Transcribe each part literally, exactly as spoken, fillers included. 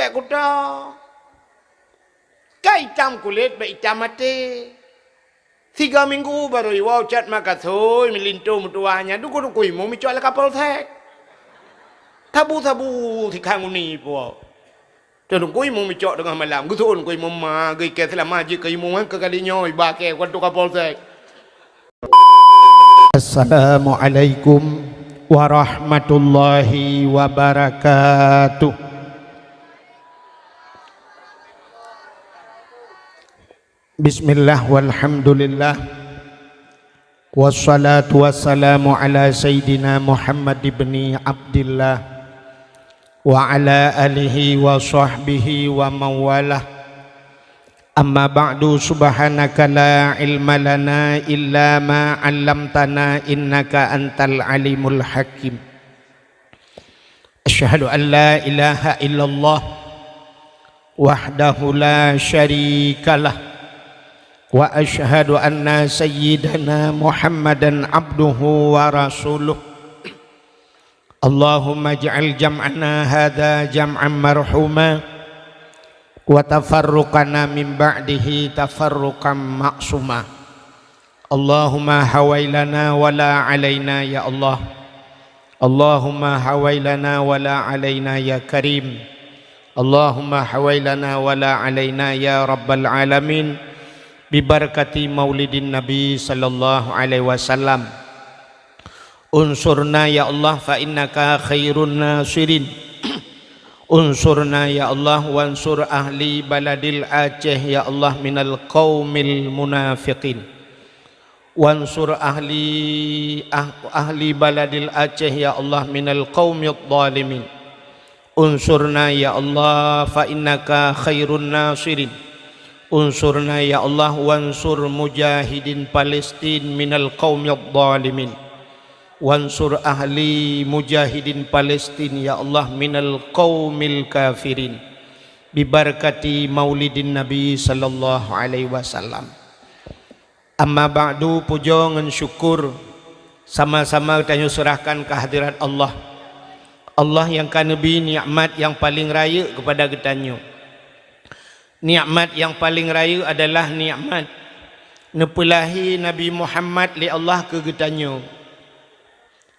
Bèk kuto. Ka itam kulét, bèk itam até. Siga minggu barô iwoe cat makasôi, meulinto meutuwah nyan, teungku-teungku imum icok lé Kapolsek. Sabu-sabu sikhan uni po. Teungku imum icok teungoh malam, geusôn keu imum ma, geukheun seulama jeuet keu imum keu kali nyoe, iba keu keu Kapolsek. Assalamualaikum warahmatullahi wabarakatuh. Bismillah walhamdulillah. Wassalatu wassalamu ala sayyidina Muhammad ibni Abdillah wa ala alihi wa sahbihi wa mawalah. Amma ba'du, subhanaka la ilma lana illa ma 'allamtana innaka antal alimul hakim. Asyhadu an la ilaha illallah wahdahu la syarikalah, wa asyhadu anna sayyidana Muhammadan abduhu wa rasuluh. Allahumma ij'al jam'ana hadza jam'an marhuma, wa tafarruqana min ba'dihi tafarruqan ma'suma. Allahumma hawailana wa la alaina ya Allah. Allahumma hawailana wa la alaina ya Karim. Allahumma hawailana wa la alaina ya Rabbal alamin. Bibarakati maulidin Nabi sallallahu alaihi wasallam. Unsurna ya Allah fa innaka khairun nasirin. Unsurna ya Allah wansur ahli baladil Aceh ya Allah minal qaumil munafiqin. Wansur ahli, ah-, ahli baladil Aceh ya Allah minal qaumidh dhalimin. Unsurna ya Allah fa innaka khairun nasirin. Unsurna ya Allah wansur mujahidin Palestin minal qaumidh dhalimin. Wansur ahli mujahidin Palestin ya Allah minal qaumil kafirin. Bibarakati maulidin Nabi sallallahu alaihi wasallam. Amma ba'du, pujoe ngon syukur sama-sama geutanyoe seurahkan keu hadirat Allah. Allah nyang ka neubri nikmat nyang paleng rayeuk keupada geutanyoe. Nikmat nyang paleng rayeuk adalah nikmat neupeulahé Nabi Muhammad lé Allah keu geutanyoe.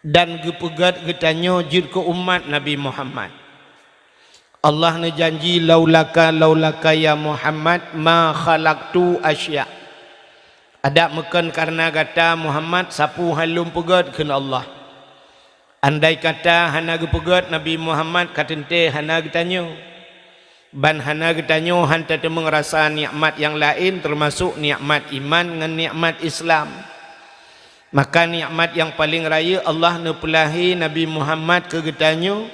Dan geupeugét geutanyoe jeuet keu umat Nabi Muhammad. Allah neujanji, "Laulaka, laulaka ya Muhammad, ma khalaqtu asya." Adak meukon kareuna gata Muhammad sapeue han lôn peugét kheun Allah. Andai kata hana geupeugét Nabi Muhammad, ka teuntée hana geutanyoe. Ban hana geutanyoe han tateumeung rasa nikmat nyang laén, teumasok nikmat iman ngon nikmat Islam. Maka nikmat nyang paleng rayeuk Allah neupeulahé Nabi Muhammad keu geutanyoe,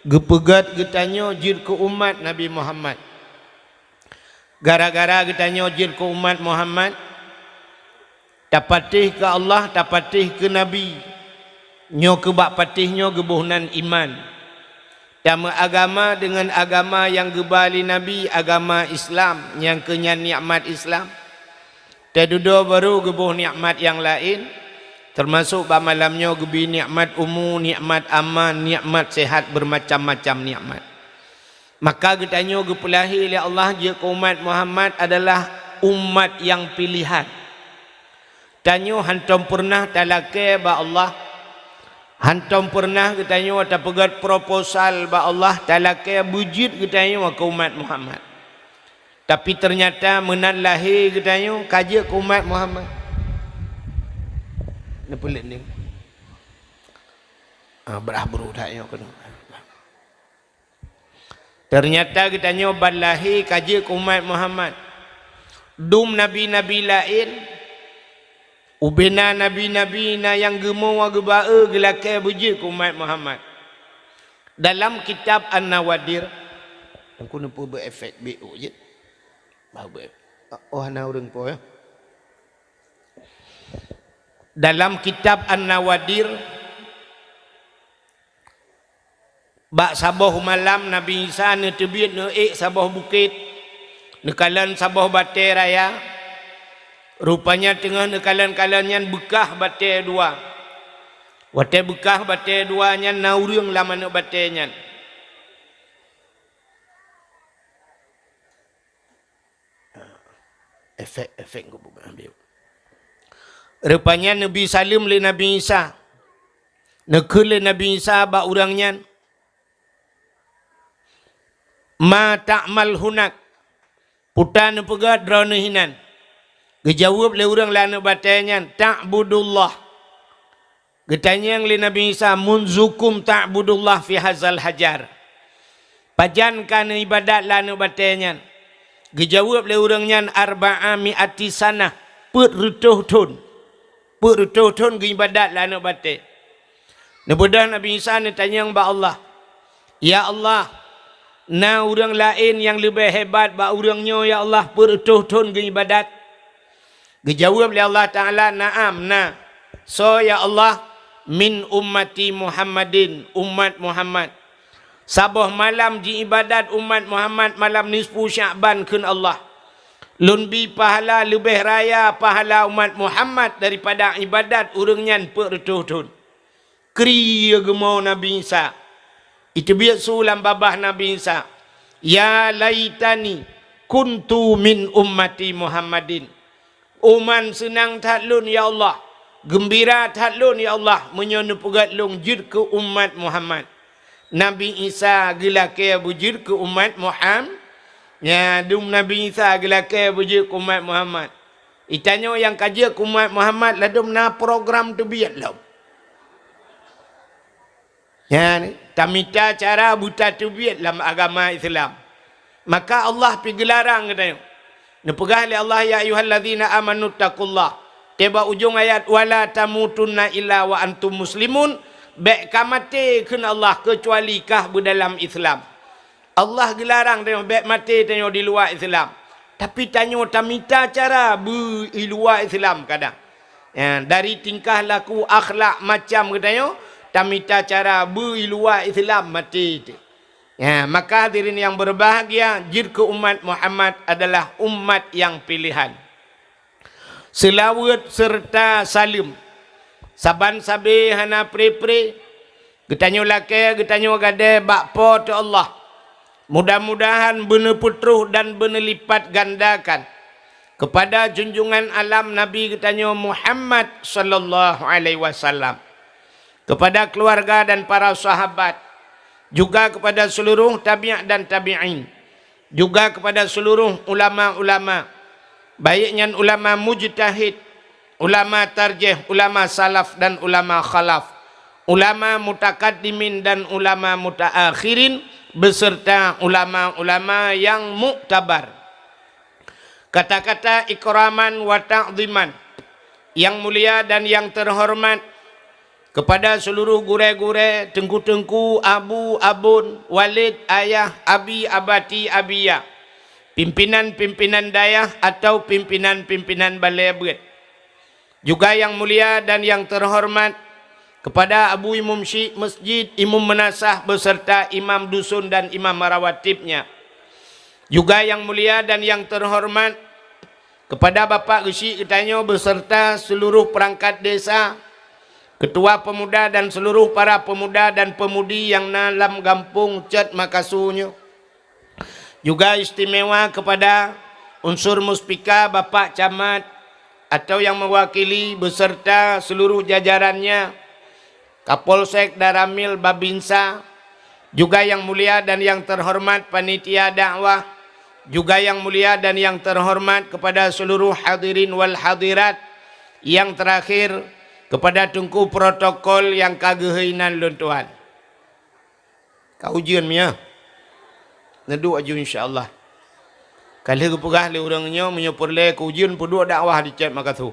geupeugét geutanyoe jeuet keu umat Nabi Muhammad. Gara-gara geutanyoe jeuet keu umat Muhammad, tapatéh keu Allah, tapatéh keu Nabi. Nyoe keu bak patéh nyoe geuboh nan iman. Tameuagama deungon agama nyang geuba lé Nabi, agama Islam, nyang keu nyan nikmat Islam. Tadudoe barô geuboh nikmat nyang laén, teumasok bak malam nyoe geubri nikmat umu, nikmat aman, nikmat seuhat, beumacam-macam nikmat. Maka geutanyoe geupeulahé lé Allah jeuet keu umat Muhammad adalah umat nyang piléhan. Tanyoe hantom peureunah talakée bak Allah, hantom peureunah geutanyoe tapeugét proposal bak Allah talakée beujeuet geutanyoe keu umat Muhammad. Tapi teunyata meunan lahé geutanyoe ka jeuet keu umat Muhammad. Neupeuleuk ni. Ah, beurah bru that nyoe keunoe. Teunyata geutanyoe ban lahé ka jeuet keu umat Muhammad. Dum nabi-nabi laén, ubena nabi-nabi na nyang geumoe geuba-e geulakée beujeuet keu umat Muhammad. Dalam kitab An-Nawadir, Teungku neupeubuet efek B O jeuet. Bah buet. Oh, hana ureuëng po ya. Dalam kitab An-Nawadir, bak saboh malam Nabi Isa neuteubiet neuék saboh bukét, neukalon saboh batée raya. Rupanya teungoh neukalon-kalon nyan beukah batée dua. Watée beukah batée dua nyan na ureuëng lam aneuëk batée nyan. Efek-efek kubu ambil. Rupanya neubi saleuem lé Nabi Isa. Neukheun lé Nabi Isa bak ureuëng nyan, "Ma ta'mal hunak?" Peue neupeugah droeneuh hinan? Geujaweueb lé ureuëng lam aneuëk batée nyan, "Ta'budullah." Geutanyong lé Nabi Isa, "Munzukum ta'budullah fi hazal hajar?" Pajan ka neuibadat lam aneuëk batée nyan? Geujaweueb lé ureuëng nyan, "Arba'a mi'ati sanah," peuet reutôh thon. Peuet reutôh thon geuibadat lam aneuëk batée. Neubeudôh Nabi Isa neutanyong bak Allah, "Ya Allah, na ureuëng laén nyang leubeh hebat bak ureuëng nyoe, ya Allah, peuet reutôh thon geuibadat?" Geujaweueb lé Allah Ta'ala, "Na'am, na." "Soe, ya Allah?" "Min ummati Muhammadin, umat Muhammad. Saboh malam jiibadat umat Muhammad malam nisfu Sya'ban kheun Allah. Lôn bi pahala leubeh raya pahala umat Muhammad daripada ibadat ureuëng nyan peuet reutôh thon." Kri geumo Nabi Isa. Iteubiet su lam babah Nabi Isa, "Ya laitani kuntu min ummati Muhammadin." "Uman seunang that lôn, ya Allah! Geumbira that lôn, ya Allah, meunyoe neupeugét lôn jeuet keu umat Muhammad!" Nabi Isa geulakée beujeuet keu umat Muham-, nya dum Nabi Isa geulakée beujeuet keu umat Muhammad. Itanyoe nyang ka jeuet keu umat Muhammad ladum na program teubiet lom. Nyan, tamita cara beutateubiet lam agama Islam. Maka Allah pi geularang geutanyoe. Neupeugah lé Allah, "Ya ayyuhallazina amanu taqullah." Teuba ujong ayat, "Wala tamutunna illa wa antum muslimun." Bék ka maté kheun Allah keucuali kah beudalam Islam. Allah geularang tanyoe bék maté tanyoe di luwa Islam. Tapi tanyoe tamita cara beu i luwa Islam kadang. Ya, dari tingkah laku akhlak macam geutanyoe, tamita cara beu i luwa Islam maté teuh. Ya, maka hadirin yang berbahagia, jeuet keu umat Muhammad adalah umat yang pilihan. Seulaweuet seureuta saleuem. Saban sabe hana pre-pre, geutanyoe lakée, geutanyoe gadée bak Po teu Allah. Mudah-mudahan beuneupeutroh dan beuneulipatgandakan keupada junjungan alam Nabi geutanyoe Muhammad sallallahu alaihi wasallam, keupada keuluwarga dan para sahabat, juga keupada seuluruh tabi' dan tabi'in, juga keupada seuluruh ulama-ulama, baik nyan ulama mujtahid, ulama tarjih, ulama salaf dan ulama khalaf, ulama mutakaddimin dan ulama mutaakhirin, beserta ulama-ulama yang muktabar. Kata-kata ikraman wa ta'ziman, yang mulia dan yang terhormat, kepada seluruh gurée-gurée, teungku-teungku, abu, abon, walid, ayah, abi, abati, abiya, pimpinan-pimpinan dayah atau pimpinan-pimpinan balée beuet. Juga yang mulia dan yang terhormat kepada Abu Imum Syik Masjid, Imum Meunasah beserta imam dusun dan imam rawatibnya. Juga yang mulia dan yang terhormat kepada Bapak Geuchik geutanyoe beserta seluruh perangkat desa, ketua pemuda dan seluruh para pemuda dan pemudi nyang na lam gampông Cot Makasu nyoe. Juga istimewa kepada unsur muspika Bapak Camat atau yang mewakili beserta seluruh jajarannya, Kapolsek, Danramil, Babinsa, juga yang mulia dan yang terhormat panitia dakwah, juga yang mulia dan yang terhormat kepada seluruh hadirin wal hadirat, yang terakhir kepada teungku protokol nyang ka geuhôi nan lôn tuan. Ka ujeuen mia. Neuduek aju insya Allah. Ka lheueh geupeugah lé ureuëng nyoe meunyoe peureulée keu ujeuen peuduek dakwah di Cot Makasu.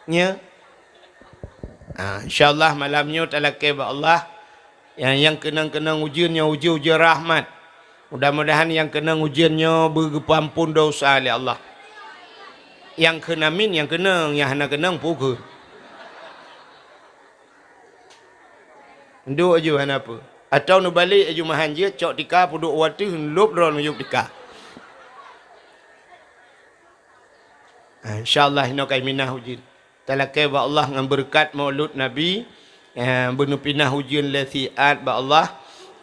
Nya. Ha, insya Allah malam nyoe talakée bak Allah. Nyang, nyang keunong-keunong ujeuen nyoe ujeuen-ujeuen rahmat. Mudah-mudahan nyang keunong ujeuen nyoe beugeupeuampon desya lé Allah. Nyang kheun amin nyang keunong, nyang hana keunong peue kheun. Duek aju hana peue. Atawa neubalek aju meuhan jeuet cok tika peuduek u ateueh lôb droe neuyueb tika. Ha, insya Allah inoe ka iminah ujeuen. Talakée bak Allah ngon beureukat Maulud Nabi, eh, beuneupinah ujeuen lé siat bak Allah,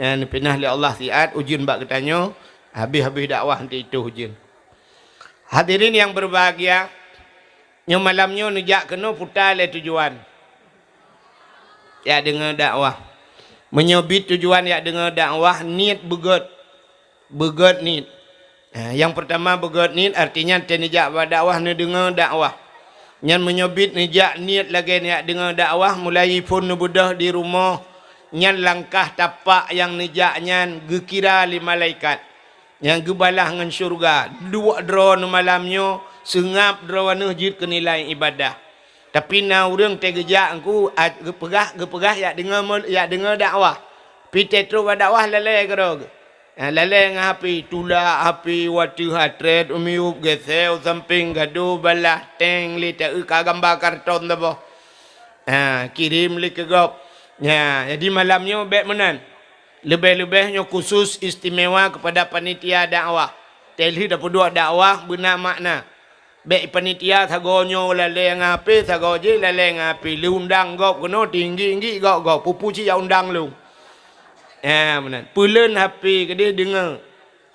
eh, neupinah lé Allah siat ujeuen bak geutanyoe, habéh-habéh dakwah nyan itoh ujeuen. Hadirin yang berbahagia, nyoe malam nyoe neujak keunoe puta lé tujuan. Jak deungoe dakwah. Meunyoe bit tujuan jak deungoe dakwah, niet beugét. Beugét niet. Ha, nyang peurtama beugét niet, artinya teuneujak bak dakwah, neudeungoe dakwah. Nyan meunyoe bit neujak niet lagée neujak deungoe dakwah, mulai phon neubeudôh di rumoh, nyan langkah tapak nyang neujak nyan geukira lé malaikat. Nyang geubalah ngon syeuruga, duek droeneuh malam nyoe, seungab droeneuh jeuet keu nilai ibadah. Tapi na ureuëng teugeujak engku, a, geupeugah, geupeugah jak deungoe mul-, jak deungoe dakwah. Pi teutrok bak dakwah lalée keudroe geuh. Ha, lalée ngon HP, tulak HP, wateuh hatrét, umiup, geuseu sampéng, gadoh balah, teng lé taeu ka gamba karton saboh. Ha, kirém lé keu gob. Nya, jadi malam nyoe bék meunan. Leubeh-leubeh nyoe khusus istimewa kepada panitia dakwah. Teuh lheueh tapeuduek dakwah beuna makna. Bék panitia sagoe nyoe lalée ngon HP, sagoe jih lalée ngon HP. Lheueh undang gob keunoe, tinggi-tinggi gob-gob. Peue-peue cit jak undang lôn. Ha, meunan. Peuleuen HP keudeh deungoe.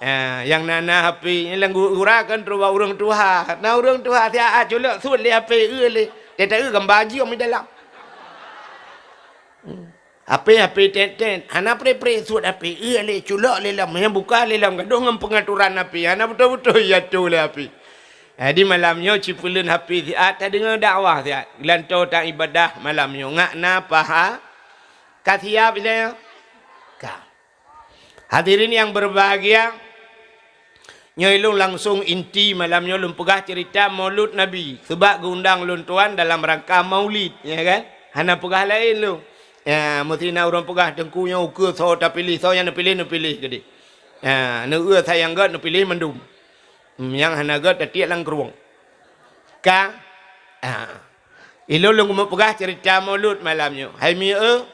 Ha, nyang na-na HP nyan lam gura kan trok bak ureuëng tuha. Na ureuëng tuha siat culok suet lé HP eu lé. Teuh taeu gamba jiom di dalam. Hmm. HP, HP tét-tét, hana pré-pré suet HP, eu lé culok lé lom, nyang buka lé lom, gadoh ngon peungaturan HP, hana beutôi-beutôi jiatoe lé HP. Jadi malam nyoe cipeuleuen HP siat, tadeungoe dakwah siat, geulantoe taibadah malam nyoe, ngak na paha, ka siap ilée? Ka. Hadirin yang berbahagia, nyoe lôn langsung inti malam nyoe lôn peugah cerita Maulud Nabi, sebab geuundang lôn tuan dalam rangka Maulid, ya kan? Hana peugah laén lôn. Ya, meusti na ureuëng peugah, "Teungku nyoe ukeue soe tapiléh, soe nyang neupiléh, neupiléh keudeh." Ya, neueu sayang gét neupiléh mandum. Nyang hana gét tatiek lam krueng. Ka? Ah. Ilôn lôn keumeung peugah cerita Maulud malam nyoe. Hai mieu,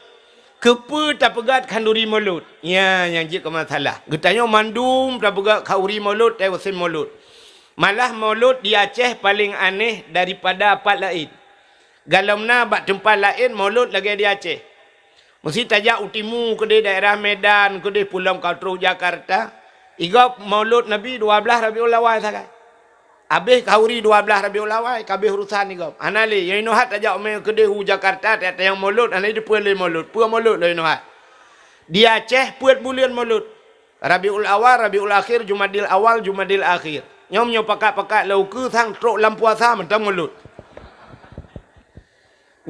keupeue tapeugét khanduri Maulud? Nya, nyang jeuet keu masalah. Geutanyoe mandum tapeugét khanduri Maulud, teuh usém Maulud. Malah Maulud di Aceh paleng aneh daripada pat laén. Galom na bak teumpat laén Maulud lagée di Aceh. Meusti tajak u timu keudeh daerah Medan, keudeh pulom ka trok Jakarta. Igob Maulud Nabi dua blaih Rabiul Awal sagai. Abéh khanduri dua blaih Rabiul Awal, ka abéh urosan igob. Hana lé, nyang inoe hat tajak ume keudeh u Jakarta, tajak tanyong Maulud, hana jiteupeue lé Maulud. Peue Maulud lé inoe hat. Di Aceh peuet buleuen Maulud. Rabiul Awal, Rabiul Akhir, Jumadil Awal, Jumadil Akhir. Nyoe meunyoe pakat-pakat lé ukeue sang trok lam puasa mantong Maulud.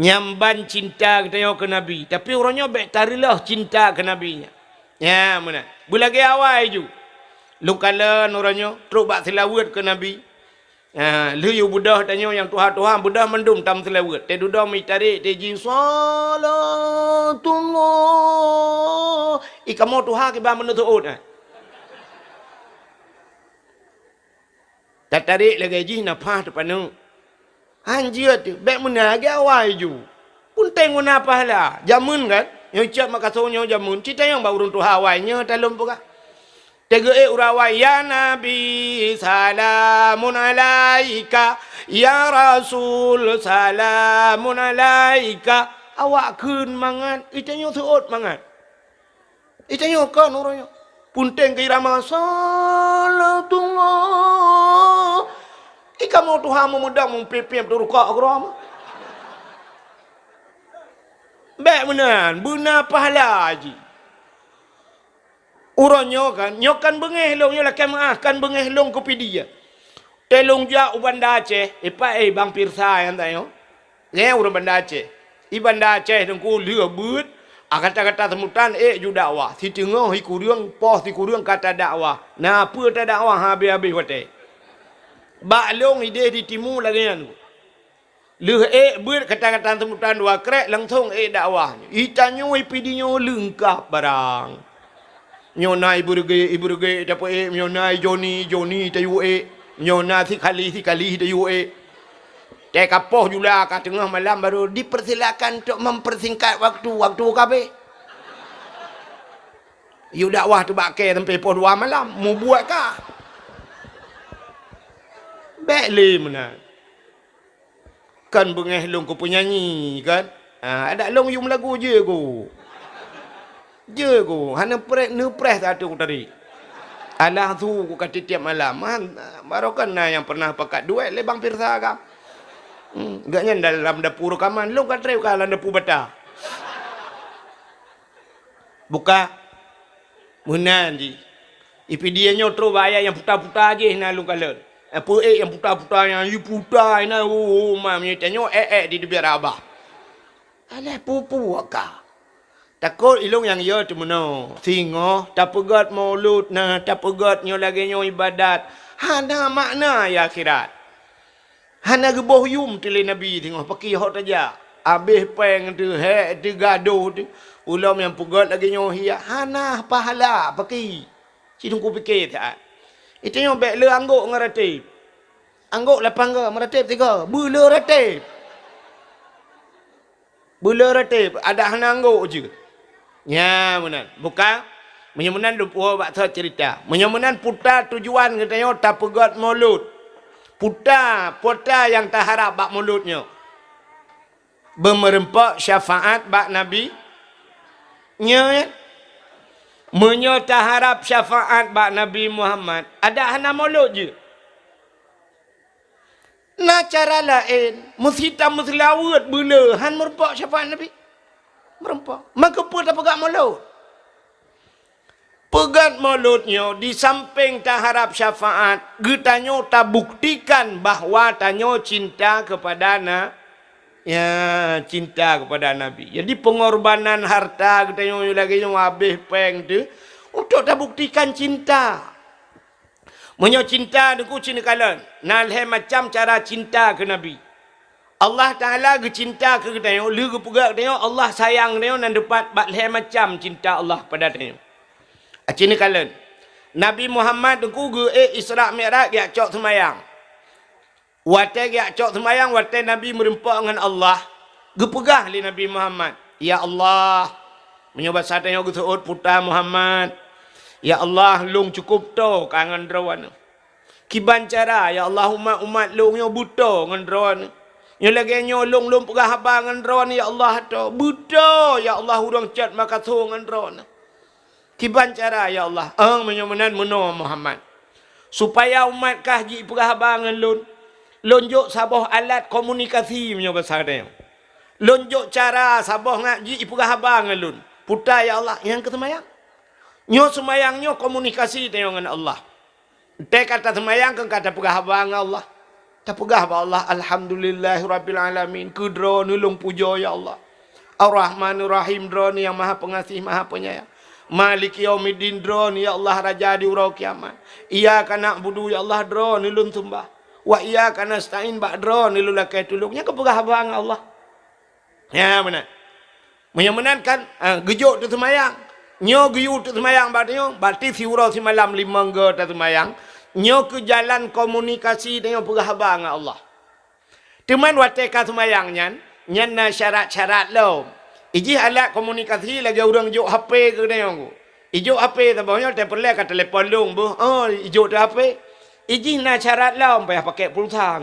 Nyan ban cinta geutanyoe keu Nabi, tapi uroe nyoe bék tareulôh cinta keu Nabi nyan. Nya meunan. Beulagée awai ju. Lôn kalon uroe nyoe trok bak seulaweuet keu Nabi. Ha, lheueh yue beudôh tanyoe nyang tuha-tuha, beudôh mandum tam seulaweuet. Teududoe meutarek, teuji, "Shalatullah." I kamoe tuha kiban meuneuseuôt, ha. Tatarek lagée jih nafah teupaneuk. Han jeuet, bék meunan lagée awai ju. Peunteng guna pahala. Jameun kan? Nyoe cit makaso nyoe jameun. Cit tanyong bak ureuëng tuha awai nyoe talom peugah. Teugeuék ureuëng awai, "Ya Nabi, salamun alaika. Ya Rasul, salamun alaika." Awak kheun mangat, itanyoe seuôt mangat. Itanyoe kon uroe nyoe. Peunteng keu irama, "Shalatullah." I kamoe tuha meumudang meupiep-piep teuruka keudroe. Bék meunan, beuna pahala jih. Uroe nyoe kan, nyoe kan beungéh lôn, nyoe lakée meuáh, kan beungéh lôn keu Pidie. Teuh lôn jak u Banda Aceh, ipat, eh, Bang Pirsa nyang tanyoe. Nyan ureuëng Banda Aceh. I Banda Aceh teungku lheueh beuet, a gata-gata seumutan ék ju dakwah. Siteungoh sikureueng, poh sikureueng ka tadakwah. Na peue tadakwah habéh-habéh watée. Bak lôn idéh di timu lagée nyan. Lheueh ék beuet gata-gata seumutan dua krék langsong ék dakwah. Itanyoe i Pidie nyoe leungkap barang. Nyoe na i Beureuguek, i Beureuguek tapeuék, nyoe na i Joni, Joni tayue ék, nyoe na si Khalih, si Khalih tayue ék. Teuh ka poh jula ka teungoh malam baru dipersilakan untuk mempersingkat waktu, waktu ka habéh. Yue dakwah teuh bak kée sampai poh dua malam, mubuet ka. Bék lé meunan. Kan beungéh lôn keu peunyanyi, kan? Ha, adak lôn yum lagu jeuet go. Jeuet go, hana preh, neupreh satu tadi. Alah su ku ka tiep-tiep malam. Man, barokon na nyang pernah pakat duet lé Bang Pirsa ka. Hmm, gobnyan dalam dapu reukaman, lôn ka trép ka lam dapu bata. Buka. Meunan jih. Ipidia nyoe troh bak ayat nyang puta-puta jih na lôn kalon. Peue ék nyang puta-puta nyang iputa na, oh, oh, ma, meunyoe tanyoe ék-ék di teubiet abah. Alah pupu ka. Takot ilôn nyang yo teumeunoe. Singoh tapeugét mulod na, tapeugét nyoe lagée nyoe ibadat. Hana makna ya akhirat. Hana geuboh yum teuh lé Nabi singoh, pakri hok tajak. Abéh péng teuh, hék teuh, gadôh teuh. Ulôn nyang peugét lagée nyoe hiyak, hana pahala, pakri. Ci Teungku pike that. Itanyoe bék le anggôk ngon rateb. Anggôk lapan go, meurateb tigo, beule rateb. Beule rateb, adak hana anggôk jeuet. Nya meunan. Buka, meunyoe meunan lôn puwoe bak thot ceurita. Meunyoe meunan puta tujuan geutanyoe tapeugét mulod. Puta, puta nyang taharab bak mulod nyoe. Beumeureumpok syafaat bak Nabi. Nyoe, meunyoe taharab syafaat bak Nabi Muhammad, adak hana mulod jeuet. Na cara laén, meusi tameuseulaweuet beule han meurumpok syafaat Nabi. Meurumpok. Maka peue tapeugah mulod? Peugah mulod nyoe di sampéng taharab syafaat, geutanyoe tabuktikan bahwa tanyoe cinta keupada na, ya, cinta keupada Nabi. Jadi peungorbanan harta geutanyoe lagée nyoe habéh péng teuh untuk tabuktikan cinta. Meunyoe cinta Teungku ci neukalon, na lhée macam cara cinta keu Nabi. Allah Taala geucinta keu geutanyoe, lheueh geupeugah geutanyoe Allah sayang geutanyoe nan teupat bak lhée macam cinta Allah pada tanyoe. Aci neukalon, Nabi Muhammad Teungku geuék Isra Mi'raj geujak cok seumayang. Watée geujak cok seumayang, watée Nabi meurumpok ngon Allah, geupeugah lé Nabi Muhammad, "Ya Allah," meunyoe basa tanyoe geuseuôt puta Muhammad, "Ya Allah, lôn cukup toe ka ngon Droeneuh. Kiban cara, ya Allah, umat-umat lôn nyoe beutoe ngon Droeneuh. Nyoe lagée nyoe lôn, lôn peugah haba ngon Droeneuh, ya Allah, toe. Beutoe, ya Allah, ureuëng cot makasoe ngon Droeneuh." Kiban cara, ya Allah? Eng, meunyoe meunan meunoe Muhammad. Supaya umat kah jipeugah haba ngon lôn, lôn jok saboh alat komunikasi meunyoe basa tanyoe. Lôn jok cara saboh ngat jipeugah haba ngon lôn. Puta, ya Allah, nyang keu seumayang. Nyoe seumayang nyoe komunikasi tanyoe ngon Allah. Tée ka taseumayang keu ka tapeugah haba ngon Allah. Tapeugah bak Allah, "Alhamdulillahirabbil alamin, keu Droeneuh lôn pujoe ya Allah. Ar-Rahmanir Rahim, Droeneuh nyang Maha Peungaséh, Maha Peunyayang. Maliki yaumiddin, Droeneuh ya Allah Raja di uroe kiamat. Iyyaka na'budu ya Allah, Droeneuh lôn seumbah. Wa iyyaka nasta'in, bak Droeneuh lôn lakée tulông." Nyan ka peugah haba ngon Allah. Ya, meunan. Meunyoe meunan kan, ah, geujok teuseumayang. Nyoe geuyue teuseumayang bak tanyoe, berarti siuroe simalam limong go taseumayang. Nyoe keu jalan komunikasi tanyoe peugah haba ngon Allah. Teuma watée ka seumayang nyan, nyan na syarat-syarat lom. Ijih alat komunikasi lagée ureuëng jok H P keu tanyoe. Ijok H P saboh nyoe teupeureulee ka telepon lôn beuh. Oh, ijok teuh H P. Ijih na syarat lom payah pakai pulsa.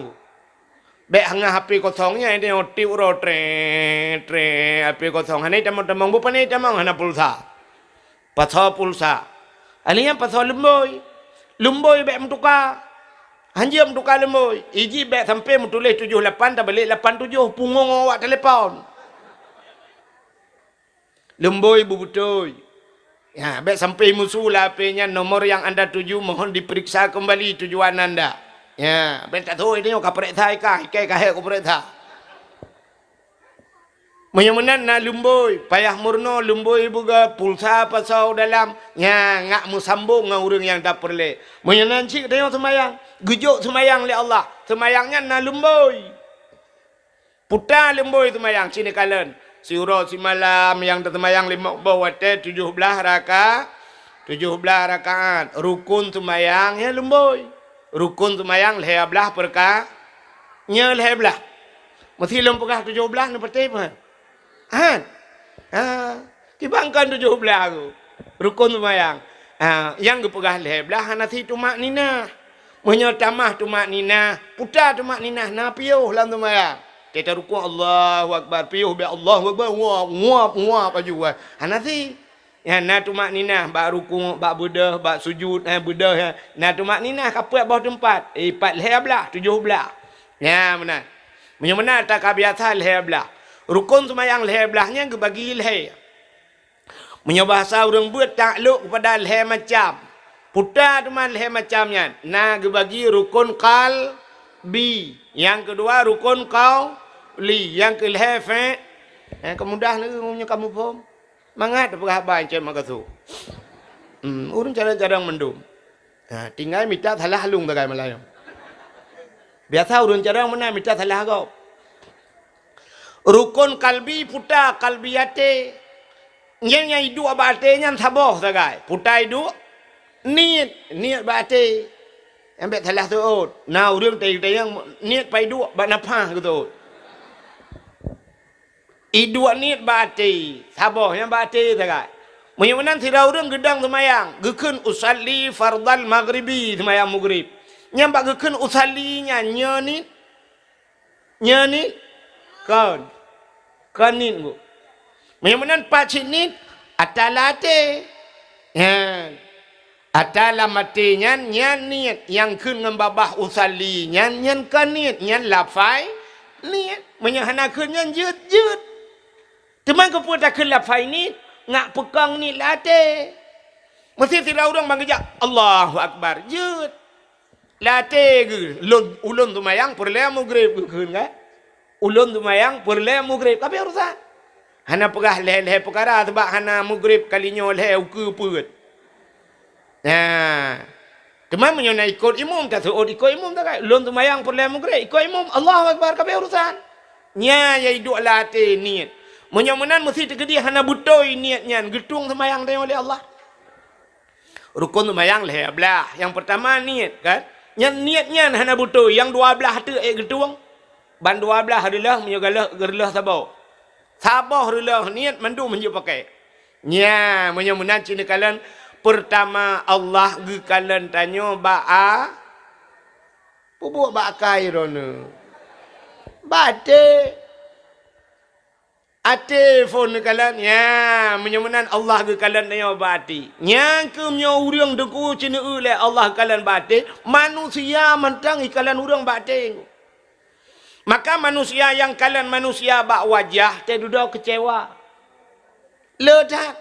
Bék hana H P kosong nyan, dia tiep uroe, treng, treng, H P kosong. Hana tamong-tamong, bukon hana tamong, hana pulsa. Pasoe pulsa. Ahli nyan pasoe lumbôi. Lumbôi bék meutuka. Hanjeuet meutuka lumbôi. Ijih bék sampai meutuléh tujoh lapan, tabalek lapan tujoh, pungong awak telepon. Lumbôi beubeutôi. Ya, bék sampai musu lah H P nyan, nomor yang anda tuju mohon diperiksa kembali tujuan anda. Ya, bék tak tahu ini ka pereksa ikai, ikai ka hék ku pereksa. Meunyoe meunan na lumbôi, payah meurunoe lumbôi beuga, pulsa pasoe dalam, nya ngak meusambong ngon ureuëng nyang tapeureulée. Meunyoe nan cit tanyoe seumayang, geujok seumayang lé Allah. Seumayang nyan na lumbôi. Puta lumbôi seumayang, ci neukalon. Siuroe simalam nyang teuseumayang limong boh watée tujoh blaih raka-, tujoh blaih rakaat. Rukon seumayang nyan lumbôi. Rukon seumayang lhée blaih peurka-, nyoe lhée blaih. Meusé lôn peugah tujoh blaih neupatéh peue? Han? Ha, kiban kon tujoh blaih ku. Rukon seumayang. Ha, nyang geupeugah lhée blaih hana si tumakninah. Meunyoe tamah tumakninah, puta tumakninah na piôh lam seumayang. Teuta rukon Allahu Akbar, piôh bak Allahu Akbar, nguap, nguap, nguap aju, wah. Hana si. Nyan na tumakninah bak rukuk, bak beudôh, bak sujud, eh, beudôh, eh. Na tumakninah ka peuet boh teumpat, eh, pat lhèe blah, tujoh blah. Nyan meunan. Meunyoe meunan ata ka biasa lhèe blah. Rukon seumayang lhèe blah nyan geubagi lhèe. Meunyoe bahasa ureuëng beuet taklok keupada lhèe macam. Puta teuma lhèe macam nyan. Na geubagi rukon qalbi. Nyang keudua rukon qauli. Nyang keulhèe fi-, eh, keumudah lagèe meunyoe kamoe phom. Mangat peugah haba Encik Makasu. Hmm, ureuëng carông-carông mandum. Ha, tinggai mita salah lôn sagai malam nyoe. Biasa ureuëng carông meunan mita salah gob. Rukon kalbi puta, kalbi até. Nyang, nyang iduek bak até nyan saboh sagai. Puta iduek, niet, niet bak até. Nyang bèk salah seuôt. Na ureuëng tayang-tayang niet pai duek bak nafah geuseuôt. Iduek niet bak até, saboh nyang bak até sagai. Meunyoe meunan sidroe ureuëng geudong seumayang, geukheun usalli fardal maghribi, seumayang maghrib. Nyang bak geukheun usalli nyan nyoe niet, nyoe niet, kon, kon niet ngon. Meunyoe meunan pat cit niet, ata lam até. Nyan. Ata lam até nyan, nyan niet nyang kheun ngon babah usalli nyan, nyan kon niet, nyan lafai niet. Meunyoe hana kheun nyan jeuet, jeuet. Teuma keupeue takheun lafai niet, ngak peukong niet lam até. Meusé sidroe ureuëng ban geujak, "Allahu Akbar," jeuet. Lam até geuh, lôn, ulôn seumayang peureulèe maghrib geukheun kan? Ulôn seumayang peureulèe maghrib, ka abéh urusan. Hana peugah lhèe-lhèe peukara, sabab hana maghrib kali nyoe lhèe ukeue peuet. Nah, teuma meunyoe na ikot imum, taseuôt ikot imum sagai. Lôn seumayang peureulèe maghrib, ikot imum, Allahu Akbar, ka abéh urusan. Nyan nyang iduek lam até niet. Meunyoe meunan meusti teukeudi hana beutôi niet nyan, geutueng seumayang tanyoe lé Allah. Rukon seumayang lhèe blah. Nyang peurtama niet, kan? Nyan niet nyan hana beutôi, nyang dua blah teuk ék geutueng. Ban dua blah reuloh meunyoe galak geureuloh saboh. Saboh reuloh niet mandum hanjeuet pakai. Nya, meunyoe meunan cit neukalon, peurtama Allah geukalon tanyoe bak a-, peubuet bak akai droeneuh. Bak até. Até phon neukalon, ya, meunyoe meunan Allah geukalon tanyoe bak até. Nyang keuh meunyoe ureuëng teungku ceuneueu lé Allah geukalon bak até, manusia mantong ikalon ureuëng bak até. Maka manusia nyang kalon manusia bak wajah, teududoe keucewa. Le that.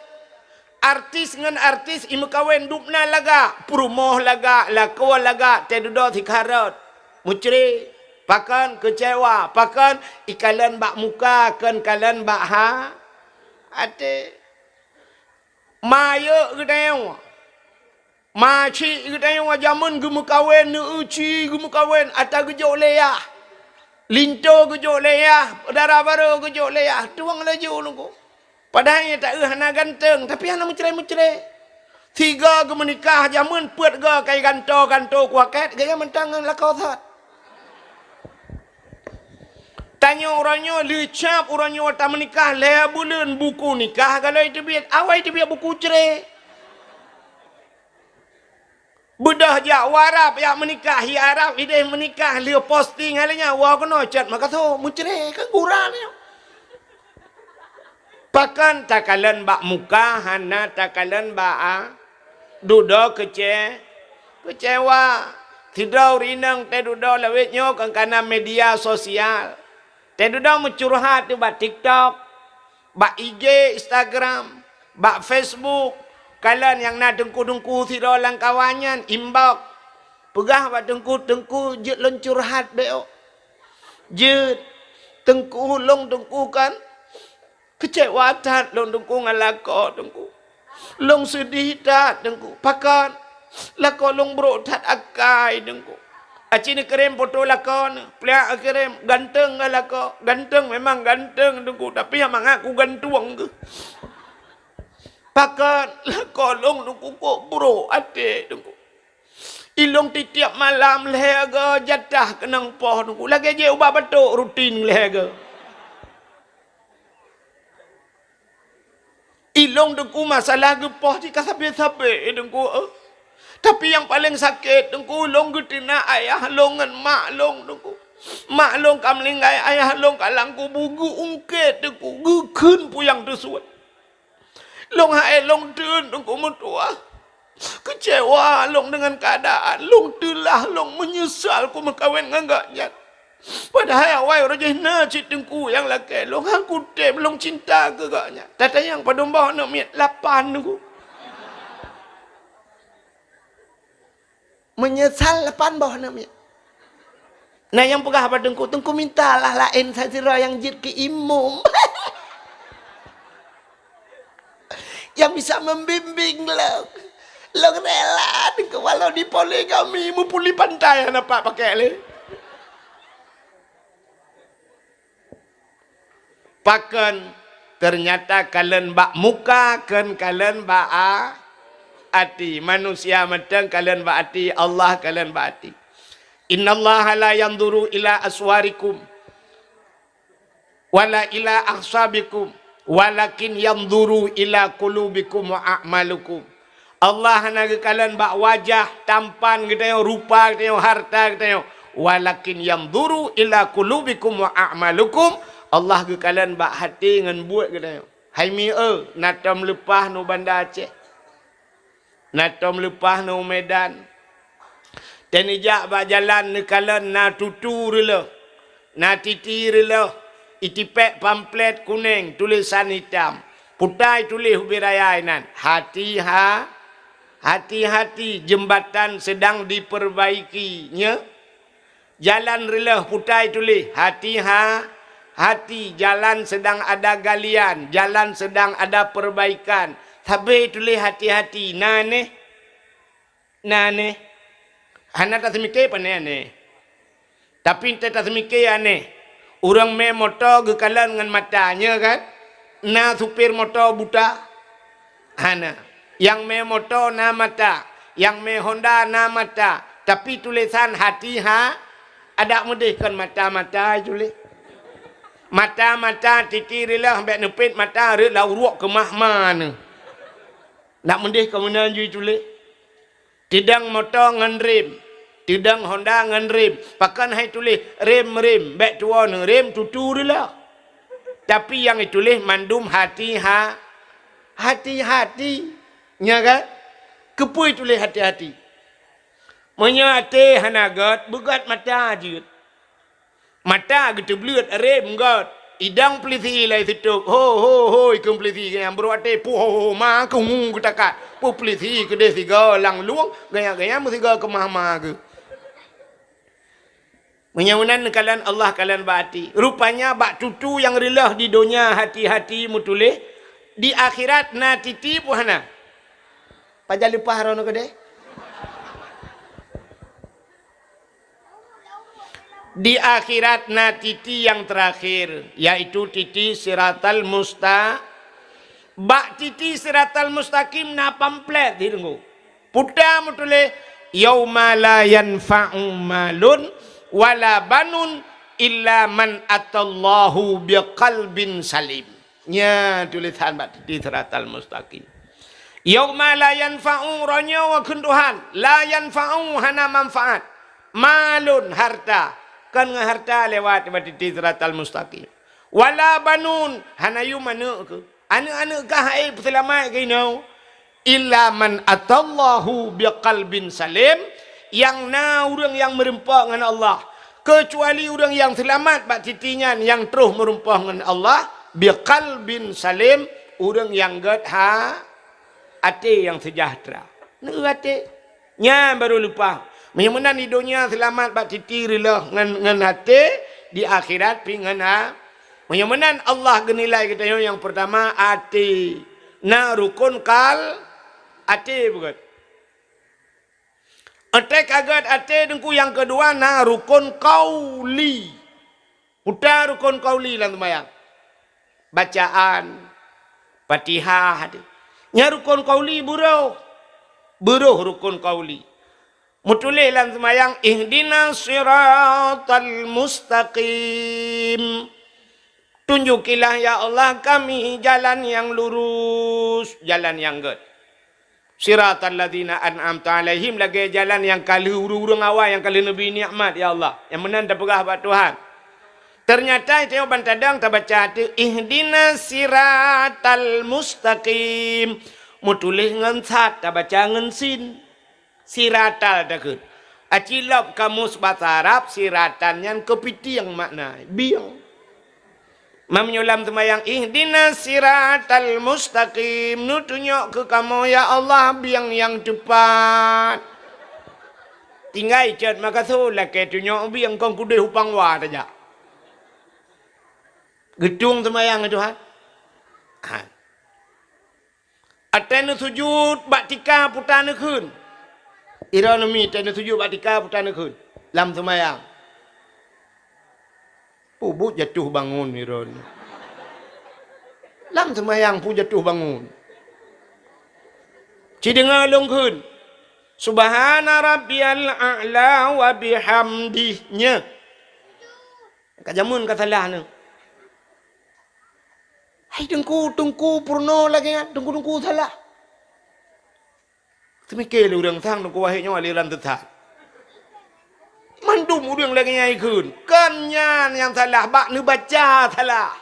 Artis ngon artis imeukawen dubna lagak, peurumoh lagak, lakoe lagak, teududoe sikharot. Mucre, pakon keucewa, pakon ikalon bak muka, kon kalon bak ha-, até. Ma yôk geutanyoe. Ma chik geutanyoe jameun geumeukawen, neueu chik geumeukawen, ata geujok lé yah. Linto geujok lé yah, dara barô geujok lé yah, tueng laju nunggu. Padahai nyang taeu hana ganteng, tapi hana meucre-meucre. Sigoe geumeunikah jameun peuet goe kai ganto-ganto kuakét, gaya mantong ngon lakoe that. Tanyoe uroe nyoe leucab uroe nyoe tameunikah lhèe buleuen buku nikah galoi teubiet, awai teubiet buku cre. Beudôh jak u Arab, jak meunikah, i Arab ideh meunikah, lheueh posting hal nyan, woe keunoe chat makaso, meucre, kan gura nyoe. Pakon takalon bak muka, hana takalon bak a-, dudoe keuce-, keucewa. Sidroe ureuëng inong teududoe lawét nyoe kon kana media sosial. Teududoe meucurhat bak TikTok, bak I G, Instagram, bak Facebook. Kalon nyang na teungku-teungku sidroe lam kawan nyan, inbox. Peugah bak teungku, "Teungku, jeuet lôn curhat beu." Jeuet, "Teungku, lôn teungku kan keucewa that lôn teungku ngon lakoe teungku. Lôn seudeh that teungku. Pakon? Lakoe lôn brok that akai teungku." Aci neukirém foto lakoe neuh, pliak kirém, ganteng ngon lakoe. Ganteng memang ganteng teungku, tapi nyang mangat kugantueng keuh. Pakon? Lakoe lôn teungku kok brok até teungku. Ilôn tiep-tiep malam lhèe goe jatah keunong poh teungku. Lagèe jép ubat batuk rutin lhèe goe. Ilôn teungku masalah geupoh cit ka sabe-sabe teungku, eh. Tapi nyang paleng sakét teungku, ilôn geuteunak ayah lôn ngon mak lôn teungku. Mak lôn ka meuninggai, ayah lôn ka lam kubu, geuungkét teungku, geukheun puyang teusuet. Lôn hai lôn teun Teungku meutuah. Keucewa lôn deungon keuadaan. Lôn teulah lôn meunyeusal kumeukawen ngon gobnyan. Padahai awai uroe jih na cit teungku nyang lakée lôn, han kutem lôn cinta keu gobnyan. Tatanyong padum boh aneuk miet? Lapan, Teungku. Meunyeusal lapan boh aneuk miet. Na nyang peugah bak teungku, "Teungku mintalah laén sasidroe nyang jeuet keu imum." Nyang bisa membimbing lôn. Lôn rela teungku walau dipoligami, meupuli pantai hana pat pakai lé. Pakon? Ternyata kalon bak muka, kon kalon bak a-, até. Manusia mantong kalon bak até, Allah kalon bak até. "Innallaha la yanzuru ila aswarikum wala ila ahsabikum, walakin yanzuru ila qulubikum wa a'malikum." Allah hana geukalon bak wajah, tampan geutanyoe, rupa geutanyoe, harta geutanyoe. "Walakin yanzuru ila qulubikum wa a'malikum." Allah geukalon bak até ngon buet geutanyoe. Hai mi eu, na tom leupah nu Banda Aceh. Na tom leupah nu Medan. Teunijak bak jalan neukalon na tutu reuloh, na titi reuloh, itipék pamflet kuneng tulésan itam. Putai tuléh ubé raya inan, "Hati-ha-, hati-hati, jembatan sedang diperbaiki." Nyo. Jalan reuloh putai tuléh, "Hati-ha-, hati, jalan sedang ada galian, jalan sedang ada perbaikan." Sabé tuléh hati-hati, na neh? Na neh? Hana taseumiké pane aneh. Tapi teutaseumiké aneh. Ureuëng mé moto geukalon ngon mata, nyo kan? Na supir moto buta? Hana. Nyang mé moto na mata, nyang mé Honda na mata, tapi tulésan hati-ha-, adak meudeh kon mata-mata tuléh. Mata-mata titi reuloh bék neupét mata reuet lam uruek keumah ma neuh. Nak meudeh kon meunan jih tuléh. Teudong moto ngon rem, teudong Honda ngon rem. Pakon hai tuléh rem-rem, bék tuwoe neu rem tutu reuloh. Tapi nyang ituléh mandum hati-ha-, hati-hati. Nya kan? Keupeue tuléh hati-hati? Meunyoe até hana gét, beugét mata jeuet. Mata geuteubleuet rem gét, idong peulisi lé sitôb, "Ho, ho, ho, ikheun peulisi geunyang brok até, puh, ho, ho, ma keuh ngu geutakat." Puh peulisi keudeh sigoe lam lueng, geunyang-geunyang meusigoe keumah ma geuh. Meunyoe meunan neukalon Allah kalon bak até. Rupanya bak tutu nyang reuloh di donya hati-hati meutuléh, di akhirat na titi puh hana. Pajan leupah droeneuh keudeh? Di akhirat na titi nyang teurakhir, yaitu titi siratal musta-, bak titi siratal mustaqim na pamflet di deungoe. Puta meutuléh, "Yauma la yanfa'u malun wala banun illa man atallahu biqalbin salim." Nya tulésan bak titi siratal mustaqim. "Yauma la yanfa'u", roh nyoe kheun Tuhan, "la yanfa'u", hana manfaat, "malun", harta, kon ngon harta lewat bak titi siratal mustaqim, "wala banun", hana yum aneuk keuh. Aneuk-aneuk kah hai peuseulamat keunoe? "Illa man atallahu biqalbin salim", nyang na ureuëng nyang meureumpok ngon Allah. Keucuali ureuëng nyang seulamat bak titi nyan nyang troh meureumpok ngon Allah, "biqalbin salim", ureuëng nyang gét ha-, até nyang seujahteura. Neu até. Nyan barô leupah. Meunyoe meunan di donya seulamat bak titi reuloh ngon, ngon até, di akhirat pih ngon a-, Meunyoe meunan Allah geunilai geutanyoe nyang peurtama até. Na rukon kal-, até beugét. Até ka gét até teungku nyang keudua na rukon kauli. Puta rukon kauli lam seumayang. Bacaan, Fatihah, até. Nya rukon kauli beuroh. Beuroh rukon kauli. Meutuléh lam seumayang, "Ihdinas siratal mustaqim." Tunjukilah, ya Allah, kami jalan nyang lurus, jalan nyang gét. Siratal ladzina an'amta 'alaihim, lagée jalan nyang ka lheueh ureuëng-ureuëng awai nyang ka lheueh neubri nikmat, ya Allah. Nyang meunan tapeugah bak Tuhan. Teunyata tanyoe ban tadong tabaca teuh, "Ihdinas siratal mustaqim." Meutuléh ngon sad, tabaca ngon sin. Siratal takheun. Aci lom kamus basa Arab, siratan nyan keupitieng makna, bieng. Meunyoe lam seumayang, "Ihdinas siratal mustaqim," neutunyok keu kamoe, ya Allah, bieng nyang teupat. Tinggai cot makaso lakée tunyok bieng, kon keudeh u pangwa tajak. Geutueng seumayang, Tuhan. Ha. Watée neusujut bak tika puta neukheun. Droeneuh mi watée neusujut bak tika puta neukheun lam seumayang. Peue buet jatuh bangun droeneuh. Lam seumayang peue jatuh bangun. Ci deungoe lôn kheun, "Subhana rabbiyal a'la wa bihamdih," nyoe. Ka jameun ka salah nyoe. Hai teungku, teungku peurunoe lagée nyan, teungku-teungku salah. Teumike lé ureuëng sang teungku wahé nyoe aliran teusat. Mandum ureuëng lagée nyan ikheun, kon nyan nyang salah, bak neubaca salah.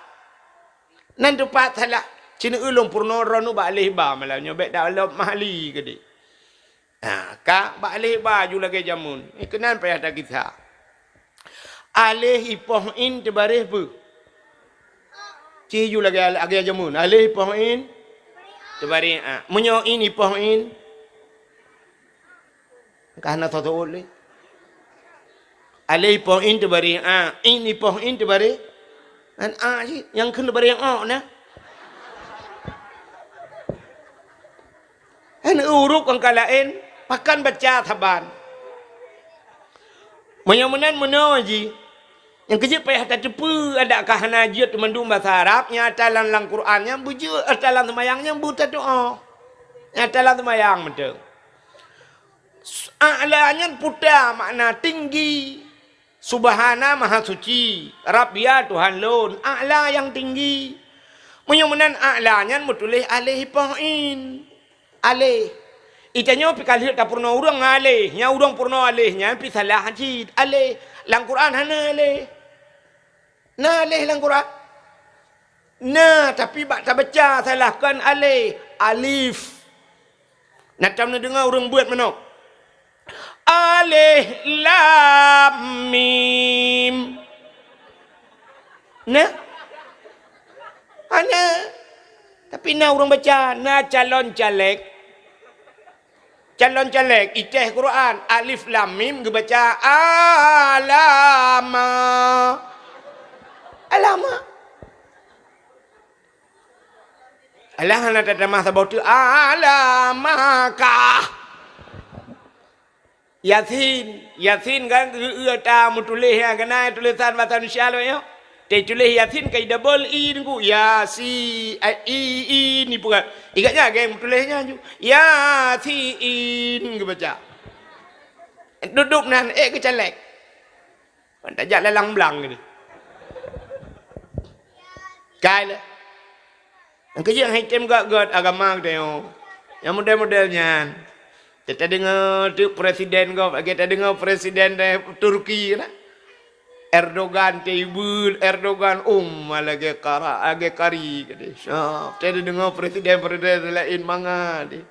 Nan teupat salah, ci neueu lôn peurunoe droeneuh bak aleh ba malam nyoe bék dak lom mahali keudeh. Ha, ka bak aleh ba ju lagée jameun. Keunan payah takisa. Aleh ipoh in teubaréh peue? Ci ju lagée, lagée jameun. Aleh ipoh in teubaréh a. Meunyoe in ipoh in, ka hana soe seuôt lé. Aleh ipoh in teubaréh a, in ipoh in teubaréh ngon a cit, nyang kheun teubaréh o na. Hana ureuëng ka laén, pakon baca saban. Meunyoe meunan meunoe jih, nyang keujeuet payah tateupeue adak ka hana jeuet mandum basa Arab, nyang ata lam, lam Quran nyan beujeuet, ata lam seumayang nyan beutatuoh. Nyang ata lam seumayang mantong. A'la nyan puta makna tinggi. Subhana maha suci, Rabbiya Tuhan lôn, A'la nyang tinggi. Meunyoe meunan A'la nyan meutuléh aleh ipoh in. Aleh. Itanyoe pih ka lheueh tapeurunoe ureuëng ngon aleh. Nyang ureuëng peurunoe aleh nyan pih salah cit. Aleh. Lam Quran hana aleh. Na aleh lam Quran? Na, tapi bak tabaca salah, kon aleh, alif. Na tom neudeungoe ureuëng beuet meunoe, "Aleh lam mim." Na? Hana. Tapi na ureuëng baca, na calon caleg. Calon caleg, itéh Quran, alif lam mim geubaca alama. Alama. Alah hana tatamah saboh teuk, alamaka. Yasin, Yasin kan geu-, eu ta meutuléh nyan, keunan tulésan basa Indonesia lom nyoe. Teutuléh Yasin ka idabel i teungku. Yasi, a, i, i, ni peugah. Igat nyan geng meutuléh nyan ju. Yasiin geubaca. Dudob nan, ék geucalek. Ban tajak lalang blang geuh. Kai lé. Nyang keujeuet hai tem gét-gét agama geutanyoe. Nyang model-model nyan. Teudeungoe teuk presiden gob, lagée tadeungoe presiden dari Turki na. Erdogan teuibeul, Erdogan um lagée kara, lagée kari keudeh. Syap, teudeungoe presiden-presiden laén mangat deh.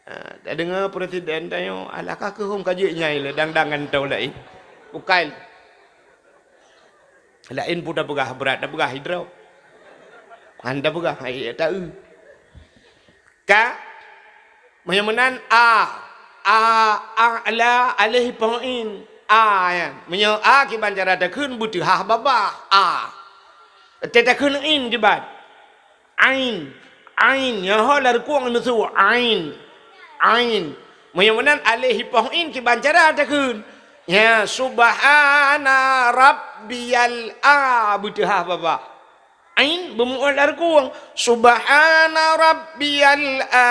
Ha, tadeungoe presiden tanyoe, alah ka keuhom ka jeuet nyai lé dang-dang ngon tau laén. Bukai. Laén pun tapeugah brat, tapeugah hidroe. Han tapeugah, hai ta eu. Ka, meunyoe meunan a, a, a, la, aleh ipoh in, a nyan. Meunyoe a kiban cara takheun beuteuhah babah, a. Teutakheun in kiban. Ain. Ain. Nyoe ho lam rukuk meusu. Ain. Ain. Meunyoe meunan aleh ipoh in kiban cara takheun. Ya, subhana rabbiyal a beuteuhah babah. Ain beumu'ah lam rukuk. Subhana rabbiyal a.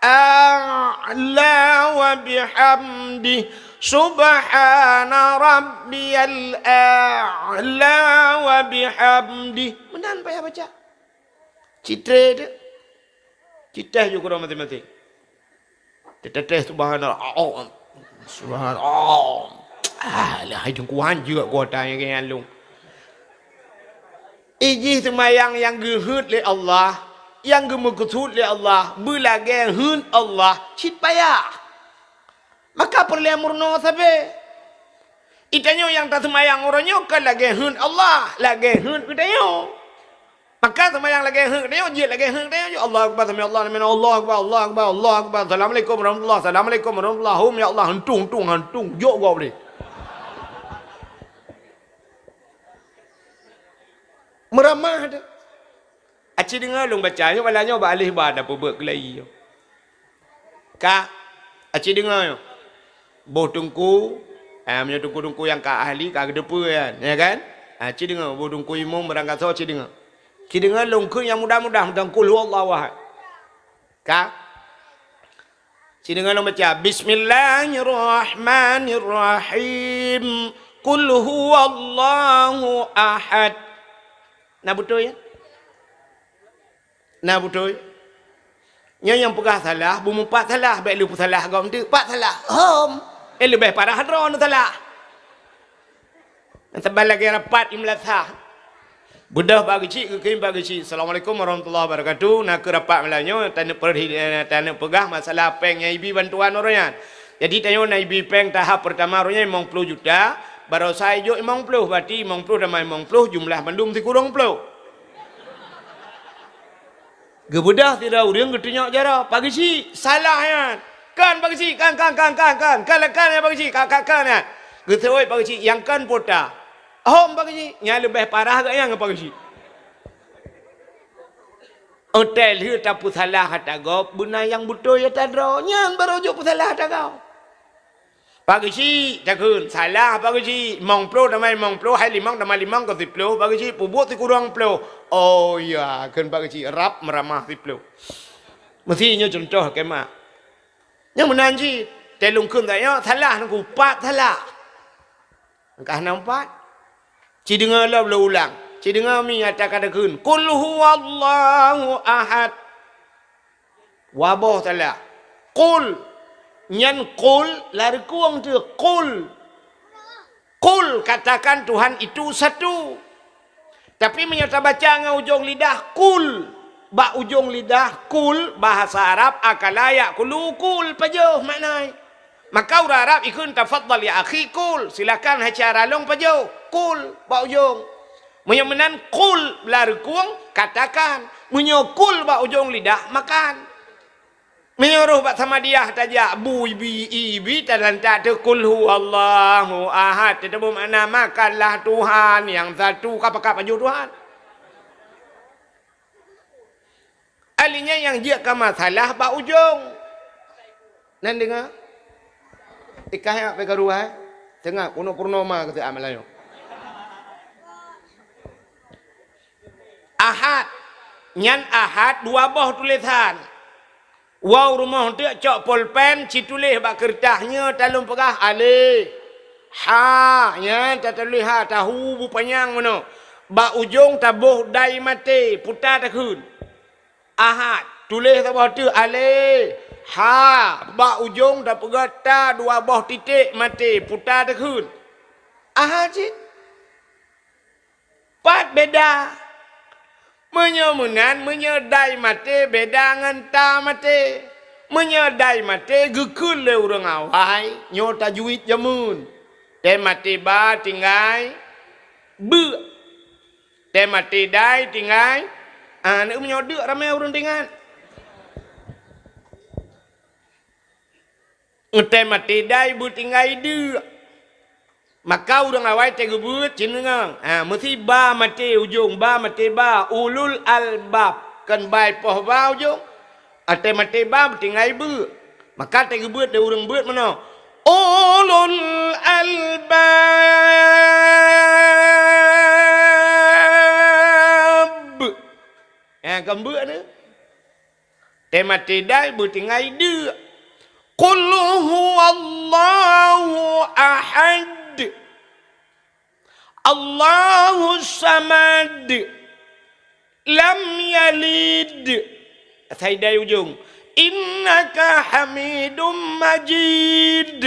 A'la wa bihamdih. Subhana rabbiyal a'la wa bihamdih. Meunan payah baca. Citré tu. Citré ju keudroe maséng-maséng. Teuteuteh subhanallah. Oh, subhanallah. Ah, lah hai teungku hanjeuet kuota nyang keu nyan lôn. Ijih seumayang nyang geuheuet lé Allah, nyang geumeukeusut lé Allah, beulagée heuet Allah cit payah. Maka peureulée meurunoe sabe. Geutanyoe nyang taseumayang uroe nyoe kon lagée heuet Allah, lagée heuet geutanyoe. Maka seumayang lagée heuet geutanyoe, jeuet lagée heuet geutanyoe, Allahu Akbar, sami Allahu liman, Allahu Akbar, Allahu Akbar, Allahu Akbar, Assalamualaikum warahmatullah, Assalamualaikum warahmatullah, hom ya Allah, hantung, hantung, hantung, jok gob deh. Meuramah deh. Aci deungoe lôn baca, nyoe bala nyoe bak aleh ba na peubeuet keulayi nyoe. Ka, aci deungoe nyoe. Boh teungku, eh, meunyoe teungku-teungku nyang ka ahli, ka geuteupeue nyan, ya kan? Aci deungoe, boh teungku imum barangkasoe aci deungoe. Ci deungoe lôn kheun nyang mudah-mudah, mantong Qul huwallahu ahad. Ka? Ci deungoe lôn baca, Bismillahirrahmanirrahim. Qul huwallahu ahad. Na beutôi, ya? Na beutôi. Nyoe nyang peugah salah, beumeupat salah, bék lé peusalah gob teuk, pat salah. Hom. Eh, leubeh parah droe salah. Sabab lagée rapat i meulasah. Beudôh bak geuchik, geukheun bak geuchik, "Assalamualaikum warahmatullahi wabarakatuh." Na keu rapat malam nyoe, taneuk perhi-, eh, taneuk peugah masalah péng nyang ibi bantuan uroe nyan. Jadi, tanyoe na ibi péng tahap peurtama uroe nyan limong ploh juta, barosa ijok limong ploh, berarti limong ploh tamah limong ploh, jumlah bandum sikurong ploh. Geubeudôh sidroe ureuëng geutunyok jaroe, "Pak Geuchik, salah nyan. Kon Pak Geuchik, kon, kon, kon, kon, kon. Kon, kon nyan Pak Geuchik, ka, ka, kon nyan." Geuseuôt Pak Geuchik, "Nyang kon pota." "Hom Pak Geuchik, nyan leubeh parah geuh nyan ngon Pak Geuchik." Otai lheueh tapeusalah ata gob, beuna nyang beutôi ata droe, nyan barô jok peusalah ata gob. Pak Geuchik, takheun, salah Pak Geuchik, limong ploh tamah limong ploh, hai limong tamah limong kon siploh, Pak Geuchik, peubuet sikurong ploh. Oh ya, kheun Pak Geuchik, rab meuramah siploh. Meusti nyoe cuntoh keu mak. Nyang meunan cit, teuh lôn kheun tanyoe, salah nangku, pat salah. Angkah na pat. Ci deungoe lom lôn ulang. Ci deungoe mi ata ka takheun, "Qul huwallahu ahad." Waboh salah. Qul. Nyan qul, lam reukong teuh, qul. Qul, katakan Tuhan itu satu. Tapi meunyoe tabaca ngon ujong lidah, kul. Bak ujong lidah, kul, bahasa Arab, akala ya'kulu, kul, pajoh makna. Maka ureuëng Arab ikheun, "Tafadhal ya akhi, kul." Silakan, hai syedara lôn, pajoh. Kul, bak ujong. Meunyoe meunan, kul, lam reukong, katakan. Meunyoe kul, bak ujong lidah, makan. Meunyoe roh bak Samadiyah tajak, bu ibi, ibi, talantak teuh, "Qul huwallahu ahad." Teutabeuet makna, "Makanlah Tuhan yang satu." Ka pakat pajoh Tuhan. Ahli nyan nyang jeuet ka masalah bak ujong. Nan deungoe? Ikah nyak peukaru hai. Teungoh, keunoe purnoma keu si Ahmad Layu. Ahad. Nyan ahad dua boh tulésan. Woe u rumoh teuk cok polpen, ci tuléh bak keureutah nyoe talôn peugah aleh. Ha, nyan tatuléh ha, tahu bu panyang meunoe. Bak ujong taboh dai maté, puta takheun. Ahad, tuléh saboh teuk aleh. Ha, bak ujong tapeugah ta dua boh titék maté, puta takheun. Ahad cit. Pat beda. Meunyoe meunan, meunyoe dai maté beda ngon ta maté. Meunyoe dai maté geukheun lé ureuëng awai, nyoe tajwid jameun. Teumaté ba tinggai beuk. Teumaté dai tinggai, ah, meunyoe deuk ramé ureuëng teuingat. Teumaté dai beutinggai deuk. Maka ureuëng awai teugeubeuet cit deungoe. Ha, meusi ba maté ujong, ba maté ba, ulul albab. Kon bai poh ba ujong. Teumaté ba beutinggai beuk. Maka teugeubeuet lé ureuëng beuet meunoe. Ulul albab. Ha, kon beuk nyoe. Teumaté dai beutinggai deuk. Qul huwallahu ahad. Allahus samad. Lam yalid. Asai dai ujong. Innaka hamidum majid.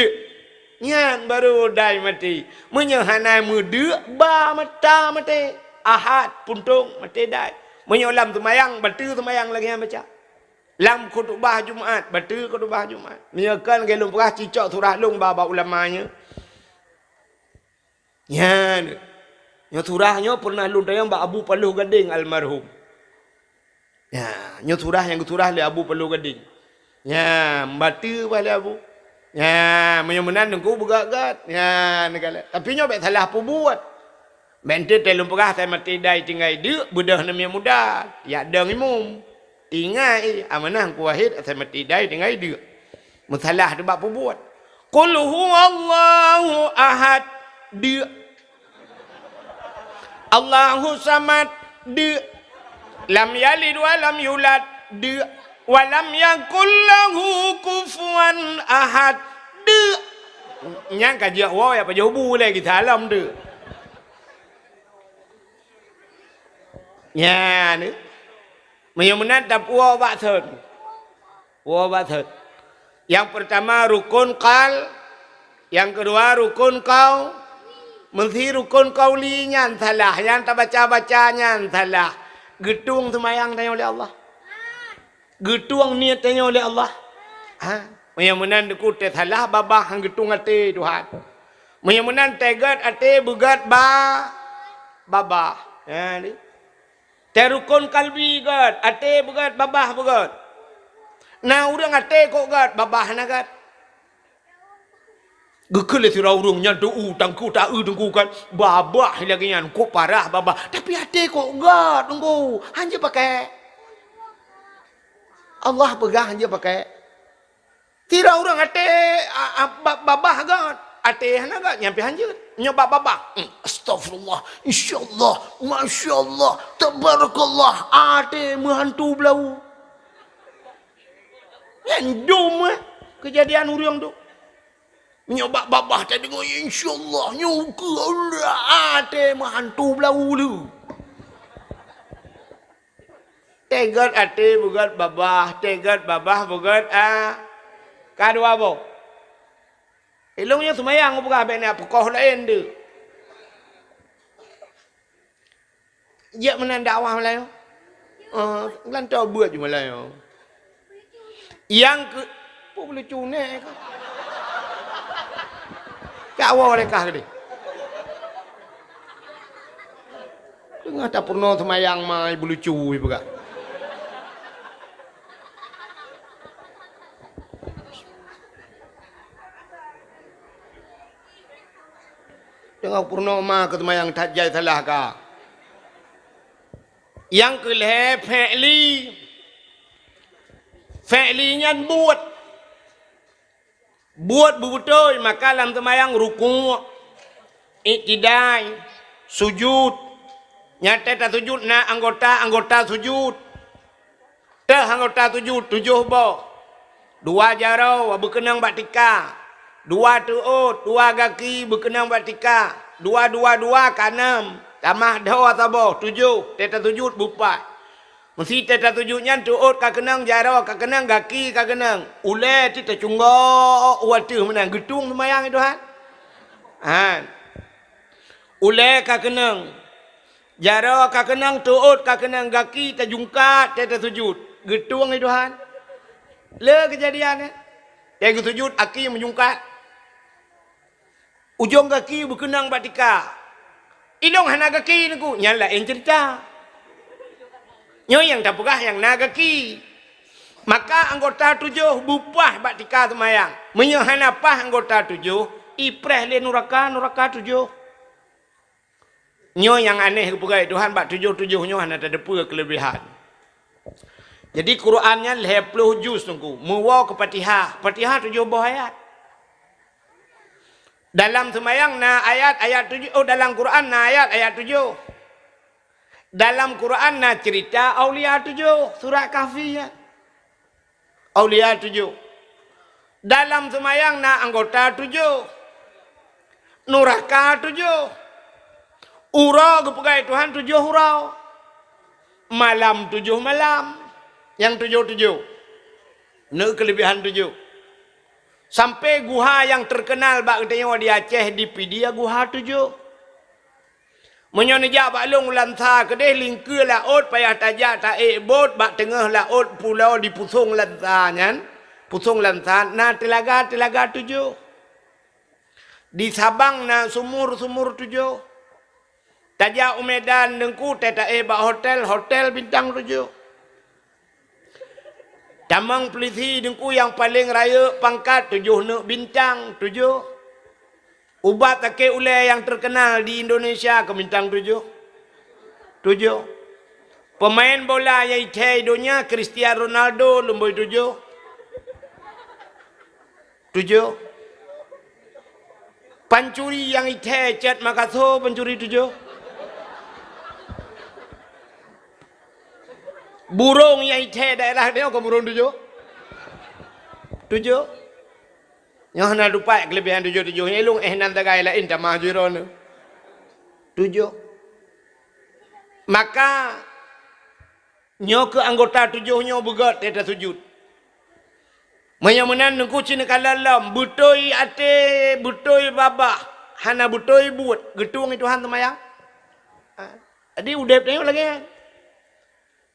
Nyan baru dai maté. Meunyoe hana meudeuk, ba mata maté. Ahad, puntông, maté dai. Meunyoe lam seumayang, bateue seumayang lagèe nyan baca. Lam khutubah Jumat, bateue khutubah Jumat. Meunyoe kon lagèe lôn peugah, cicok surah lôn ba, ba ulama nyoe. Nyan. Nyoe surah nyoe pernah lôn tanyong bak Abu Paloh Gadeng almarhum. Ya, nyoe surah nyang geusurah lé Abu Paloh Gadeng. Ya, bateue bah lé Abu. Ya, meunyoe meunan teungku beugét-gét. Ya, neukalon. Tapi nyoe bèk salah peubuet. Bèk enteuk lôn peugah asai maté dai tinggai deuk, beudôh aneuk miet muda. Yak dong imum. Ingat, eh, amanah Teungku Wahid asai maté dai tinggai deuk. Meusalah teuh bak peubuet. Qul huwallahu ahad. Deuk. Allahu samad. Deuk. Lam yalid wa lam yulad. Deuk. Wa lam yakul lahu kufuwan ahad. Deuk. Nyan ka jeuet woe ya pajoh bu lé geusalam deuk. Nyan. Meunyoe meunan tapuwoe bak thon. Woe bak thon. Nyang peurtama rukun qal, nyang keudua rukun qau-, meusé rukun qauli nyan salah, nyang tabaca-baca nyan salah. Geutueng seumayang tanyoe lé Allah. Geutueng niet tanyoe lé Allah. Ha? Meunyoe meunan teungku teusalah babah han geutueng até Tuhan. Meunyoe meunan teuget até beugét ba-, babah. Ha, ni. Teu rukun kalbi gét, até beugét, babah beugét. Na ureuëng até kok gét, babah na gét. Geukheun lé sidroe ureuëng nyan teu u tangku ta eu teungku kan, babah lagée nyan, kok parah babah. Tapi até kok gét teungku, hanjeuet pakai. Allah peugah hanjeuet pakai. Sidroe ureuëng até, a, a, ba-, babah gét, até hana gét, nyan pih hanjeuet. Nyoe bak babah, hmm, astagfirullah, insyaallah, masyaallah, tabarakallah, até meuhantu blau. Nyan dum, eh, keujadian ureuëng tu. Meunyoe bak babah tadeungoe, insyaallah, nyoe keu Allah, até meuhantu blau le. Teuget até beugét babah, teuget babah beugét a-, ka dua boh. Ilong nyoe seumayang peugah bék na peukoh laén deuh. Jeuet meunan dakwah malam nyoe. Eh, lantoe beuet ju malam nyoe. Nyang keu-, peue bulucu nèk ka? Cak woe lé kah keudeh. Teungoh tapeurunoe seumayang ma bulucu peugah. Teungoh peurunoe ma keu seumayang that jai salah ka. Nyang keu lhèe fi'li. Fi'li nyan buet. Buet beubeutôi, maka lam seumayang rukuk, iktidai, sujud. Nyang teuh tasujud na anggota-anggota sujud. Teuh anggota sujud tujoh boh. Dua jaroe beukeunong bak tika. Dua teuôt, dua gaki beukeunong bak tika. Dua, dua, dua ka nam. Tamah dhoe saboh, tujoh. Teuh tasujud beupaih. Meusé teuh tasujud nyan teuôt ka keunong, jaroe ka keunong, gaki ka keunong. Ulèe teuh tacunggok u ateueh meunan geutueng seumayang, Tuhan. Han. Ulèe ka keunong. Jaroe ka keunong, teuôt ka keunong, gaki tajungkat teuh tasujud. Geutueng, Tuhan. Le keujadian, eh. Teuh geusujud, aki meujungkat. Ujong gaki beukeunong bak tika. Ilong hana gaki teungku, nyan laén ceurita. Nyoe nyang tapeugah nyang na gaki. Maka anggota tujoh beupaih bak tika seumayang. Meunyoe hana paih anggota tujoh, ipreh lé nuraka, nuraka tujoh. Nyoe nyang aneh geupeugah Tuhan bak tujoh-tujoh nyoe hana tateupeue keuleubehan. Jadi Quran nyan lhèe ploh juz teungku, meuwoe keu Fatihah. Fatihah tujoh boh ayat. Dalam seumayang na ayat-ayat tujoh, oh, dalam Quran na ayat-ayat tujoh. Dalam Quran na ceurita aulia tujoh, surat Kahfi nyan. Aulia tujoh. Dalam seumayang na anggota tujoh. Nuraka tujoh. Uroe geupeugah Tuhan tujoh uroe. Malam tujoh malam. Nyang tujoh-tujoh. Neu keuleubehan tujoh. Sampai guha nyang teukeunal bak geutanyoe di Aceh, di Pidie, guha tujoh. Meunyoe neujak bak lôn u Lansa keudeh lingkeue laôt payah tajak taék bot bak teungoh laôt pulo di Pusong Lansa nyan, Pusong Lansa na teulaga-teulaga tujoh. Di Sabang na sumur-sumur tujoh. Tajak u Medan Teungku, teuh taéh bak hotel, hotel bintang tujoh. Tamong pulisi Teungku nyang paleng rayeuk pangkat tujoh neuk bintang tujoh. Ubat sakét ulée nyang teukeunal di Indonesia keu bintang tujoh. Tujoh. Peumaén bola nyang ithée donya Cristiano Ronaldo lumboi tujoh. Tujoh. Pancuri nyang ithée cot makaso pancuri tujoh. Burông nyang ithée daerah nyoe kon burông tujoh. Tujoh. Nyoe hana tupat keulebihan tujoh-tujoh nyan, ilong éh nan sagai laén tamah jih droeneuh. Tujoh. Maka nyoe keuh anggota tujoh nyoe beugét teuh tasujut. Meunyoe meunan Teungku cit neukalon lom, beutôi até, beutôi babah, hana beutôi buet, geutueng Tuhan seumayang? Ha? Jadi udeb tanyoe lagée nyan.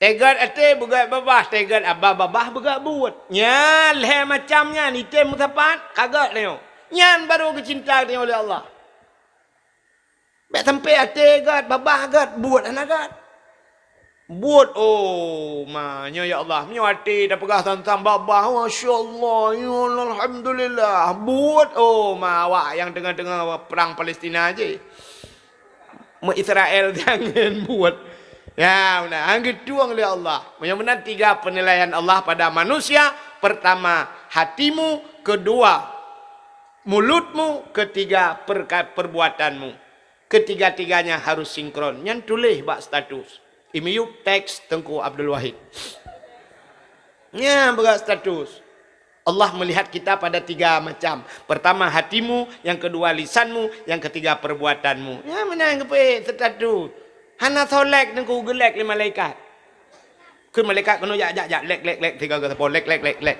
Teuh gét até beugét babah, teuh gét babah beugét buet. Nyan lhée macam nyan item meusapat ka gét tanyoe. Nyan barô geucinta tanyoe lé Allah. Bék sampai até gét, babah gét, buet hana gét. Buet, oh ma, nyoe ya Allah, meunyoe até tapeugah tantang babah, masya Allah, ya Allah, alhamdulillah. Buet, oh ma, awak nyang teungoh-teungoh perang Palestina jih. Meu Israel jangan buet. Ya, meunan. Han geutueng lé Allah. Meunyoe meunan tiga penilaian Allah pada manusia, pertama hatimu, kedua mulutmu, ketiga perka-, perbuatanmu. Ketiga-tiganya harus sinkron. Nyan tuléh bak status. Imiyub teks Teungku Abdul Wahid. Nyan bak status. Allah melihat kita pada tiga macam. Pertama hatimu, yang kedua lisanmu, yang ketiga perbuatanmu. Ya, meunan geupeuék status. Hana soe like Teungku geulike lé malaikat. Keu malaikat keunoe jak, jak, jak, lek, lek, lek, tiga, tiga, sapo, lek, lek, lek, lek.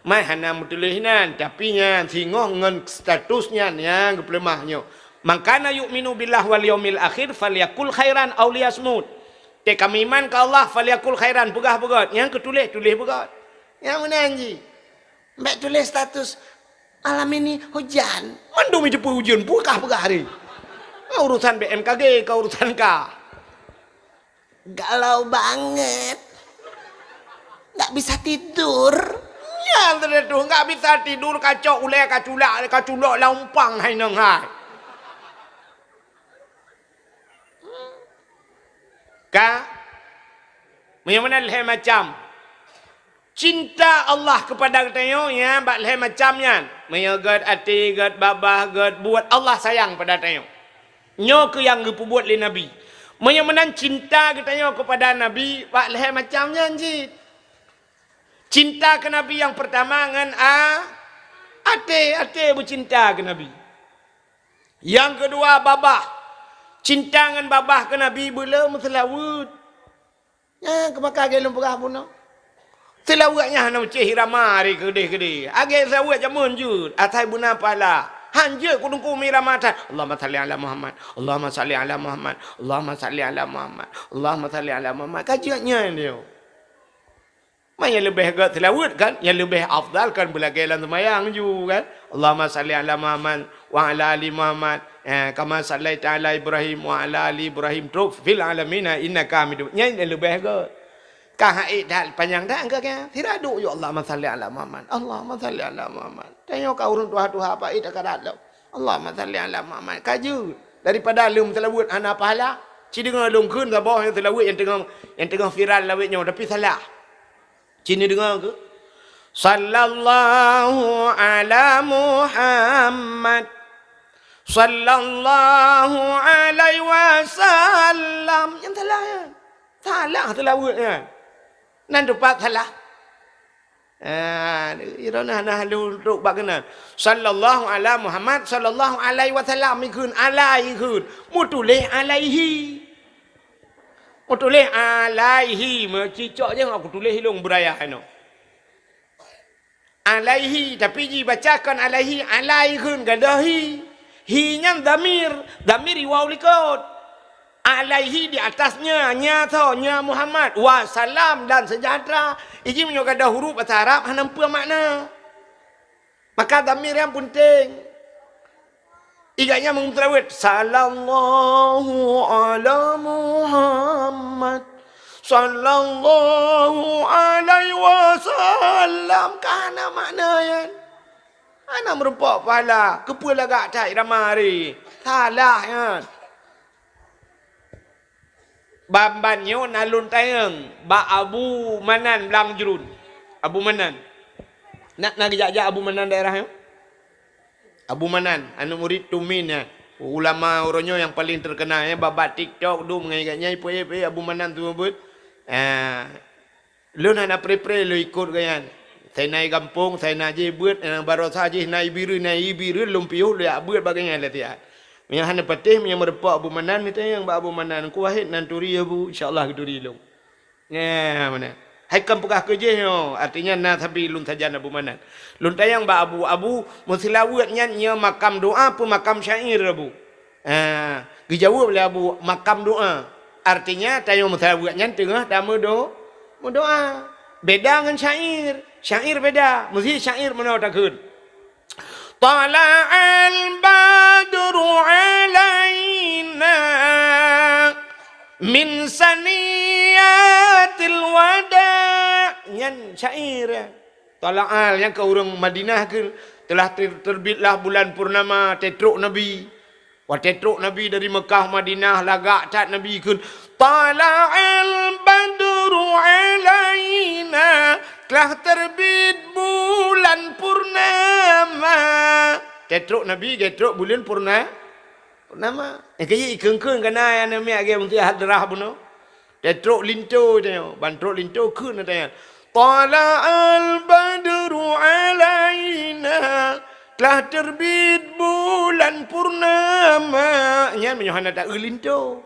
Mai hana meutuléh nan, tapi nyan singoh ngon status nyan nyang geupeuleumah nyoe. "Man kana yu'minu billahi wal yaumil akhir falyakul khairan aw liyasmut." Teuka meuiman keu Allah, falyakul khairan, peugah beugét. Nyang keutuléh, tuléh beugét. Nyang meunan jih. Bék tuléh status, "Malam ini hujan." Mandum jiteupeue ujeuen, peugah-peugah hari. Ka urusan B M K G, ka urusan ka. Galau banget. Nggak bisa tidur. Nyan teuh tu, nggak bisa tidur, kacok ulée, kaculak, kaculok lam umpang hai nong hai. Ka? Meunyoe meunan lhée macam. Cinta Allah keupada geutanyoe nyan bak lhée macam nyan. Meunyoe gét até, gét babah, gét buet, Allah sayang pada tanyoe. Nyoe keuh nyang geupeubuet lé Nabi. Meunyoe meunan cinta geutanyoe keupada Nabi bak lhée macam nyan cit. Cinta keu Nabi nyang peurtama ngon a-, até, até beucinta keu Nabi. Nyang keudua babah. Cinta ngon babah keu Nabi beu le meuseulaweuet. Nyan keuh maka lagée lôn peugah bunoe. Seulaweuet nyan hana meucéh irama ari keudeh-keudeh. Lagée seulaweuet jameun jeuet, asai beuna pahala. Han jeuet keu Teungku meuirama that. Allahumma shalli ala Muhammad. Allahumma shalli ala Muhammad. Allahumma shalli ala Muhammad. Allahumma shalli ala Muhammad. Ka jeuet nyan nyoe. Ma nyang leubeh gét seulaweuet kan? Nyang leubeh afdal kan beulagée lam seumayang ju kan? Allahumma shalli ala Muhammad wa ala ali Muhammad. Eh, kama shallaita ala Ibrahim wa ala ali Ibrahim trok fil alamina innaka Hamidum. Nyan nyang leubeh gét. Ka hai that panyang that ka kan? Sira duek, "Ya Allahumma shalli ala Muhammad. Allahumma shalli ala Muhammad." Tanyoe ka ureuëng tuha-tuha apa ita ka dat lom. "Allahumma shalli ala Muhammad." Ka jeuet. Daripada lom seulaweuet hana pahala. Ci deungoe lôn kheun saboh nyang seulaweuet nyang teungoh, nyang teungoh viral lawét nyoe tapi salah. Ci neudeungoe keuh? Sallallahu ala Muhammad. Sallallahu alaihi wasallam. Nyang salah nyan. Salah seulaweuet nyan. Nan teumpat salah. Ah, droeneuh hana lôn trok bak keunan. Sallallahu ala Muhammad, sallallahu alaihi wasallam, ikheun, alai ikheun. Meutuléh alaihi. Meutuléh alaihi, meucicok jih aku tuléh ilong beuraya inoe. Alaihi, tapi jibaca kon alaihi, alai kheun gadôh hi. Hi nyan dhamir, dhamir iwaw likot. Alaihi di atasnya, nya tho, nya Muhammad. Wa salam dan sejahtera. Iji meunyoe gadôh huruf bahasa Arab hana peue makna. Maka dhamir nyang peunteng. Iga nyan meunteulawet, "Sallallahu ala Muhammad, sallallahu alaihi wasallam." Ka hana makna nyan. Hana meurumpok pahala. Keupeue lagak that irama hari? Salah nyan. Ban-ban nyoe na lôn tanyong bak Abu Manan Blang Jrun. Abu Manan. Nak na geujak-jak Abu Manan daerah nyoe? Abu Manan, aneuk murit Tumin nyan. Ulama uroe nyoe nyang paleng terkenal, ya, bak-bak TikTok dum ngon gobnyan, ipeu-ipeu Abu Manan tu beuet. Ah, Lôn hana pre-pre lôn ikot gobnyan. Sai na i gampông, sai na jih beuet, nyang baroesa jih na i Bireuen, na i Bireuen lôn piôh lôn jak beuet bak gobnyan lé siat. Meunyoe hana patéh, meunyoe meurumpok Abu Manan, neutanyong bak Abu Manan, "Ku Wahid nan turi ya, Bu?" "Insya Allah geuturi lôn." Nyan meunan. Hai kon peugah keu jih nyoe, artinya na sabe lôn sajan Abu Manan. Lôn tanyong bak Abu, "Abu, meuseulaweuet nyan nyoe makam doa peue makam syair, Abu?" Ah, geujaweueb lé Abu, "Makam doa." Artinya, tanyoe meuseulaweuet nyan teungoh tameudo-, meudoa. Beda ngon syair. Syair beda. Meusi syair meunoe takheun, "Tala'al badru alaina min saniyatil wada." Nyan syair. Tala'al, nyang keu ureuëng Madinah kheun, "Telah ter-, terbitlah bulan purnama, teutrok Nabi." Watée trok Nabi dari Meukah Madinah, lagak that Nabi kheun, "Tala'al badru alaina," telah terbit bulan purnama. Teutrok Nabi, geutrok buleuen purna-, purnama. Eh, keu jih ikheun-kheun ka na nyang neumiet lagée meunteuk hadrah bunoe. Teutrok linto tanyoe, ban trok linto kheun tanyoe, "Tala'al badru alaina," telah terbit bulan purnama. Nyan meunyoe hana taeu linto.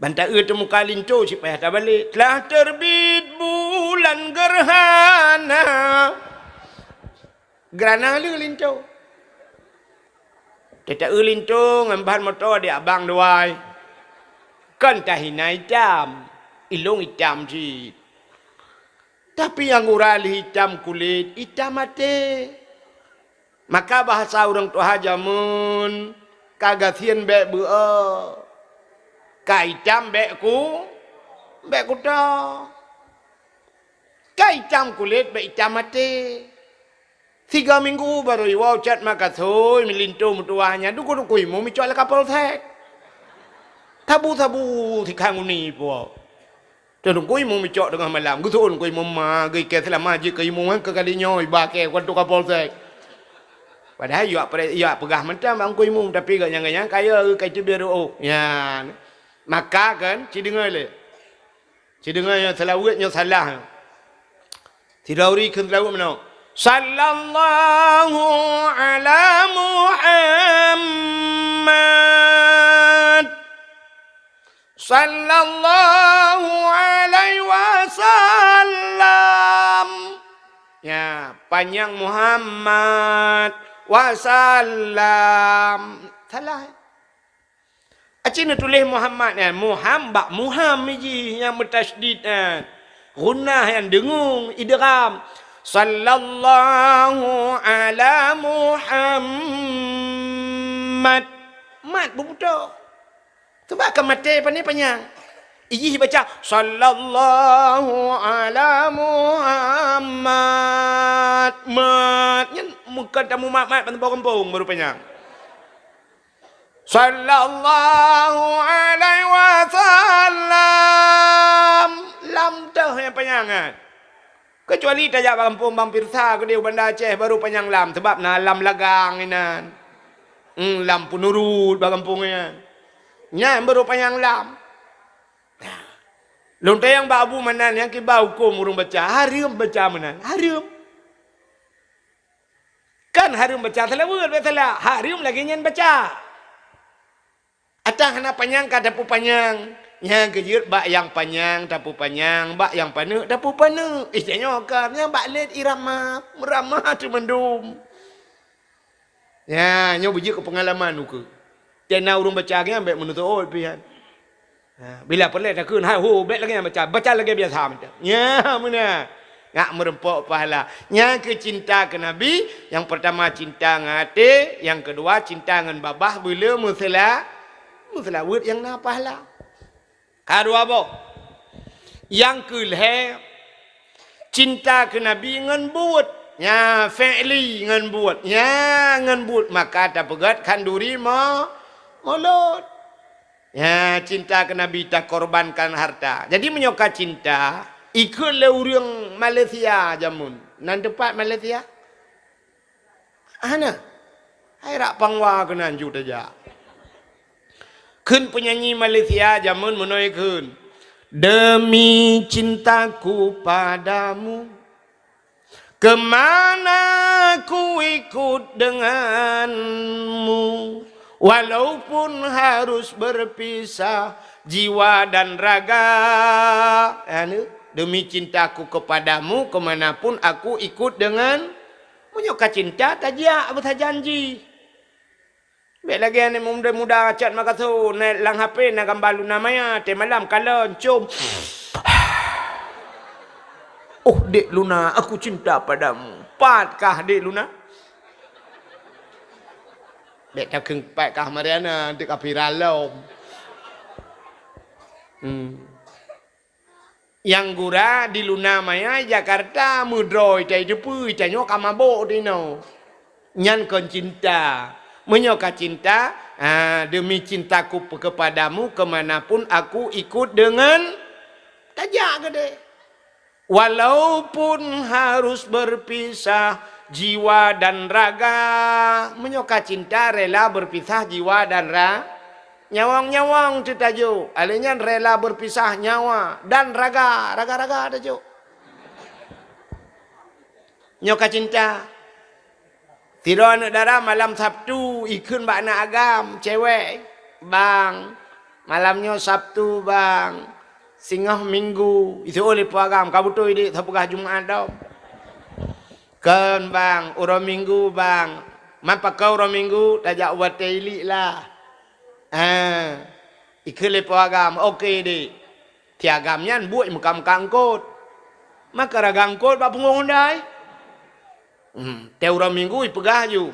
Ban taeu teumuka linto cit payah tabalek. Telah terbit bulan gerhana. Geurana le linto. Teuta-eu linto ngon ban moto di abang dua. Kon tahina itam, ilong itam cit. Tapi nyang gura lé itam kulét, itam até. Maka bahasa ureuëng tuha jameun, ka gasien bék beuo. Ka itam bék ku, bék kuto. Ka itam kulét bék itam até. Tiga minggu baru iwoe cat makathoi meulinto meutuwah nyan, dukui-dukui imum icok lé Kapolsek. Sabu-sabu sikhang uni iwoe. Teungku imum icok teungoh malam, geuthon ku imum ma, geuikée seulama jeuet keu imum keu kali nyoe iba kée keu Kapolsek. Padahai yak pre-, yak peugah mantong bak Teungku Imum, tapi gobnyan-gobnyan kaya ka iteubiet reuôh. Nyan. Maka kan, ci deungoe lé. Ci deungoe nyoe seulaweuet nyoe salah. Sidroe ureuëng kheun seulaweuet meunoe, "Sallallahu ala Muhammad. Sallallahu alaihi wasallam." Ya, panyang Muhammad wasallam. Salah. Aci neutuléh Muhammad nyan, Muham bak Muham jih nyang meutasydid nyan. Ghunnah nyan deungung idgham. Sallallahu ala Muhammad. Mat beubutôh. Sebab ka maté pane panyang. Ijih baca, "Sallallahu ala Muhammad." Mat. Nyan meukat tamu mat-mat ban gampông baru panyang. Sallallahu alaihi wasallam. Lam teuh nyang panyang nyan. Keucuali tajak bak gampông Bang Pirsa keudeh u Banda Aceh baru panyang lam, sabab na lam lagang inan. Hmm, lam peunurut bak gampông nyan. Nyan baru panyang lam. Nah. Lôn tanyong bak Abu Manan nyang kiba huköm ureuëng baca, hareuem baca meunan, hareuem. Kan hareuem baca seulaweuet, bék salah. Hareuem lagée nyan baca. Atawa hana panyang ka tapeupanyang. Nyang keujeuet bak nyang panyang tapeupanyang, bak nyang paneuk tapeupeuneuk. Istimewa kan nyang bak lét irama, meurama teuh mandum. Ya, nyoe beujeuet keu peungalaman ukeue. Tena ureuëng baca nyan bék meunutôt pih nyan. Ha, bila peureulée takheun, hai ho, bék lagée nyan baca, baca lagée biasa mantong. Nyan meunan. Ngak meureumpok pahala. Nyan keuh cinta keu Nabi, nyang peurtama cinta ngon até, nyang keudua cinta ngon babah, beuleu meusela-, meuseulaweuet nyang na pahala. Ka dua boh. Nyang keu lhée, cinta keu Nabi ngon buet. Nyan, fi'li ngon buet. Nyan, ngon buet. Maka tapeugét khanduri mo-, mulod. Ya, cinta keu Nabi takorbankan harta. Jadi meunyoe ka cinta, ikheun lé ureuëng Malaysia jameun. Nan teumpat Malaysia? Hana. Hai rak pangwa keunan ju tajak. Kheun peunyanyi Malaysia jameun meunoe kheun, "Demi cintaku padamu, kemana ku ikut denganmu, walaupun harus berpisah jiwa dan raga." Anu, "Demi cintaku kepadamu, kemanapun aku ikut dengan." Meunyoe ka cinta, tajak beusajan jih. Bék lagée aneuk muda-muda chat makaso, na lam H P na gambar Luna Maya, teumalam kalon, com. "Oh, Dek Luna, aku cinta padamu." Pat kah Dek Luna? Bék takheun pat kah Mariana, dek ka viral lom. Hmm. Nyang gura di Luna Maya, Jakarta, meudroe ita iteupeue, ita nyoe ka mabök tinoe. Nyan kon cinta. Meunyoe ka cinta, ha, "Demi cintaku pe-, kepadamu, kemanapun aku ikut dengan," tajak keudeh. "Walaupun harus berpisah jiwa dan raga." Meunyoe ka cinta, rela berpisah jiwa dan ra-, nyawöng-nyawöng teutajok. Alèh nyan rela berpisah nyawa dan raga, raga-raga tajok. Nyoe ka cinta. Sidroe aneuk dara malam Sabtu ikheun bak aneuk agam cewek, "Bang, malam nyoe Sabtu, Bang. Singoh Minggu." Iseuôt lé po agam, "Ka beutôi, Dek, sapeugah Jumat dong." "Kon, Bang, uroe Minggu, Bang." "Man pakon uroe Minggu?" "Tajak u batée iliek lah." Ah, ikheun lé po agam, "Oke, Dek." Ti agam nyan buet meuka-meuka eungkôt. Maka raga eungkôt bak punggong undai. Hmm, tée uroe Minggu ipeugah ju.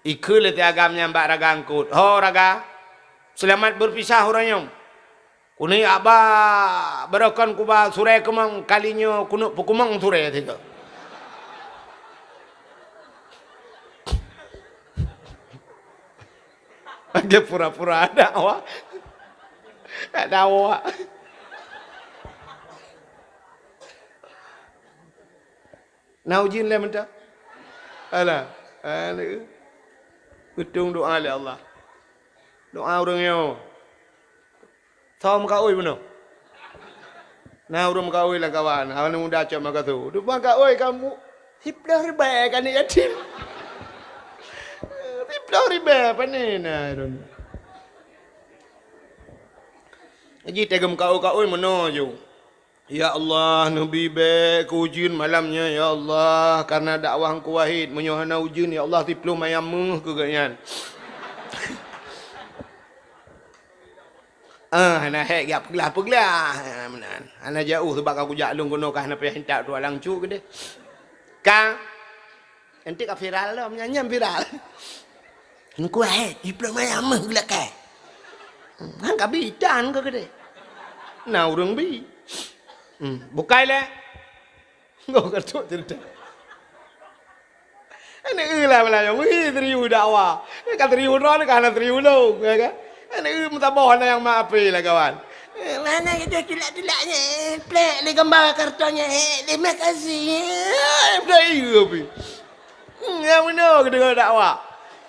Ikheun lé ti agam nyan bak raga eungkôt, "Ho raga, seulamat beurpisah uroe nyoe. Keuneuk haba barokon kuba surée keumong, kali nyoe keuneuk peukeumong surée sigoe." Lagée pura-pura ada awak. Ada awak. Na ujeuen lé mantong? Alah, alah. Beutong doa lé Allah. Doa ureuëng nyoe. Soe meukaôi bunoe? Na ureuëng meukaôi lam kawan, aneuk muda cok meukaso. Deuh meukaôi kamu, siplôh ribée keu aneuk yatim. Siplôh ribée pane na ureuëng. Jih teuga meukaôi-kaôi meunoe ju. "Ya Allah, neubi bék keu ujeuen malam nyoe, ya Allah, kareuna dakwah Teungku Wahid. Meunyoe hana ujeuen, ya Allah, siplôh mayam méuh keu gobnyan." Ah, hana hék jak peuglah-peuglah. Ah, meunan. Hana jauh, sabab ka kujak lôn keunoe ka hana payah intat tualang cuk keudeh. Ka Enteuk ka viral lom, nyan, nyan viral. Nyan kuah, eh, diploma nyang meuh geulakée. Hmm, han ka bi tan keu keudeh. Na ureuëng bi. Hmm, bukai lé. Ngoh ka trok ceurita. Aneuk eu lah beulayong, wih, serius dakwah. Ka serius droe, ka hana serius lôn, ya kan? Aneuk eu meusaboh hana nyang ma ape lah kawan. Eh, mana kita tulak-tulak nyan, eh, plek lé gambar karton nyan, eh, terima kasih. Eh, dah iya pi. Hmm, nyang beuna geudeungoe dakwah.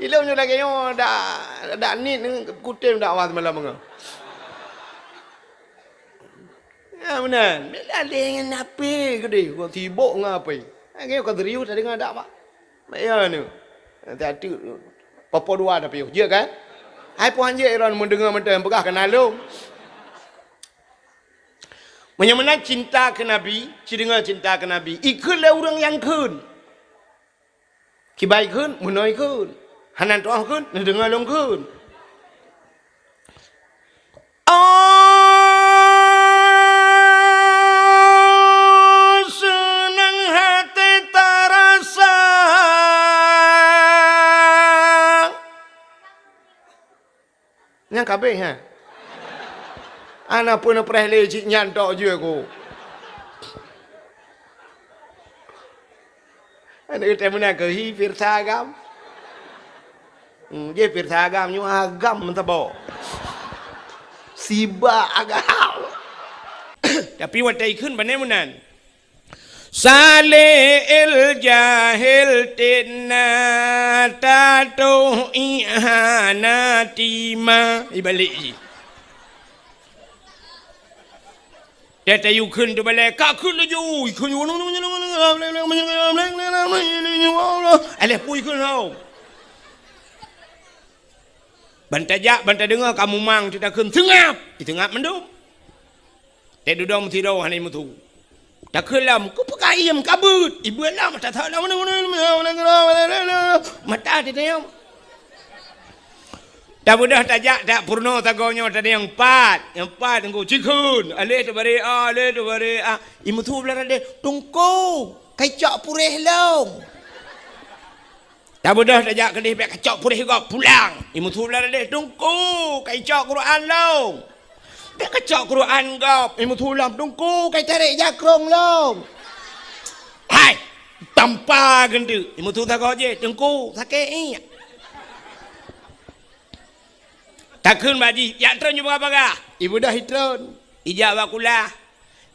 Ilôn nyoe lagèe nyoe dak, dak nit kutem dakwah semalam nyoe. Ya, meunan. Bila lé ngon ape geude, kok sibok ngon ape. Lagèe nyoe ka serius tadeungoe dakwah. Mak ya ni. Nanti atu popo dua tapi jeuet kan? Hai puan jeuet iron mendengar mentang peugah kenal lôn. Meunyoe meunan cinta keu Nabi, ci deungoe cinta keu Nabi. Ikheun lé ureuëng nyang kheun. Kibai kheun, meunoe kheun. Hana tu'oh kheun, neudeungoe lôn kheun. Oh, seunang hati tarasa. Nyang ka abéh, ha? Ana peue neupreh lé cit nyan tok jeuet ku. Aneuk teuh meunan keuh hi pirsa agam. Hmm, jih pirsa agam nyoe agam meusaboh. Sibak agam. Tapi watèe ikheun bane meunan. Saleh el jahel tena tatoh ihana tima. Ibalek jih. Teuh tayue kheun teubalèe, ka kheun laju, kheun. Alah pui kheun hau. Ban tajak, ban tadeungoe ka mumang, teuh takheun, "Seungab!" Iseungab mandum. Teuh dudong meusidroe hana imeusu. Takheun lom, "Keupeue ka iem ka beuet?" Ibeuet lom, mata that lom. Mata teuh tayue. Tabeudôh tajak, tak peurunoe sagoe nyoe tadi nyang pat, nyang pat teungku cikheun, aleh teubari a, aleh teubari a, imeusu blah radeh, "Teungku, kai cok puréh lôn." Tabeudôh tajak keudeh, "Bèk kacok puréh gob pulang." Imeusu blah radeh, "Teungku, kai cok Quran lôn." "Bèk kacok Quran gob." Imeusu lom, "Teungku, kai tarek jakrong lôn." Hai, tampa geunteuk. Imeusu sagoe jih, "Teungku, sakét iek." Takheun bak jih, "Jak treun ju bagah-bagah." Ibeudôh itreun. Ijak bak kulah.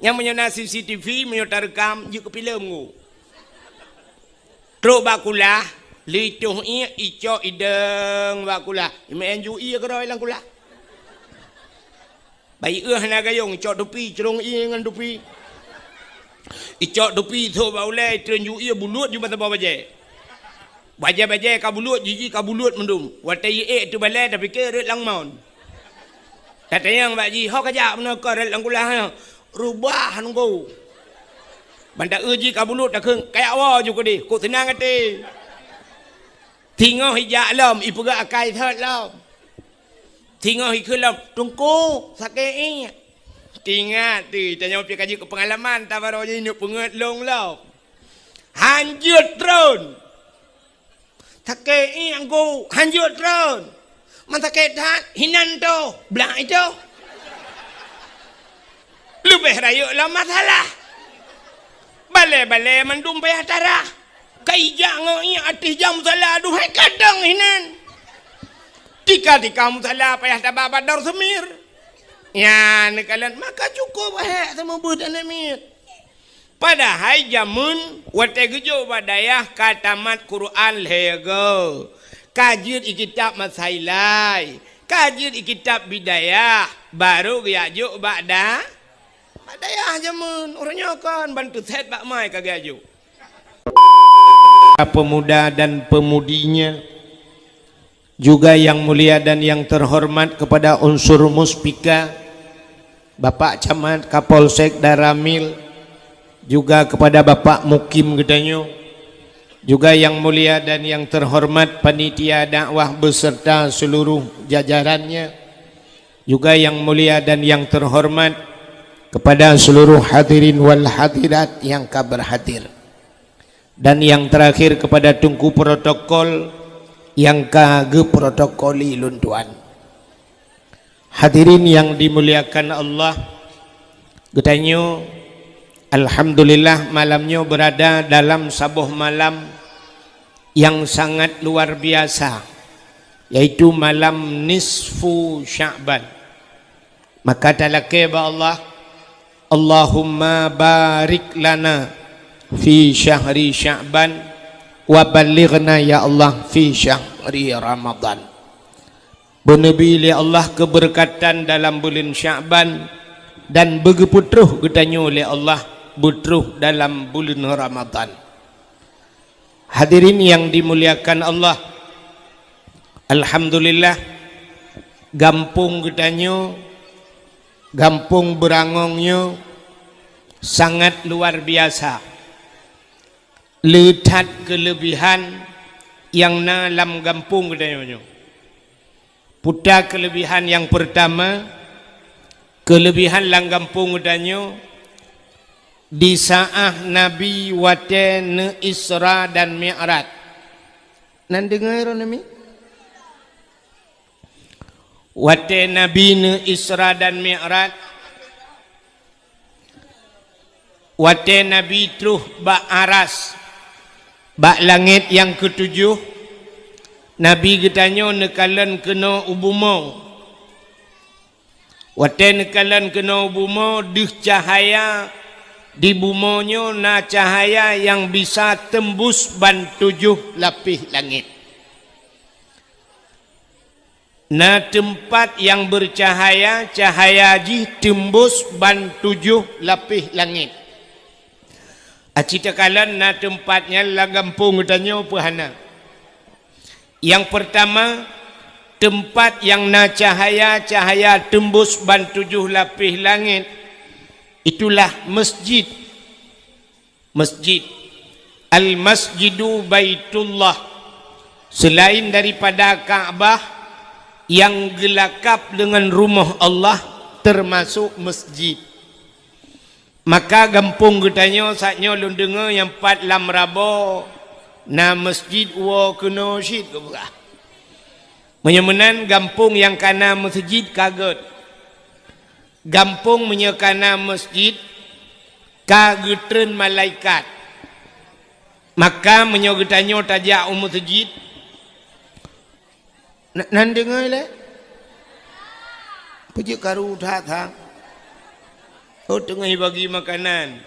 Nyang meunyoe na C C T V, meunyoe tareukam, jeuet keu filem ngu. Trok bak kulah, lheuh itoh iek, icok idong bak kulah. Imeu'en ju iek keudroe lam kulah. Bayeue hana gayong, icok tupi, crông iek ngon tupi. Icok tupi, sôk bak ulèe, itreun ju iek, bulut ju meusaboh bajèe. Bajèe-bajèe ka bulut, jiji ka bulut mandum. Watèe iek teubalèe, tapike rot lam mon. Tatanyong bak jih, "Ho kajak meunoe keu rot lam kulah nyoe?" "Reubah nunggu." Ban taeu jih ka bulut, takheun, "Kajak woe ju keudeh, kok seunang até." Singoh ijak lom, ipeugah akai thot lom. Singoh ikheun lom, "Teungku, sakét iek." Teuingat teuh, tanyoe pih ka jeuet keu peungalaman, tabaroe jih neuk peungeut lôn lom. Hanjeuet treun. Sakét iek teungku, hanjeuet treun. Man sakét that, hinan toh, blah itoh. Leubeh rayeuk lam masalah. Balèe-balèe mandum payah tarah. Ka ijak ngon iek ateueh jam musala, aduhai kadang hinan. Tika-tika musala payah taba bak dor seumir. Nyan neukalon, maka cukôp hék seumeubeuet aneuk miet. Padahai jameun watèe geujok bak dayah ka tamat Quran lhèe goe, ka jeuet i kitab Masailai, ka jeuet i kitab Bidayah, barô geujak jok bak da-, bak dayah jameun. Uroe nyoe kon ban teusét bak mai ka geujak jok. Pemuda dan pemudinya, juga yang mulia dan yang terhormat kepada unsur Muspika, Bapak Camat, Kapolsek, Danramil, juga kepada Bapak Mukim geutanyoe, juga yang mulia dan yang terhormat panitia dakwah beserta seluruh jajarannya, juga yang mulia dan yang terhormat kepada seluruh hadirin wal hadirat yang ka berhadir. Dan yang terakhir kepada teungku protokol nyang ka geuprotokoli lôn tuan. Hadirin yang dimuliakan Allah, geutanyoe alhamdulillah malam nyoe berada dalam saboh malam yang sangat luar biasa, yaitu malam nisfu Sya'ban. Maka talakée bak Allah, "Allahumma barik lana fi syahri Sya'ban wa ballighna ya Allah fi syahri Ramadan." Beuneubi lé Allah keubeureukadan dalam buleuen Sya'ban dan beugeupeutroh geutanyoe lé Allah beutroh dalam buleuen Ramadan. Hadirin yang dimuliakan Allah, alhamdulillah, gampông geutanyoe, gampông Beurangong nyoe sangat luar biasa. Le that keuleubihan nyang na lam gampông geutanyoe nyoe. Peue ta keuleubihan nyang peurtama, keuleubihan lam gampông geutanyoe, di saát Nabi watée neu-Isra dan Mi'raj. Nan deungoe droeneuh mi? Watée Nabi neu-Isra dan Mi'raj, watée Nabi troh bak aras, bak langét nyang keutujoh, Nabi geutanyoe neukalon keunoe u bumoe. Watée neukalon keunoe u bumoe, deuh cahya di bumoe nyoe na cahya nyang bisa teumbus ban tujoh lapéh langét. Na teumpat nyang beucahya, cahya jih teumbus ban tujoh lapéh langét. Aci takalon na teumpat nyan lam gampông geutanyoe peu hana. Nyang peurtama, teumpat nyang na cahya, cahya teumbus ban tujoh lapéh langét, itulah masjid. Masjid. Al-Masjidu Baitullah. Selain daripada Ka'bah nyang geulakab deungon rumoh Allah, teumasok masjid. Maka gampông geutanyoe saát nyoe lôn deungoe nyang pat lam Rabo na masjid woe keunoe cit geupeugah. Meunyoe meunan gampông nyang kana masjid ka gét. Gampông meunyoe kana masjid ka geutreun malaikat. Maka meunyoe geutanyoe tajak u masjid, na-, nan deungoe lé? Peue jeuet karu that-that? Oh, teungoh bagi makanan.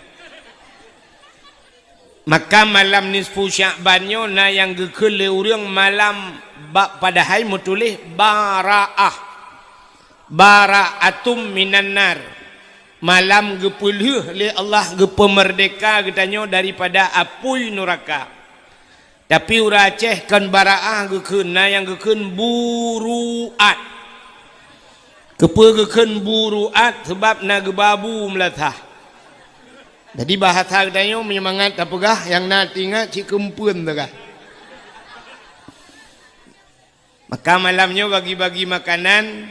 Maka malam nisfu Sya'ban nyoe na nyang geukheun lé ureuëng malam ba-, padahai meutuléh Bara'ah. Bara'atum minan nar. Malam geupeulheueh lé Allah, geupeumeurdeka geutanyoe daripada apui nuraka. Tapi ureuëng Aceh kon bara'ah geukheun, na nyang geukheun buru'at. Keupeue geukheun buru'at? Sabab na geubabu meulasah. Jadi bahasa geutanyoe meunyoe mangat tapeugah, nyang na teuingat cit keumpeuen teuka. Maka malam nyoe bagi-bagi makanan,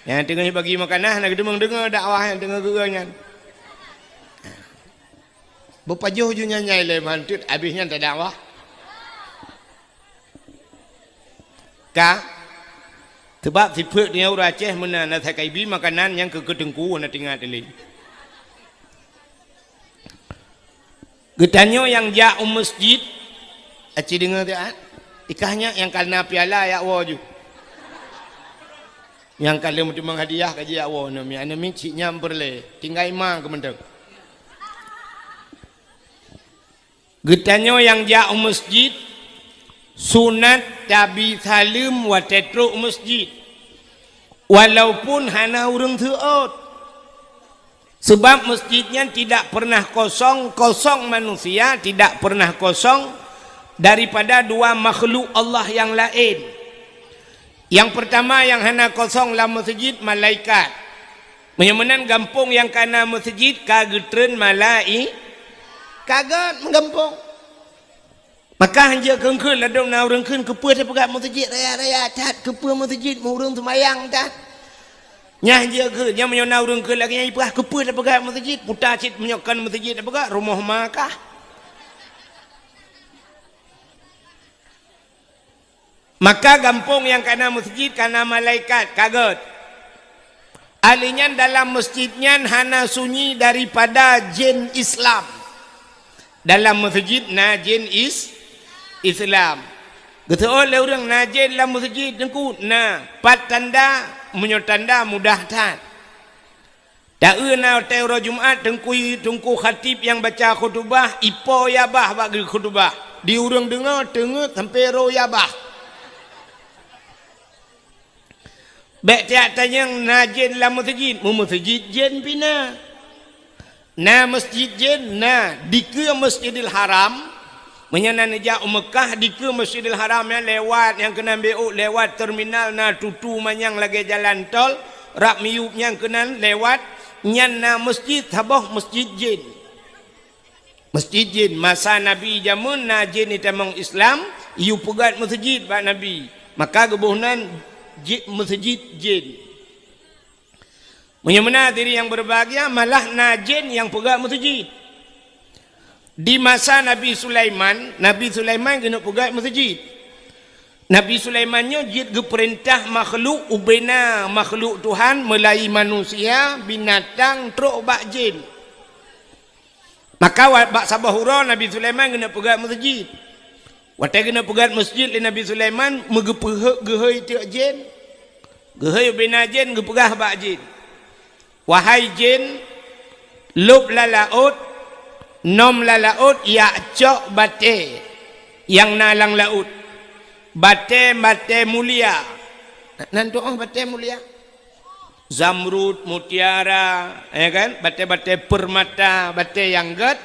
nyang teungoh bagi makanan hana geuteumeung deungoe dakwah nyang teungoh geueu nyan. Beupajoh ju nyan nyai lé manteuet, abéh nyan tadakwah. Ka, sabab sifeuet nyoe ureuëng Aceh meunan, na sakai bi makanan nyang keu-keu teungku na teuingat lé. Geutanyoe nyang jak u masjid, aci deungoe teuat, ikah nyak nyang kana piala yak woe ju. Nyang ka lheueh meuteumong hadiah ka jijak woe, aneuk miet, aneuk miet cit nyan peureulée, tinggai ma keumeudeueng. Geutanyoe nyang jak u masjid, sunat tabi saleuem watée trok u masjid, walaupun hana ureuëng seuôt. Sebab masjid nyan tidak pernah kosong, kosong manusia tidak pernah kosong daripada dua makhluk Allah yang lain. Yang pertama yang hana kosong lam masjid, malaikat. Meunyoe meunan gampông nyang kana masjid ka geutreun malai-, ka gét meugampông. Maka hanjeuet kheun-kheun ladôm na ureuëng kheun, "Keupeue tapeugah masjid raya-raya that? Keupeue masjid meu ureuëng seumayang that?" Nyan hanjeuet kheun, nyan meunyoe na ureuëng kheun lagée nyan jipeugah, "Keupeue tapeugah masjid? Puta cit meunyoe kon masjid tapeugah, rumoh ma kah?" Maka gampông nyang kana masjid kana malaikat, ka gét. Ahli nyan dalam masjid nyan hana sunyi daripada jén Islam. Dalam masjid na jén is-, Islam. Geuseuôt lé ureuëng na jén lam masjid, Teungku, na. Pat tanda, meunyoe tanda mudah that. Taeu na watée uroe Jumat, teungku, teungku khatib nyang baca khutubah, ipo ya bah bak geukhutubah. Di ureuëng deungoe teungeut sampoe roe ya bah. Bék tiak tanyong na jén lam meuseujid, meumeuseujid jén pih na. Na meuseujid jén na dikeue Masjidil Haram. Meunyoe na neujak u Meukah, dikeue Masjidil Haram nyan lewat nyang keunan B O, lewat terminal na tutu manyang lagée jalan tol, rab miyueb nyang keunan lewat, nyan na meuseujid saboh meuseujid jén. Meuseujid jén, masa Nabi jameun na jén jitamong Islam, Yue peugét meuseujid bak Nabi, maka geuboh nan ji-, meuseujid jén. Meunyoe meunan hadirin nyang berbahagia, malah na jén nyang peugét meuseujid. Di masa Nabi Sulaiman, Nabi Sulaiman keuneuk peugét meuseujid. Nabi Sulaiman nyoe jeuet geupeurintah makhluk, ubena makhluk Tuhan, meulai manusia, binatang, trok bak jén. Maka wa-, bak saboh uroe Nabi Sulaiman geuneuk peugét meuseujid. Watée geuneuk peugét meuseujid lé Nabi Sulaiman, meugeupeuheuek geuhôi teuk jén. Geuhôi ubena jén geupeugah bak jén, "Wahai jén, lôb lam laôt, nom lam laôt, jak cok batée nyang na lam laôt. Batée-batée mulia." Nan tu'oh batée mulia. Zamrud, mutiara, ya kan? Batée-batée permata, batée nyang gét,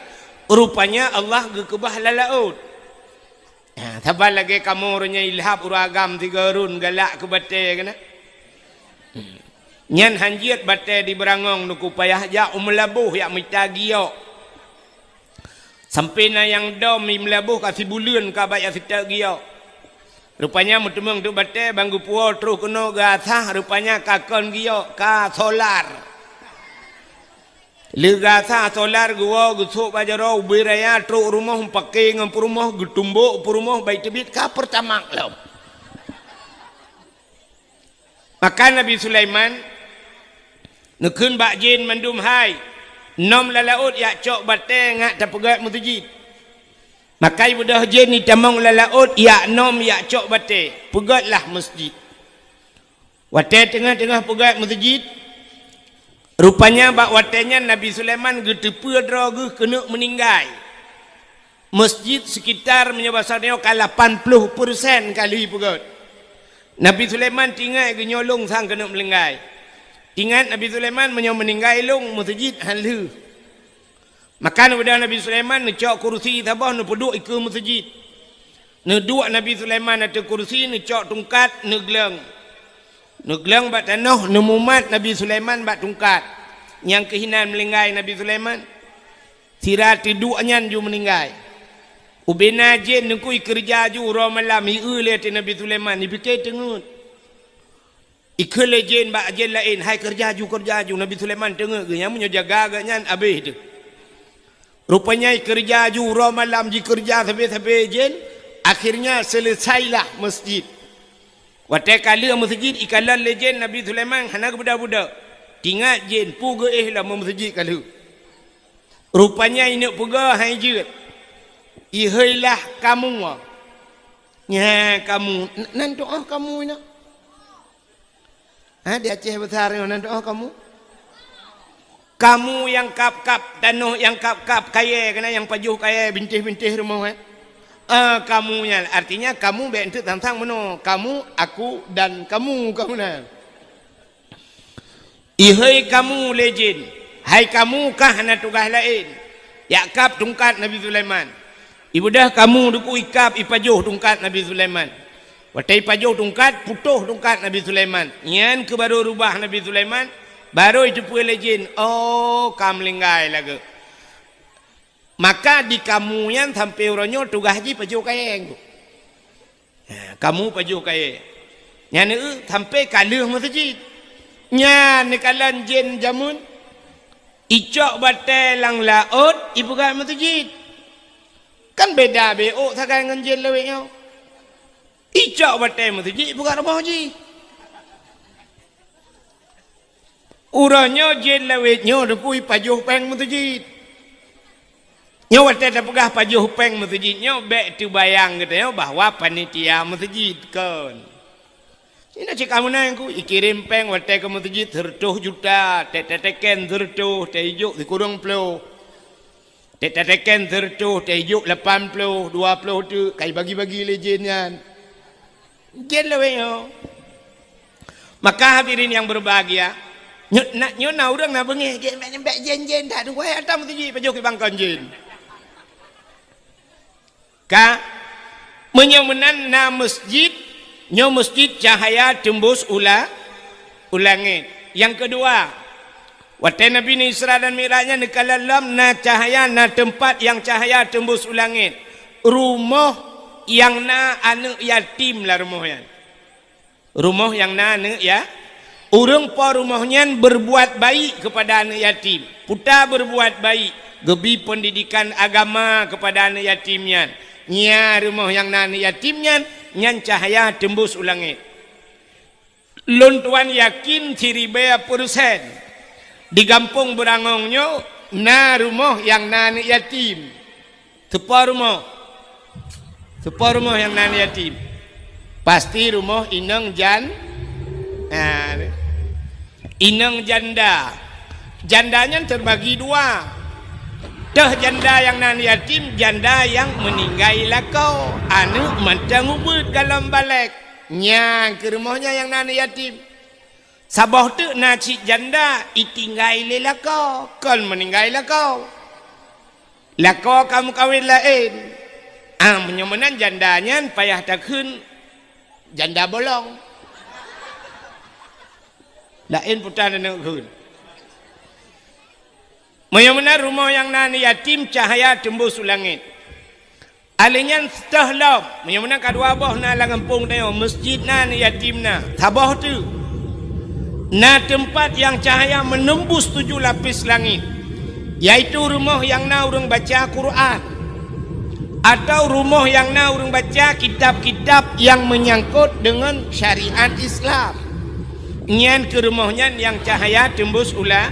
rupanya Allah geukeubah lam laôt. Ha, saban lagée kamoe uroe nyoe ilhab ureuëng agam sigoe rhun galak keu batée keunan. Nyan hanjeuet batée di Beurangong nuku payah jak u Meulaboh yak mita giok. Sampoe na nyang dom i Meulaboh ka sibuleuen ka bak yak siteuk giok. Rupanya meuteumeung teuk batée ban geupuwoe troh keunoe geuasah, rupanya ka kon giok, ka solar. Lheueh geuasah solar geuwoe geusôk bak jaroe ubé raya trok rumoh meupaké ngon peurumoh, geutumbok peurumoh bai teubiet ka peurtamak lom. Maka Nabi Sulaiman neukheun bak jén mandum, "Hai, nom lam laôt yak cok batée ngat tapeugét meuseujid." Maka ibeudôh jén itamong lam laôt yak nom yak cok batée, peugétlah meuseujid. Watée teungoh-teungoh peugét meuseujid, rupanya bak watée nyan Nabi Sulaiman geuteupeue droe geuh keuneuk meuninggai. Meuseujid sekitar meunyoe basa nyoe ka lapan ploh persen ka lheueh peugét. Nabi Sulaiman tingat geuh nyoe lôn sang keuneuk meuninggai. Tingat Nabi Sulaiman meunyoe meuninggai lôn meuseujid han lheueh. Maka neubeudôh Nabi Sulaiman neucok kursi saboh neupeuduek ikeue meuseujid. Neuduek Nabi Sulaiman ateueh kursi, neucok tungkat, neugleueng. Neugleueng bak tanoh, neumumat Nabi Sulaiman bak tungkat. Nyang keuh inan meuninggai Nabi Sulaiman. Sira teuduek nyan ju meuninggai. Ubena jén neukui keureuja ju uroe malam, ieu lé ateueh Nabi Sulaiman, ipike teungeut. Ikheun lé jén bak jén laén, "Hai keureuja ju, keureuja ju." Nabi Sulaiman teungeut geuh, nyan meunyoe jaga geuh nyan abéh teuh. Rupanya ikeureuja ju uroe malam, jikeureuja sabe-sabe jén, akhirnya seuleusailah meuseujid. Watée ka lheueh meuseujid ikalon lé jén Nabi Sulaiman hana geubeudôh-beudôh. Tingat jén peue geuéh lom meuseujid ka lheueh. Rupanya ineuk peugah hai jeuet. Iheuilah kamoe. Nya kamoe, n-, nan tu'oh kamoe na. Ha, di Aceh Besar nyoe nan tu'oh kamoe. Kamoe nyang kab-kab tanoh, nyang kab-kab kayée, keunan nyang pajoh kayée bintéh-bintéh rumoh, eh. Ah, kamoe nyan, artinya kamoe bék eunteuk sang-sang meunoe. Kamoe, aku, dan kamoe, kamoe nyan. Ihei kamoe lé jén, hai kamoe kah hana tugaih laén, jak kab tungkat Nabi Sulaiman. Ibeudôh kamoe deuku ikab ipajoh tungkat Nabi Sulaiman. Watée ipajoh tungkat, putôh tungkat Nabi Sulaiman. Nyan keuh barô rubah Nabi Sulaiman, barô iteupeue lé jén, oh, ka meulinggai lagée. Maka di kamoe nyan sampoe uroe nyoe tugaih jih pajoh kayée. Ha, kamoe pajoh kayée. Nyan eu sampoe ka lheueh meuseujid. Nyan neukalon jén jameun, icok batée lam laôt, ipeugah meuseujid. Kan beda beuôt sagai ngon jén lawét nyoe. Icok batée meuseujid, ipeugah rumoh jih. Uroe nyoe jén lawét nyoe deuku ipajoh péng meuseujid. Nyoe watée tapeugah pajoh péng meuseujid nyoe bék teubayang geutanyoe bahwa panitia meuseujid, kon. Ina cit kamoe nyan ku ikirém péng watée keu meuseujid seureutôh juta, tét tateken seureutôh, tét ijok sikureueng ploh. Tét tateken seureutôh, tét ijok lapan ploh, dua ploh teuk, ka ibagi-bagi lé jén nyan. Jén lawét nyoe. Maka hadirin nyang berbahagia, nyoe na, nyoe na ureuëng na beungéh, jén bék, bék jén-jén that, wahai ata meuseujid pajoh keu bangkon jén. Ka, meunyoe meunan na meuseujid, nyoe meuseujid cahaya teumbus u la-, u langét. Nyang keudua, watée Nabi Isra dan Mi'raj nyan neukalon lom na cahaya, na teumpat nyang cahaya teumbus u langét. Rumoh nyang na aneuëk yatim lam rumoh nyan. Rumoh nyang na aneuëk ya, ureuëng po rumoh nyan berbuat baik kepada aneuëk yatim. Peue ta berbuat baik, geubri pendidikan agama kepada aneuëk yatim nyan. Nyan rumoh nyang na aneuëk yatim nyan, nyan cahya teumbus u langét. Lôn tuan yakin siribèe persen di gampông Beurangong nyoe na rumoh nyang na aneuëk yatim. Teupo rumoh? Teupo rumoh nyang na aneuëk yatim? Pasti rumoh inong jan-, ah, inong janda. Janda nyan teubagi dua. Teuh janda nyang na aneuëk yatim, janda nyang meuninggai lakoe, aneuëk mantong ubit golom balek. Nyan keuh rumoh nyan nyang na aneuëk yatim. Saboh teuk na cit janda itinggai lé lakoe, kon meuninggai lakoe. Lakoe ka meukawen laén. Ah, meunyoe meunan janda nyan payah takheun janda bolong. Laén peue ta neukheun. Meunyoe meunan rumoh nyang na aneuëk yatim cahya teumbus u langét. Alèh nyan teuh lom, meunyoe meunan ka dua boh na lam gampông tanyoe, meuseujid na, aneuëk yatim na, saboh teuk. Na teumpat nyang cahya menembus tujuh lapis langit, yaitu rumoh nyang na ureuëng baca Quran, atau rumoh nyang na ureuëng baca kitab-kitab nyang meunyangkot deungon syariat Islam. Nyan keuh rumoh nyan nyang cahya teumbus u la-,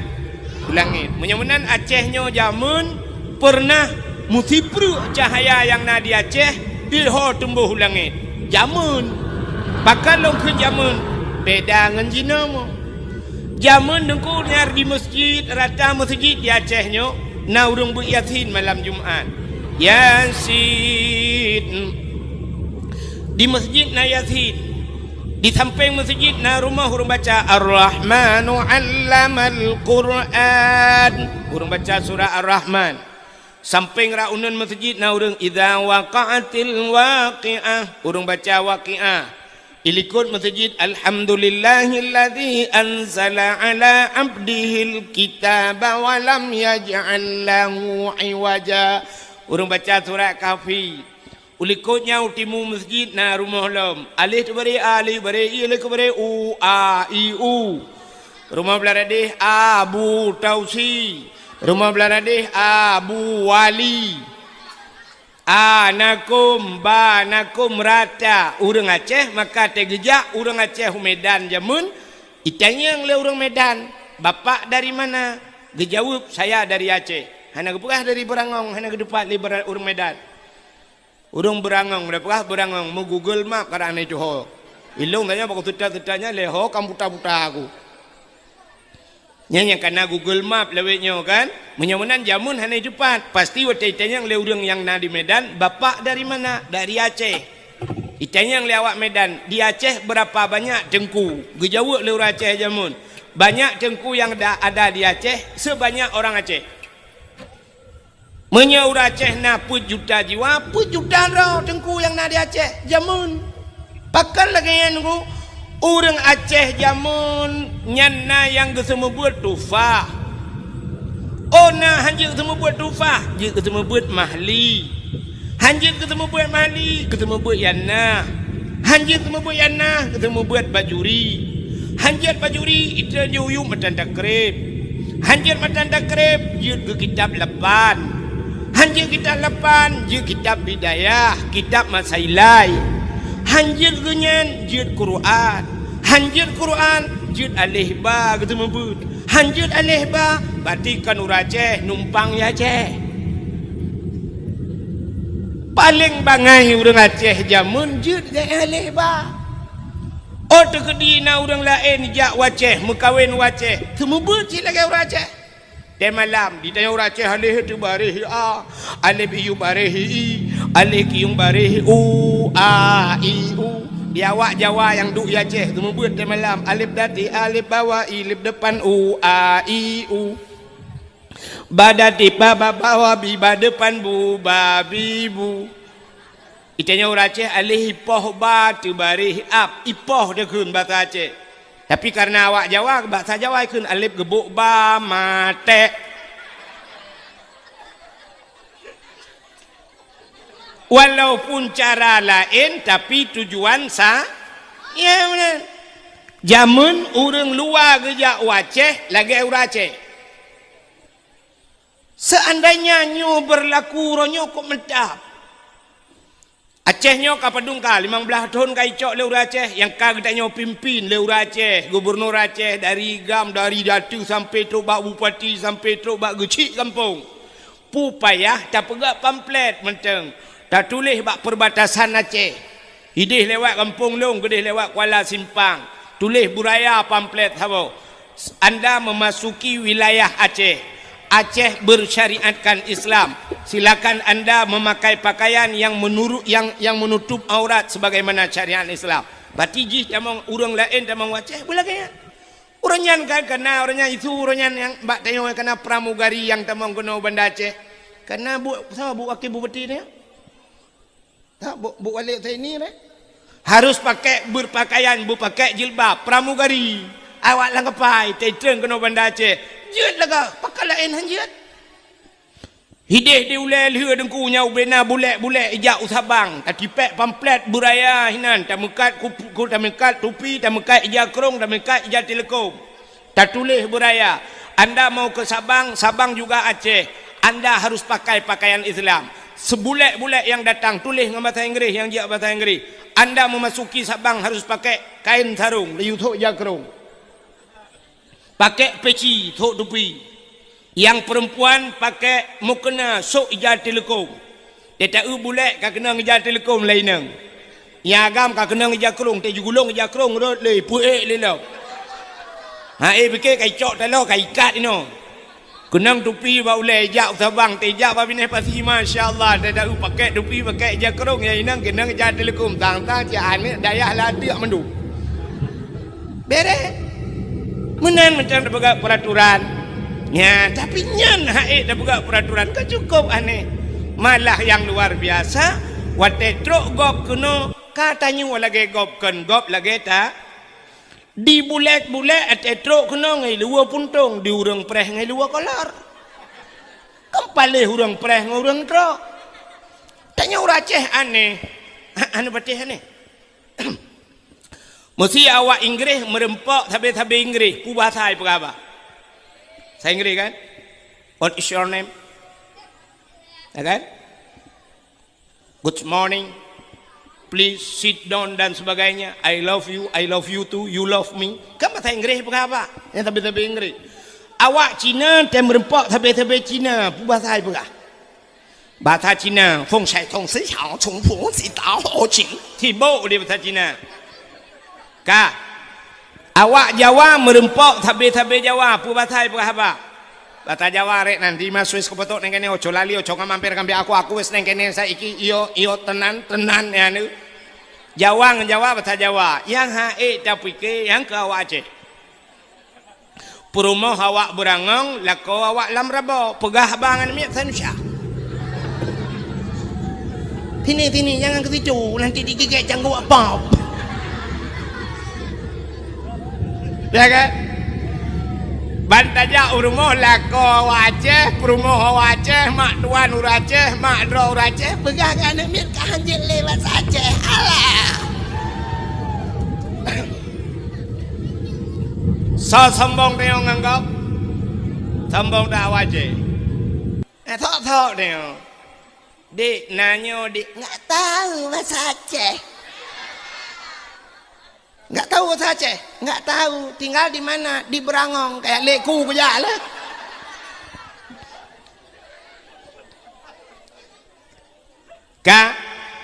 u langét. Meunyoe meunan Aceh nyoe jameun peureunah meusipreuk cahya nyang na di Aceh, di ho teumbus u langét. Jameun. Pakon lôn kheun jameun? Beda ngon jinoe. Jameun Teungku nyan di meuseujid, rata meuseujid di Aceh nyoe na ureuëng beuet Yasin malam Jumat. Yasin. Di meuseujid na Yasin. Di sampéng meuseujid na rumoh ureuëng baca Ar-Rahmanu 'allamal Qur'an. Ureuëng baca surah Ar-Rahman. Sampéng rot uneuen meuseujid na ureuëng Idza waqa'atil waqi'ah. Ureuëng baca Waqiah. Di likot meuseujid Alhamdulillahilladzi anzala 'ala 'abdihil kitaba wa lam yaj'al lahu 'iwaja. Ureuëng baca surah Kahfi. U likot nyan u timu meuseujid na rumoh lom. Alèh teubaré a, alèh baré i, alèh keubaré u, a, i, u. Rumoh blah radeh a, bu, tausi. Rumoh blah radeh a, bu, wali. A, na kôm, ba, na kôm, rata. Ureuëng Aceh maka teugeujak ureuëng Aceh u Medan jameun, itanyong lé ureuëng Medan, "Bapak dari mana?" Geujaweueb, "Saya dari Aceh." Hana geupeugah dari Beurangong, hana geuteupat lé Beura-, ureuëng Medan. Ureuëng Beurangong, udah peugah Beurangong, meu-Google Map karang na itu ho. Ilong tanya bak seuta-seuta nyan lé ho kam buta-buta aku. Nyan nyang kana Google Map lawét nyoe kan? Meunyoe meunan jameun hana teupat, pasti watèe itanyong lé ureuëng nyang na di Medan, "Bapak dari mana?" "Dari Aceh." Itanyong lé awak Medan, "Di Aceh berapa banyak teungku?" Geujaweueb lé ureuëng Aceh jameun, "Banyak teungku yang da-, ada di Aceh sebanyak orang Aceh." Meunyoe ureuëng Aceh na peuet juta jiwa, peuet juta droe teungku nyang na di Aceh jameun. Pakon lagèe nyan, Teungku? Ureuëng Aceh jameun nyan na nyang geuseumeubeuet tufah. Oh, na hanjeuet geuseumeubeuet tufah, jeuet geuseumeubeuet mahli. Hanjeuet geuseumeubeuet mahli, geuseumeubeuet yanah. Hanjeuet geuseumeubeuet yanah, geuseumeubeuet bajuri. Hanjeuet bajuri, iteuh jih u yup matan takrib. Hanjeuet matan takrib, jeuet keu kitab lapan. Hanjeuet kitab lapan, jeuet kitab bidayah, kitab masailai. Hanjeuet geuh nyan, jeuet Quran. Hanjeuet Quran, jeuet alèh ba geuseumeubeuet. Hanjeuet alèh ba, berarti kon ureuëng Aceh numpang di Aceh. Paleng bangai ureuëng Aceh jameun jeuet alèh ba. Oh, teukeudi na ureuëng laén jak u Aceh, meukawen u Aceh, seumeubeuet cit lagèe ureuëng Aceh. Watèe malam, ditanyong ureuëng Aceh, alèh teubaréh a, alèh iyup baréh i, alèh kiyong baréh u, a, i, u. Di awak Jawa nyang duek di Aceh, seumeubeuet watèe malam, alèh daté, alèh bawah, i, alèh depan, u, a, i, u. Ba daté, ba, ba bawah, bi, ba depan, bu, ba, bi, bu. Itanyong ureuëng Aceh, alèh ipoh ba teubaréh ap, ipoh takheun basa Aceh. Tapi kareuna awak Jawa, basa Jawa ikheun alèh geubok ba maté. Walaupun cara laén, tapi tujuan sa-, ya, beuna. Jameun ureuëng luwa geujak u Aceh lagée ureuëng Aceh. Seandainya nyoe beurlaku uroe nyoe, kok meutab. Aceh nyoe ka padum ka, limong blaih thon ka icok lé ureuëng Aceh, nyang ka geutanyoe pimpin lé ureuëng Aceh, gubunur Aceh, dari GAM, dari datu sampai trok bak bupati, sampai trok bak geuchik gampông. Peue payah tapeugah pamflet mantong, tatuléh bak perbatasan Aceh. Idéh lewat gampông lôn, geudéh lewat Kuala Simpang. Tuléh beuraya pamflet saboh. Anda memasuki wilayah Aceh. Aceh bersyariatkan Islam. Silakan anda memakai pakaian yang menurut, yang, yang menutup aurat sebagaimana syariat Islam. Berarti jih tamong ureuëng laén tamong Aceh, beulagée nyan. Ureuëng nyan kan kana, ureuëng nyan isu, ureuëng nyan nyang bak tanyoe kana pramugari nyang tamong keunoe Banda Aceh. Kana bu, sama bu wakil bupati nyan? Tak, bu, bu wali Saini deh. Harus pakai berpakaian, berpakai jilbab, pramugari. Awak lam kapai, teutrön keunoe Banda Aceh. Jeuet lagak, pakon laén han jeuet. Hidéh di ulée lheueh deungku nyang ubena bulek-bulek ijak u Sabang, tatipék pamflet beuraya hinan, tameukat kupu-, ku-, tameukat tupi, tameukat ija krong, tameukat ija teuleukom. Tatuléh beuraya, anda mau ke Sabang, Sabang juga Aceh, anda harus pakai pakaian Islam. Sebulek-bulek nyang datang tuléh ngon bahasa Inggréh, nyang jijak bahasa Inggréh. Anda memasuki Sabang harus pakai kain sarung, laju thok ija krong. Pakai peci, thok tupi. Nyang peurempuan pakai mukena, sok ija teuleukom. Teuta eu bulek ka keunong ija teuleukom lé inong. Nyang agam ka keunong ija krong, teuh jigulong ija krong rot lé, peuék lé lom. Ha, eh, pike ka icok taloe, ka ikat inoe. Keunong tupi bak ulée, jak u Sabang, teuh jak bak binéh pasi, masya Allah, teuta eu pakai tupi, pakai ija krong, nyang inong keunong ija teuleukom, tang-tang cit aneuk dayah lateuk mandum. Bereh. Meunan macam tapeugah peraturan. Ya, tapi nyan hak ék tapeugah peraturan ka cukup aneh. Malah nyang luar biasa, watée trok gob keunoe, ka tanyoe lagée gob kon gob lagée ta. Di bulek-bulek watée trok keunoe ngon luwa puntông, di ureuëng preh ngon luwa kolor. Kan paléh ureuëng preh ngon ureuëng trok. Tanyoe ureuëng Aceh aneh. Aneh patéh aneh. Meusi awak Inggréh meureumpok sabe-sabe Inggréh, peue bahasa ipeugah haba? Bahasa Inggréh kan? What is your name? Ya kan? Good morning. Please sit down dan sebagainya. I love you, I love you too, you love me. Kan bahasa Inggréh ipeugah haba? Nyang sabe-sabe Inggréh. Awak Cina tém meureumpok sabe-sabe Cina, peue bahasa ipeugah? Bahasa Cina, feng shui tong si xiao, cong fu si dao ho qing. Sibok di bahasa Cina. Ka. Awak Jawa meureumpok sabe-sabe Jawa, peue bahasa ipeugah haba? Bahasa Jawa rek nan di ma suis keupotok neng kene, oco lali, oco ngamamper kambi aku, aku wes neng kene saiki, iyo, iyo, tenan, tenan, ya, nu. Jawa ngon Jawa, bahasa Jawa. Nyang hak ék tapike, nyang keu awak Aceh. Peurumoh awak beurangong, lakoe awak lam rabo, peugah haba ngon miet sanusya. Sini, sini, jangan ke situ, nanti digigit cangguek pop. Ya kan? Ban tajak u rumoh lakoe awak Aceh, peurumoh awak Aceh, mak tuan ureueng Aceh, mak droe ureueng Aceh, peugah ngon aneuk miet ka hanjeuet lé basa Aceh. Alah! Soe sombong tanyoe ngon gob? Sombong dak awak Aceh. Eh, sok-sok tanyoe. Dik, na nyoe, Dik, nggak tahu bahasa Aceh. Nggak tahu bahasa Aceh? Nggak tahu. Tinggal di mana? Di Beurangong. Kayak leku kujak lah. Ka,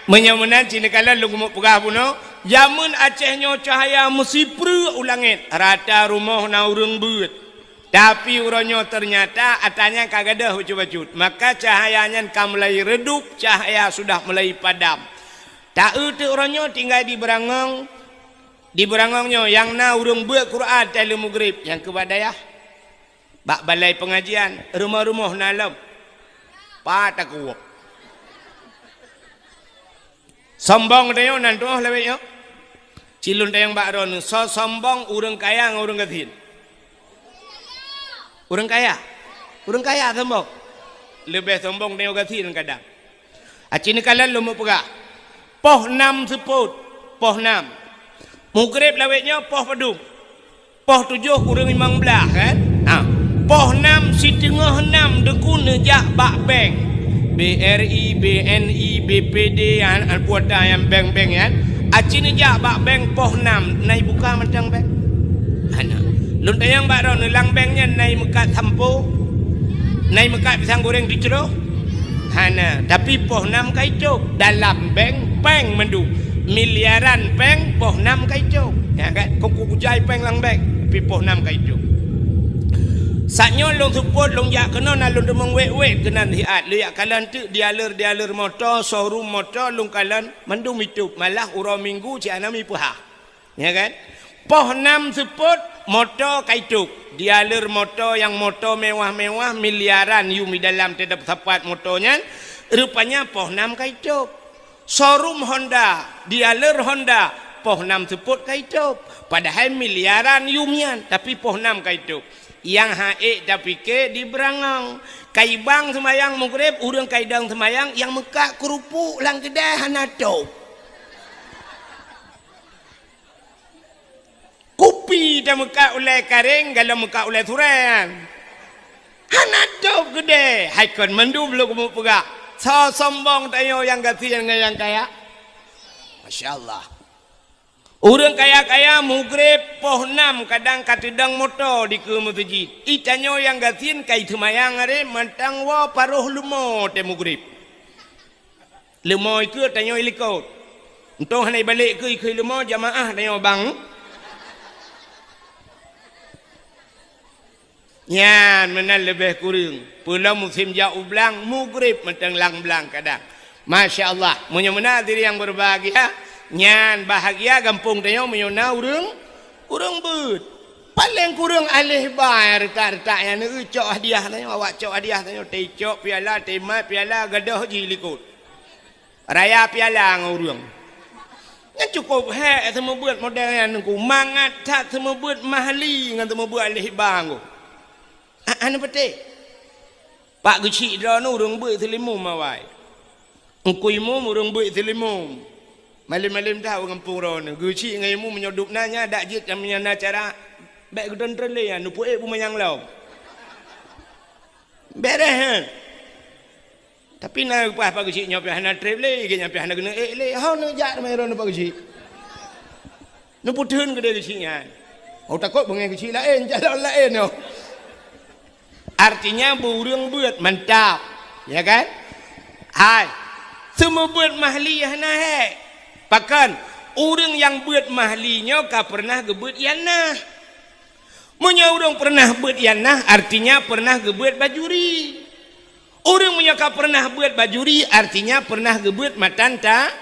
meunyoe meunan cit neukalon lôn keumeung peugah bunoe, jameun Aceh nyoe cahya meusipreuk u langét, rata rumoh na ureueng beuet. Tapi uroe nyoe teunyata atra nyan ka gadôh bacut-bacut. Maka cahya nyan ka mulai redup, cahya sudah mulai padam. Ta-eu teuk uroe nyoe tinggai di Beurangong, di Beurangong nyoe nyang na ureueng beuet Quran watèe lheueh mugrib, nyang keu bak dayah. Bak balai pengajian, rumoh-rumoh na lom. Pat takue. Sombong tanyoe nan tuoh lawét nyoe. Cilôn tanyong bak droeneuh, soe sombong ureueng kaya ngon ureueng gasien? Ureueng kaya. Ureueng kaya sombong. Leubeh sombong tanyoe gasien kadang. Aci neukalon lôn mupeugah. Poh nam seupôt, poh nam. Mugreb lawét nyoe poh padum? Poh tujoh kureueng limong blah, kan? Ha. Poh nam siteungoh nam Teungku neujak bak bank. B R I, B N I, B P D, an, an kuota nyang bank-bank nyan. Aci neujak bak bank poh nam, na ibuka mantong bank? Hana. Lôn tanyong bak droeneuh, lam bank nyan na imeukat sampo? Na imeukat pisang goreng teucroh? Hana. Tapi poh nam ka itôb. Dalam bank, péng mandum. Miliaran péng, poh nam ka itôb. Ya kan? Kok kujai péng lam bank, tapi poh nam ka itôb. Saat nyoe lôn seupôt, lôn jak keunoe, na lôn deungoe wét-wét keunan siat. Lôn jak kalon teuk dealer-dealer moto, showroom moto, lôn kalon mandum itôb. Malah uroe Minggu cit hana mipeuhah. Ya kan? Poh nam seupôt, moto ka itôb. Dealer moto nyang moto mewah-mewah, miliaran yum di dalam teutab sapat moto nyan, rupanya poh nam ka itôb. Showroom Honda, dealer Honda, poh nam seupôt ka itôb. Padahai miliaran yum nyan, tapi poh nam ka itôb. Nyang han ék tapike di beurangong. Ka ibang seumayang mugreb, ureueng ka idong seumayang, nyang meukat keurupuk lam keudè hana tôb. Kupi tameukat ulèe kareng, galom meukat ulèe surèe nyan. Hana tôb keudè, hai kon mandum lôn keumeung peugah. Soe sombong tanyoe nyang gasien ngon nyang kaya? Masya Allah. Ureueng kaya-kaya mugreb poh nam kadang ka teudong moto dikeue meuseujid. I tanyoe nyang gasien ka iseumayang aré mantong woe paroh leumo teuh mugreb. Leumo ikeue tanyoe ilikot. Untông hana ibalek keue ikeue leumo jamaah tanyoe bang. Nyan meunan leubeh kureueng. Peulom musém jak u blang, mugreb mantong lam blang kadang. Masya Allah, meunyoe meunan hadirin yang berbahagia, nyan bahagia gampông tanyoe meunyoe na ureueng, ureueng beuet. Paleng kureueng aléh ba nyang reutak-reutak nyan, neucok hadiah tanyoe, awak cok hadiah tanyoe, teucok piala, teumat piala, gadôh jih likot. Raya piala ngon ureueng. Nyan cukôp hék seumeubeuet model nyan Teungku. Mangat that seumeubeuet mahli ngon seumeubeuet aléh ba Teungku. A, hana peutéh. Pak geuchik droeneuh ureueng beuet seulimum awai. Teungku Imum ureueng beuet seulimum. Malém-malém that u gampông droeneuh. Geuchik ngon Imum meunyoe dub na nyan dak jeuet nyang na cara. Bèk geutreun-treun lé nyan, neupeuék beumanyang lom. Beres, he? Tapi na leupah Pak Geuchik nyoe pih hana treb lé, gét nyan pih hana keuneuk ék lé. Ho neujak teuma droeneuh Pak Geuchik. Neupeutheun keudéh Geuchik nyan. Oh, takot beungéh Geuchik laén, calon laén nyoe. Artinya, beu ureueng beuet mantap. Ya kan? Hai. Seumeubeuet mahli hana hék. Pakon? Ureueng nyang beuet mahli nyoe ka peureunah geubeuet ianah. Meunyoe ureueng peureunah beuet ianah, artinya peureunah geubeuet bajuri. Ureueng meunyoe ka peureunah beuet bajuri, artinya peureunah geubeuet matan ta-,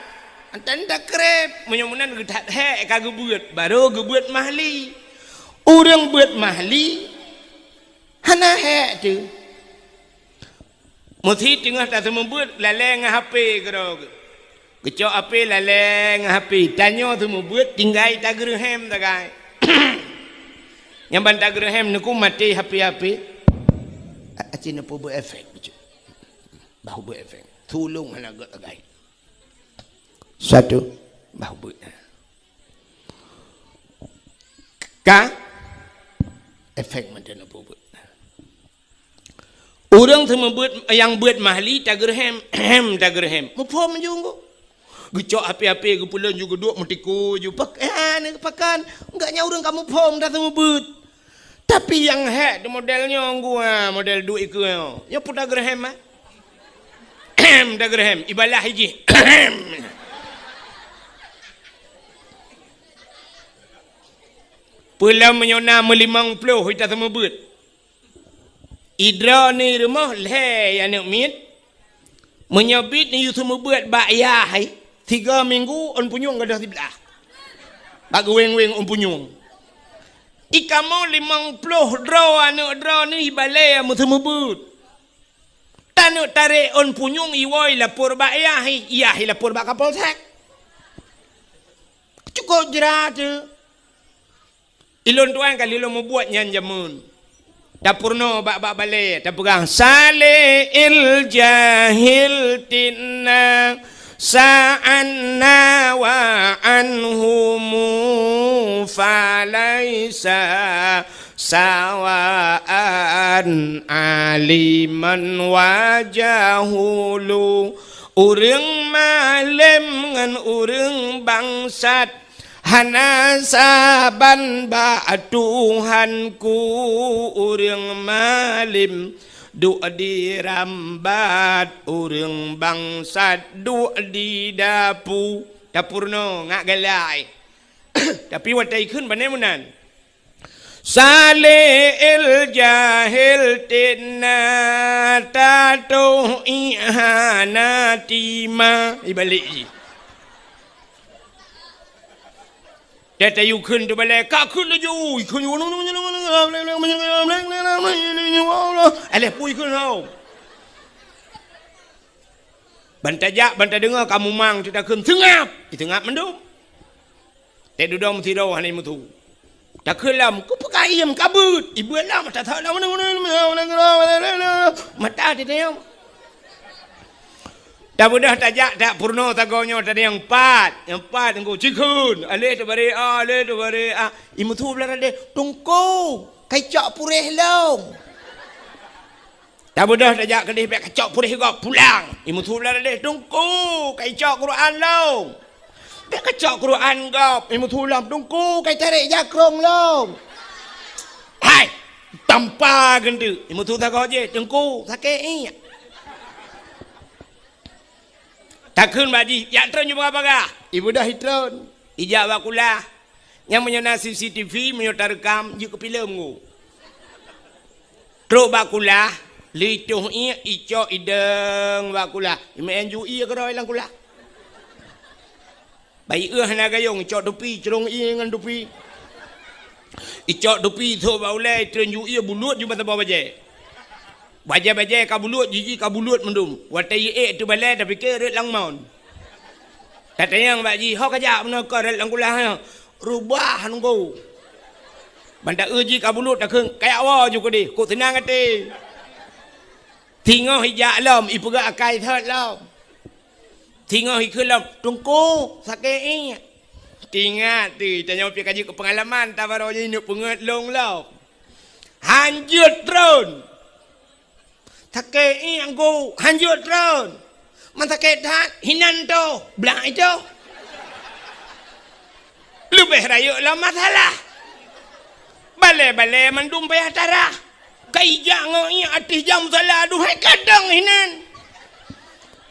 matan takreb. Meunyoe meunan geuthat hék ka geubeuet, barô geubeuet mahli. Ureueng beuet mahli, hana hék teuh. Meusi teungoh taseumeubeuet lalée ngon H P keudroe geuh. Geucok H P lalée ngon H P. Tanyoe seumeubeuet tinggai tageureuhem sagai. Nyang ban tageureuhem neuku maté H P-H P. A-, aci neupeubuet efek bacut. Bah beuet efek. Tulông hana gét sagai. Satu. Bah beuet. Ka? Efek mantong neupeubuet. Ureueng seumeubeuet nyang beuet mahli tageureuhem, hem tageureuhem. Muphom ju ngon. Geucok H P-H P geupeulon ju geuduek meutikui ju pak-, eh, pakon. Enggak nyan ureueng ka muphom taseumeubeuet. Tapi nyang hék teuh model nyoe ngon, ah, model duek ikeue nyoe. Nyoe peue tageureuhem, ah? Tageureuhem, ibalah ijih. Peulom meunyoe na meulimong ploh ita seumeubeuet. Idroe ni rumoh lhée aneuk miet. Meunyoe bit ni yue seumeubeuet bak yah hai, tiga minggu ôn punyueng gadôh siblah. Bak geuweng-weng ôn punyueng. Ikamoe limong ploh droe aneuk droe ni ibalée meuseumeubeuet. Taneuk tarek ôn punyueng iwoe ilapor bak yah hai, yah ilapor bak Kapolsek. Cukôp jra teuh. Ilôn tuan ka lheueh lôn mubuet nyan jameun. Tapeurunoe bak-bak balée, tapeugah, "Saleh il jahil tinna sa'anna wa anhumu falaisa sawaan aliman wa jahulu." Ureuëng malem ngon ureuëng bangsat hana saban bak Tuhanku. Ureuëng malem duek di rambat, ureuëng bangsat duek di dapu. Tapeurunoe ngat galai. Tapi watée ikheun bane meunan. Saleh il jahil tinna tatoh ihana tima. Ibalik ji. Tatayu kheun tu balai, ka kheun laju. Ikheun, alah pui kheun hau. Ban tajak, ban tadeungoe ka mumang, teutakheun, "Seungab!" Iteungab mandum. Teududoe meusidroe hana imeuthu. Takheun lom, "Kupeugah iem ka beuet." Ibeuet lom, mata that lom. Mata teuteum. Tabeudôh tajak, tapeurunoe sagoe nyoe, tadi nyang pat. Nyang pat, teungku, cikheun. Aleh teubari, ah, aleh teubari, ah. Imeuthu blah radeh, "Teungku, kai cok puréh lom." Tabeudôh tajak keudeh, bèk kacok puréh gob pulang. Imeuthu blah radeh, "Teungku, kai cok Quran lom." Bèk kacok Quran gob, imeuthu lom, "Teungku, kai tarek jakrong lom." Hai, tampa geunteuk. Imeuthu sagoe jih, "Teungku, sakét iek." Takheun bak jih, "Jak treun ju bagah-bagah." Ibeudôh itreun. Ijak bak kulah. Nyang meunyoe na C C T V, meunyoe tareukam, jeuet keu filem ngu. Trok bak kulah, lheuh itoh iek, icok idong bak kulah. Imeu'en ju iek keudroe lam kulah. Bayeue hana gayong, icok tupi, crông iek ngon tupi. Icok tupi, ithok bak ulèe, itreun ju iek, bulut ju meusaboh bajèe. Bajèe-bajèe ka bulut, jiji ka bulut mandum. Watèe iek teubalèe, tapike rot lam mon. Tatanyong bak jih, "Ho kajak meunoe keu rot lam kulah nyoe?" "Reubah nunggu." Ban taeu jih ka bulut, takheun, "Kajak woe ju keudeh, kok seunang até." Singoh ijak lom, ipeugah akai thot lom. Singoh ikheun lom, "Teungku, sakét iek." Tingat teuh, tanyoe pih ka jeuet keu peungalaman, tabarô jih neuk peungeuet lôn lom. Han jeuet treun. Sakét iek, Teungku, han jeuet treun. Man sakét that, hinan toh, blah itoh. Leubeh rayeuk lom masalah. Balèe-balèe mandum payah tarah. Ka ijak ngon iek ateueh jam musala, aduhai kadang hinan.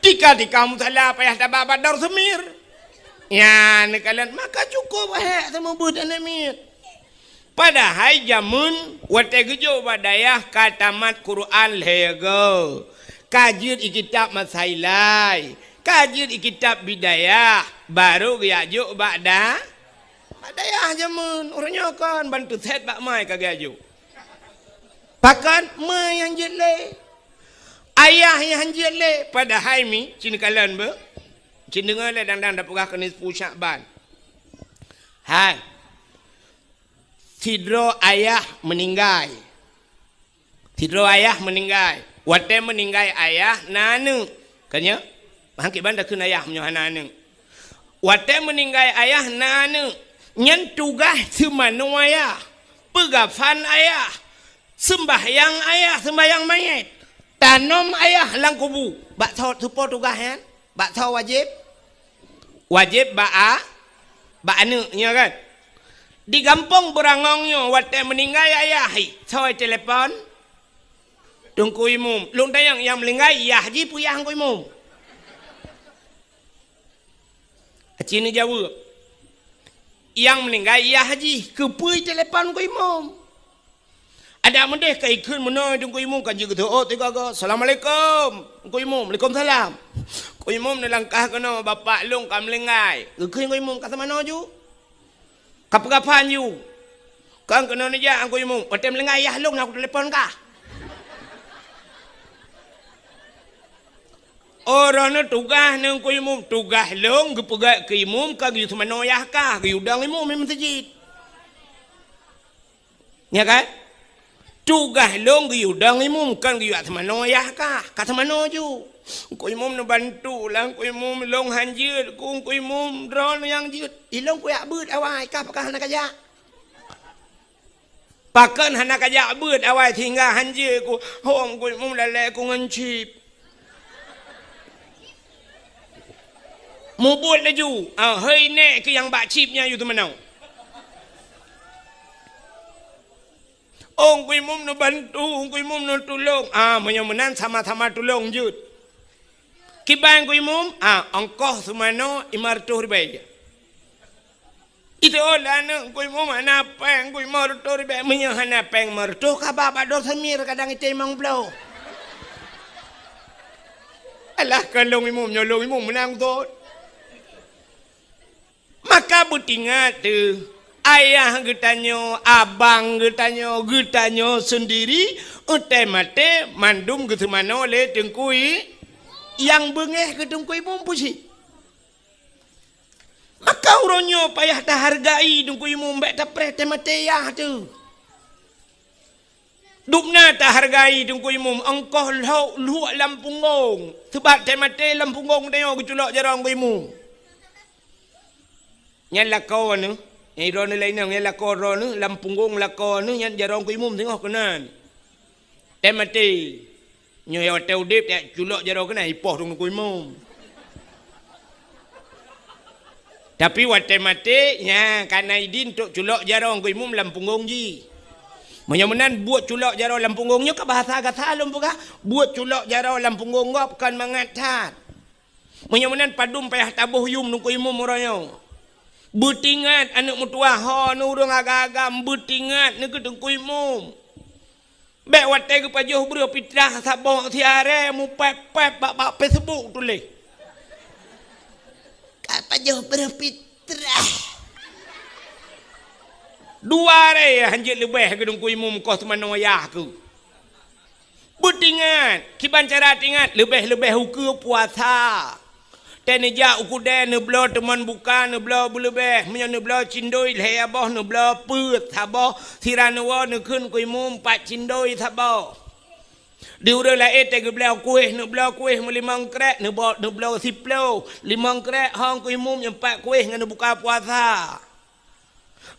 Tika-tika musala payah taba bak dor seumir. Nyan neukalon, maka cukup hék seumeubeuet aneuk miet. Padahai jameun watèe geujok bak dayah ka tamat Quran lhèe goe, ka jeuet i kitab Masailai, ka jeuet i kitab Bidayah, barô geujak jok bak da-, bak dayah jameun. Uroe nyoe kon ban teusét bak mai ka geujak jok. Pakon? Ma nyang jeuet lé, ayah nyang han jeuet lé. Padahai mi, ci neukalon beuh, ci neudeungoe lé dang-dang tapeugah keu nisfu Syakban. Hai, sidroe ayah meuninggai. Sidroe ayah meuninggai. Watèe meuninggai ayah na aneuk. Ka nyoe, han kiban takheun ayah meunyoe hana aneuk. Watèe meuninggai ayah na aneuk. Nyan tugaih seumanoe ayah, peugafan ayah, seumbahyang ayah, seumbahyang manyét, tanom ayah lam kubu. Bak soe, soe po tugaih nyan? Bak soe wajéb? Wajéb bak a-, bak aneuk nyoe kan? Di gampông Beurangong nyoe watèe meuninggai ayah, hi, soe telepon? Teungku Imum. Lôn tanyong, nyang meuninggai yah jih peue yah Teungku Imum? Aci neujaweueb, nyang meuninggai yah jih, keupeue telepon Teungku Imum? Adak meudeh ka ikheun meunoe Teungku Imum, ka jeuet geuteuôt tiga-tiga. "Assalamualaikum." Teungku Imum, "Waalaikumsalam." "Teungku Imum, neulangkah keunoe, bapak lôn ka meuninggai." Geukheun Teungku Imum, "Ka seumanoe ju?" "Ka peugafan ju?" "Kon keunoe neujak Teungku Imum, watèe meuninggai yah lôn na kutelepon kah." Oh, droeneuh tugaih ngon Teungku Imum, tugaih lôn geupeugèt keu imum ka geuyue seumanoe yah kah, geuyue dong imum di meuseujid. Nyo kan? Tugaih lôn geuyue dong imum, kon geuyue seumanoe yah kah, ka seumanoe ju. Teungku imum neubantu lah, teungku imum lôn han jeuet, ku teungku imum droeneuh nyang jeuet. Ilôn kujak beuet awai, kah pakon hana kajak. Pakon hana kajak beuet awai sehingga han jeuet ku, hom teungku imum lalée ku ngon chip. Mubuet laju, ah, hei nèk keuh nyang bak chip nyan yue teumanoe. Oh, teungku imum neubantu, teungku imum neutulông. Ah, meunyoe meunan sama-sama tulông jeuet. Kiban teungku imum, ah, ongkoh seumanoe lima reutôh ribèe. Itu oh, lah aneuk teungku imum hana péng, teungku imum lima reutôh ribèe. Meunyoe hana péng lima reutôh, ka ba bak Dor Samir kadang item limong ploh. Alah, kon lôn imum, nyoe lôn imum meunan thon. Maka beutingat teuh, ayah geutanyoe, abang geutanyoe, geutanyoe seundiri, watèe maté mandum geuseumanoe lé teungku i-, nyang beungéh keu teungku imum pusi. Maka uroe nyoe payah tahargai teungku imum, bèk tapreh watèe maté yah teuh. Dubna tahargai teungku imum, ongkoh lhok luek lam punggong. Seubab watèe maté lam punggong tanyoe geuculok jaroe teungku imum. Nyan lakoe neuh, nyan droeneuh laén nyan, nyan lakoe droeneuh, lam punggong lakoe neuh nyan jaroe teungku imum singoh keunan. Watèe maté. Nyoe watèe udép, ya, culok jaroe keunan, ipoh teungku imum. Tapi watèe maté, nya, ka na idin untuk culok jaroe teungku imum lam punggong jih. Meunyoe meunan buet culok jaroe lam punggong nyoe ka bahasa gata lôn peugah, buet culok jaroe lam punggong gob kon mangat that. Meunyoe meunan padum payah taboh yum teungku imum uroe nyoe. Beutingat aneuk meutuwah ho neuh ureueng agam-agam, beutingat neukeu teungku imum. Bèk watèe geupajoh breuh pitrah saboh siaré mupép-pép bak, bak Facebook tuléh. Ka pajoh breuh pitrah. Dua aré han jeuet leubeh keu teungku imum koh seumanoe yah keuh. Beutingat, kiban cara tingat, leubeh-leubeh ukeue puasa. Watèe neujak u keudè neubloe teumon buka, neubloe beuleubeh, meunyoe neubloe cindoi lhèe boh, neubloe peuet saboh, sira neuwoe neukheun teungku imum pat cindoi saboh. Di ureueng laén watèe geubloe kuéh, neubloe kuéh meulimong krek, neubo-, neubloe siploh, limong krek hong teungku imum nyan pat kuéh ngon neubuka puasa.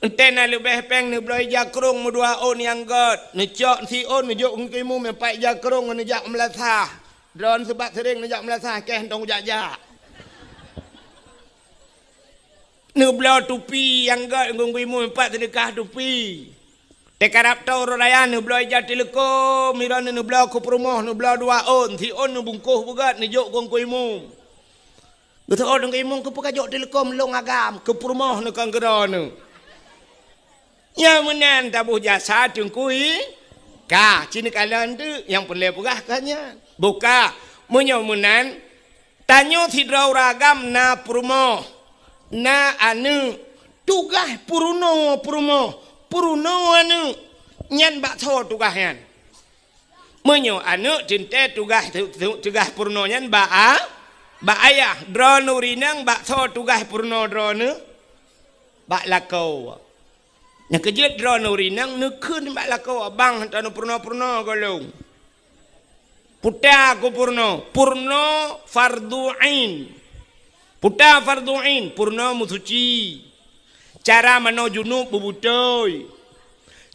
Watèe na leubeh péng neubloe ija krông meudua ôn nyang göt, neucok siôn neujok keu teungku imum nyan pat ija krông ngon neujak meulasah. Droeneuh seubab seuréng neujak meulasah, kèe hana jak-jak. Neubloe tupi nyang göt keu teungku imum nyan pat seudeukah tupi. Watèe karab toe uroe raya neubloe ija teuleukom, droeneuh neubloe keu peurumoh, neubloe dua ôn, siôn neubungkôh beugöt neujok keu teungku imum. Geuteuôt teungku imum keupeue kajok teuleukom lôn agam, keu peurumoh neuh kon keu droeneuh. Nyang meunan taboh jasa teungku i-, ka, ci neukalon teuk nyang peureulèe peugah ka nyan. Buka, meunyoe meunan, tanyoe sidroe ureueng agam na peurumoh, na aneuk, tugaih peurunoe peurumoh, peurunoe aneuk, nyan bak soe tugaih nyan? Meunyoe aneuk teuntèe tugaih, tu-, tu-, tugaih peurunoe nyan bak a-, bak ayah, droeneuh ureueng inong bak soe tugaih peurunoe droeneuh? Bak lakoe. Nyang keujeuet droeneuh ureueng inong neukheun bak lakoe, "Abang, hantom neupeurunoe-peurunoe gohlom." Peue ta keu peurunoe? Peurunoe fardhu ain. Peue ta fardhu ain? Peurunoe meusuci. Cara manoe junub beubeutôi.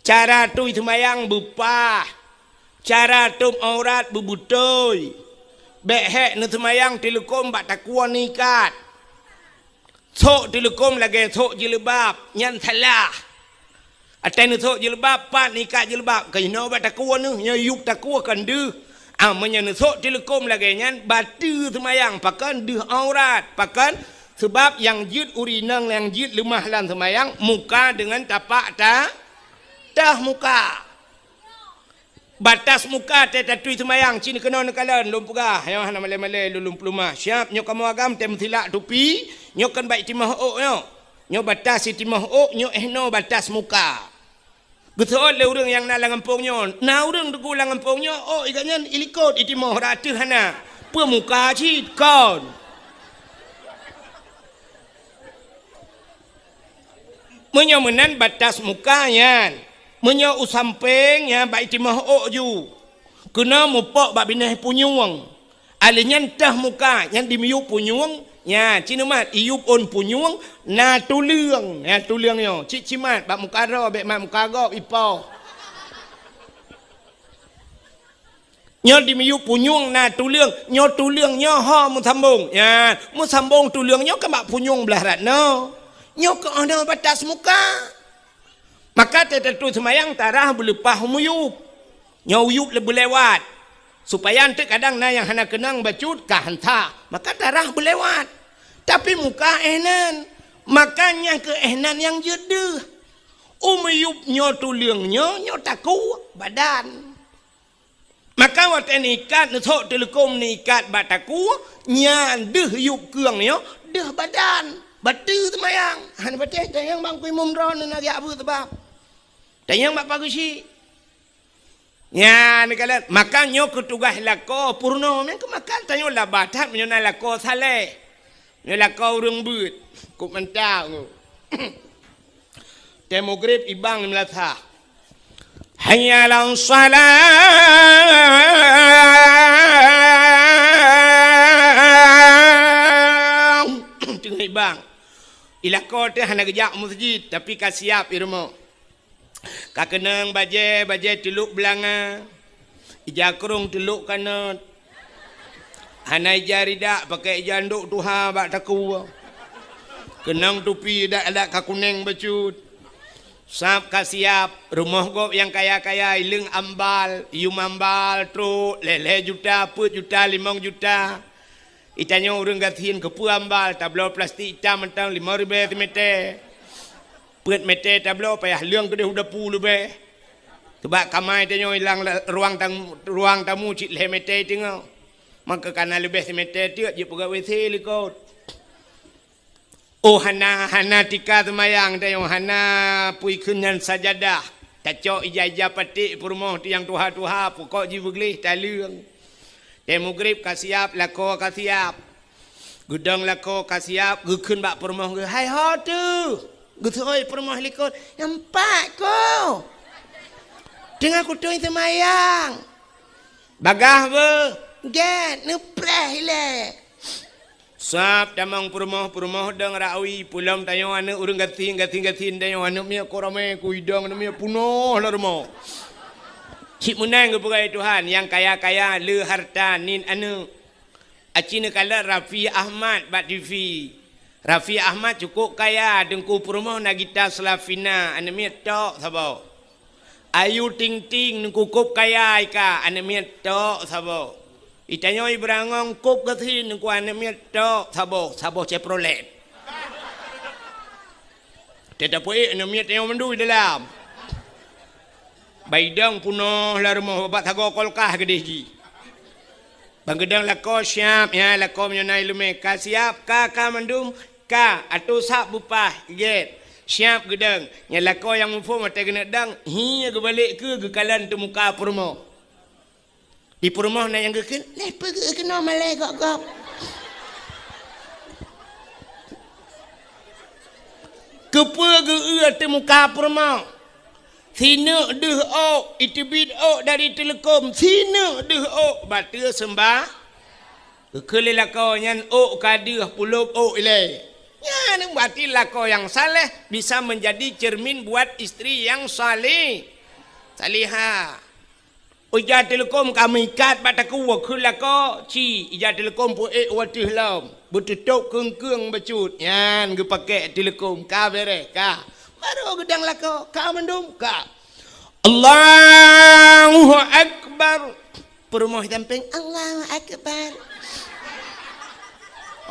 Cara tui seumayang beupah. Cara tôb aurat beubeutôi. Bèk hék neuseumayang teuleukom bak takue neuikat. Sôk teuleukom lagèe sôk jilbab, nyan salah. Watèe neusôk jilbab, pat neuikat jilbab, keunoe bak takue neuh, nyoe yup takue kon deuh. Ah, meunyoe neusôk teuleukom lagèe nyan, bateue seumayang, pakon deuh aurat, pakon? Seubab nyang jeuet ureueng inong nyang jeuet leumah lam seumayang, muka deungon tapak ta-, tah muka. Batas muka watèe tatui seumayang, ci neukeunong neukalon, lôn peugah, nyoe hana malèe-malèe lôn, lôn peuleumah. Siap, nyoe kamoe agam watèe meusilak tupi, nyoe kon bak itimoh ôk nyoe. Nyoe batas itimoh ôk, nyoe 'oh noe batas muka. Geuseuôt lé ureueng nyang na lam gampông nyoe, na ureueng teungku lam gampông nyoe, ôk i gobnyan ilikot itimoh, rata hana. Peue muka cit kon. Meunyoe meunan batas muka nyan, Meunyoe u sampéng, nyan bak itimoh ôk ju. Keunoe mupok bak binéh punyueng. Alèh nyan teuh muka, nyan dimiyueb punyueng, nyan, ci neumat, iyueb ôn punyueng, na tuleueng. Nyan tuleueng nyoe, cit cimat, bak muka droe, bèk mat muka gob, ipoh. Nyoe dimiyueb punyueng na tuleueng, nyoe tuleueng nyoe ho meusambong. Nyan, meusambong tuleueng nyoe keu bak punyueng blah rat nyoe. Nyoe keu 'oh noe batas muka. Maka teutetu seumayang tarah beuleupah u miyueb. Nyoe u yueb le-, beulewat. Supaya eunteuk kadang na nyang hana keunong bacut ka hanta. Maka tarah beulewat. Tapi muka éh nan. Maka nyang keu éh nan nyang jeuet deuh. U miyueb nyoe tuleueng nyoe, nyoe takue badan. Maka watèe neuikat, neusok teuleukom neuikat bak takue, nyan deuh yueb keueng nyoe, deuh badan. Bateue seumayang. Hana patéh, tanyong bang kui mum droeneuh na jak beuet sabab. Tanyong bak pageusyi. Nyan neukalon, maka nyoe keu tugaih lakoe peurunoe. Meunan keu maka tanyoe laba that meunyoe na lakoe saleh. Nyoe lakoe ureueng beuet, kok mantap nyoe. Watèe mugrib ibang di meulasah. Hayya 'alas shalah. Teungoh ibang. Ilakoe teuh hana geujak meuseujid, tapi ka siap i rumoh. Ka keunong bajèe, bajèe teulok beulanga, ija krông teulok kanot. Hana ija ridak, pakèk ija ndok tuha bak takue. Keunong tupi adak-adak ka kunéng bacut. Sab ka siap, rumoh gob nyang kaya-kaya, ileueng ambal, yum ambal, trok, lhèe-lhèe juta, peuet juta, limong juta. Itanyoe ureueng gasien keupeue ambal, tabloe plastik itam mantong limong ribèe simeter. Peuet meter tabloe payah leueng keudeh u dapu leubeh. Sabab kama itanyoe ilang la-, ruang tamu, ruang tamu cit lhèe meter teungoh. Maka kana leubeh simeter teuk jeuet peugöt W C likot. Oh, hana, hana tika seumayang tanyoe, hana peue ikheun nyan sajadah. Tacok ija-ija paték peurumoh tu nyang tuha-tuha, pukok jibeugleh taleueng. Watèe mugrib ka siap, lakoe ka siap. Geudong lakoe ka siap, geukheun bak peurumoh geuh, "Hai ho teuh?" Geuseuôt peurumoh likot, "Nyan pat ko. Teungoh kutueng seumayang." "Bagaih beuh?" "Gèt, neupreh ilèe." Sab tamong peurumoh, peurumoh dong rawi, peulom tanyoe aneuk ureueng gasien, gasien-gasien tanyoe aneuk miet, kok ramé ku idong aneuk miet, peunoh lam rumoh. Cit meunan geupeugah lé Tuhan, nyang kaya-kaya le harta, niet aneuk. Aci neukalon Raffi Ahmad bak T V. Raffi Ahmad cukôp kaya, teungku peurumoh na gita Slavina, aneuk miet tok saboh. Ayu Ting Ting, teungku kôb kaya i ka, aneuk miet tok saboh. Itanyoe Ibrangong kôb gasien, teungku aneuk miet tok saboh, saboh Chevrolet. Teutap peuék aneuk miet tanyoe mandum di dalam. Bak idong peunoh lam rumoh, bak sagoe kulkas keudeh jih. Ban geudong lakoe siap, nyan lakoe meunyoe na ileumèe ka siap, ka, ka mandum, ka, atô sab beupah, gèt. Siap geudong. Nyan lakoe nyang muphom watèe keuneuk dong, hi geubalek keue geukalon teumuka peurumoh. Di peurumoh na nyang geukheun, "Lé peugeuh keunoe malèe gob-gob." Keupeue geu-eu teumuka peurumoh? Sineuk deuh ôk, iteubiet ôk dari teuleukom, sineuk deuh ôk, bateue seumbah. Geukheun lé lakoe nyan ôk ka deuh, pulop ôk ilèe. Nyan berarti lakoe nyang saleh bisa menjadi cermin buat istri yang saleh, salihah. Ija teuleukom ka meuikat bak takue, kheun lakoe, ci, ija teuleukom peuék u ateueh lom, beuteutôb keung-keung bacut, nyan geupakèk teuleukom, ka bèrèh, ka. Barô geudong lakoe, ka mandum, ka. Allahu Akbar. Peurumoh di sampéng, Allahu Akbar.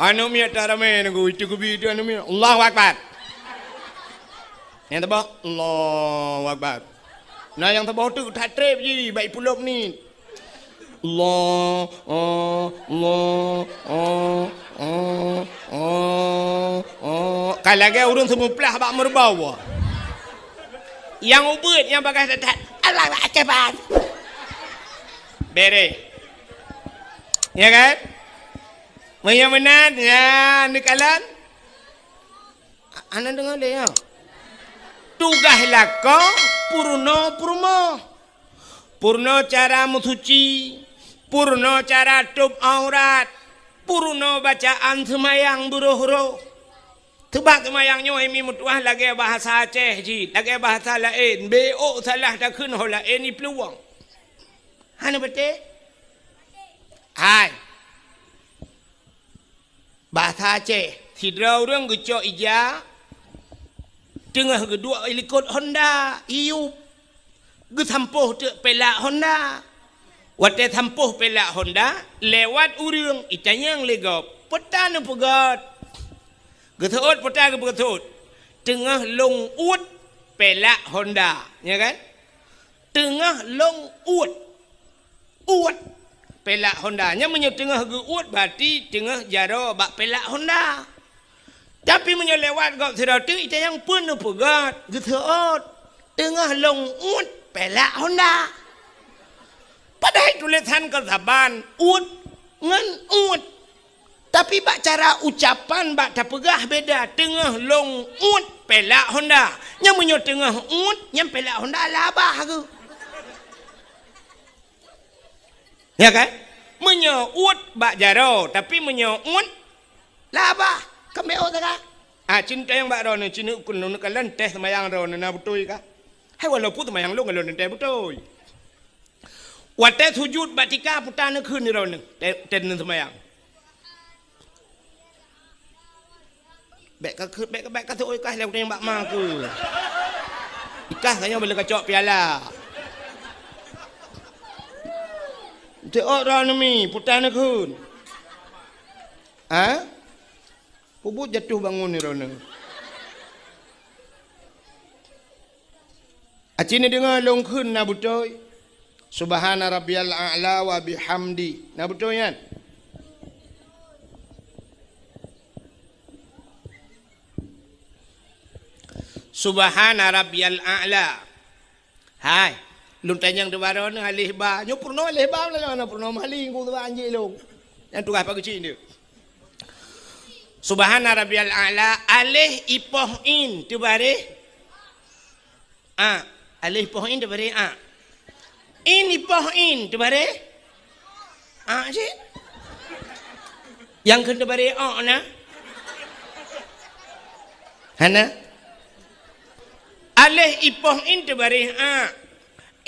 Aneuk miet taramé nunggu, itu geubi itu aneuk miet, Allahu Akbar. Nyang teuboh, Allahu Akbar. Na nyang teuboh teuk that trép jih, bak ipulop niet. Allah, oh, Allah, oh, oh, oh, oh. Ka lagèe ureueng seumuplah bak meureubau. Nyang ubeuet nyang bagaih that-that, Allahu Akbar. Bèrèh. Ya kan? Meunyoe meunan, ya, neukalon. Hana deungoe lé, ya. Tugaih lakoe, Peurunoe peurumoh. Peurunoe cara meusuci. Peurunoe cara tôb aurat. Peurunoe bacaan seumayang beuroh-roh. Teubak seumayang nyoe mi meutuah lagée bahasa Aceh jih, lagée bahasa laén. Bék salah takheun ho laén iplueng. Hana beutôi? Hai. Bahasa Aceh, sidroe ureuëng geucok ija, teungoh geuduek likot honda, iyup, geusampôh teuk pelak honda. Watée sampôh pelak honda, lewat ureuëng, itanyong lé gob, "Peue ta neupeugét?" Geuseuôt peue ta geupeugét? "Teungoh lôn uet pelak honda." Nya kan? Teungoh lôn uet. Uet pelak honda. Nyan meunyoe teungoh geuuet, berarti teungoh jaroe bak pelak honda. Tapi meunyoe lewat gob sidroe teuk, itanyong, "Peue neupeugét?" Geuseuôt, "Teungoh lôn uet pelak honda." Padahai tulésan kon saban, uet ngon uet. Tapi bak cara ucapan, bak tapeugah beda. "Teungoh lôn uet pelak honda." Nyan meunyoe teungoh uet, nyan pelak honda labah geuh. Ya kan? Meunyoe uet bak jaroe, tapi meunyoe uet labah, kan bék ôt sagai. Ah, cit tanyong bak droeneuh, cit neuk kalon teuh seumayang droeneuh na beutôi kah? Hai, walaupun seumayang lôn, lôn teuntèe beutôi. Watèe sujut bak tika, peue ta neukheun droeneuh, teuntèe seumayang. Bèk ka, bèk ka, bèk ka seuôt ikah lé kuténg bak ma keuh. Ikah ka nyoe bèk lé kacok piala. Teuôt droeneuh mi, peue ta neukheun. Ha? Peubuet jatuh bangun droeneuh. Aci neudeungoe lôn kheun na beutôi. Subhana rabbiyal a'la wa bihamdi. Na beutôi nyan? Subhana rabbiyal a'la. Hai, lôn tanyong di baroe neuh aleh ba. Nyoe peurunoe aleh ba, lôn na peurunoe meuhali ku ba anjing lôn. Nyang tugaih pageucin dia. Subhana rabbiyal a'la, aleh ipoh in teubareh a. Aleh ipoh in teubareh a. In ipoh in teubareh a cit. Nyang kheun teubareh o na? Hana? Aleh ipoh in teubareh a.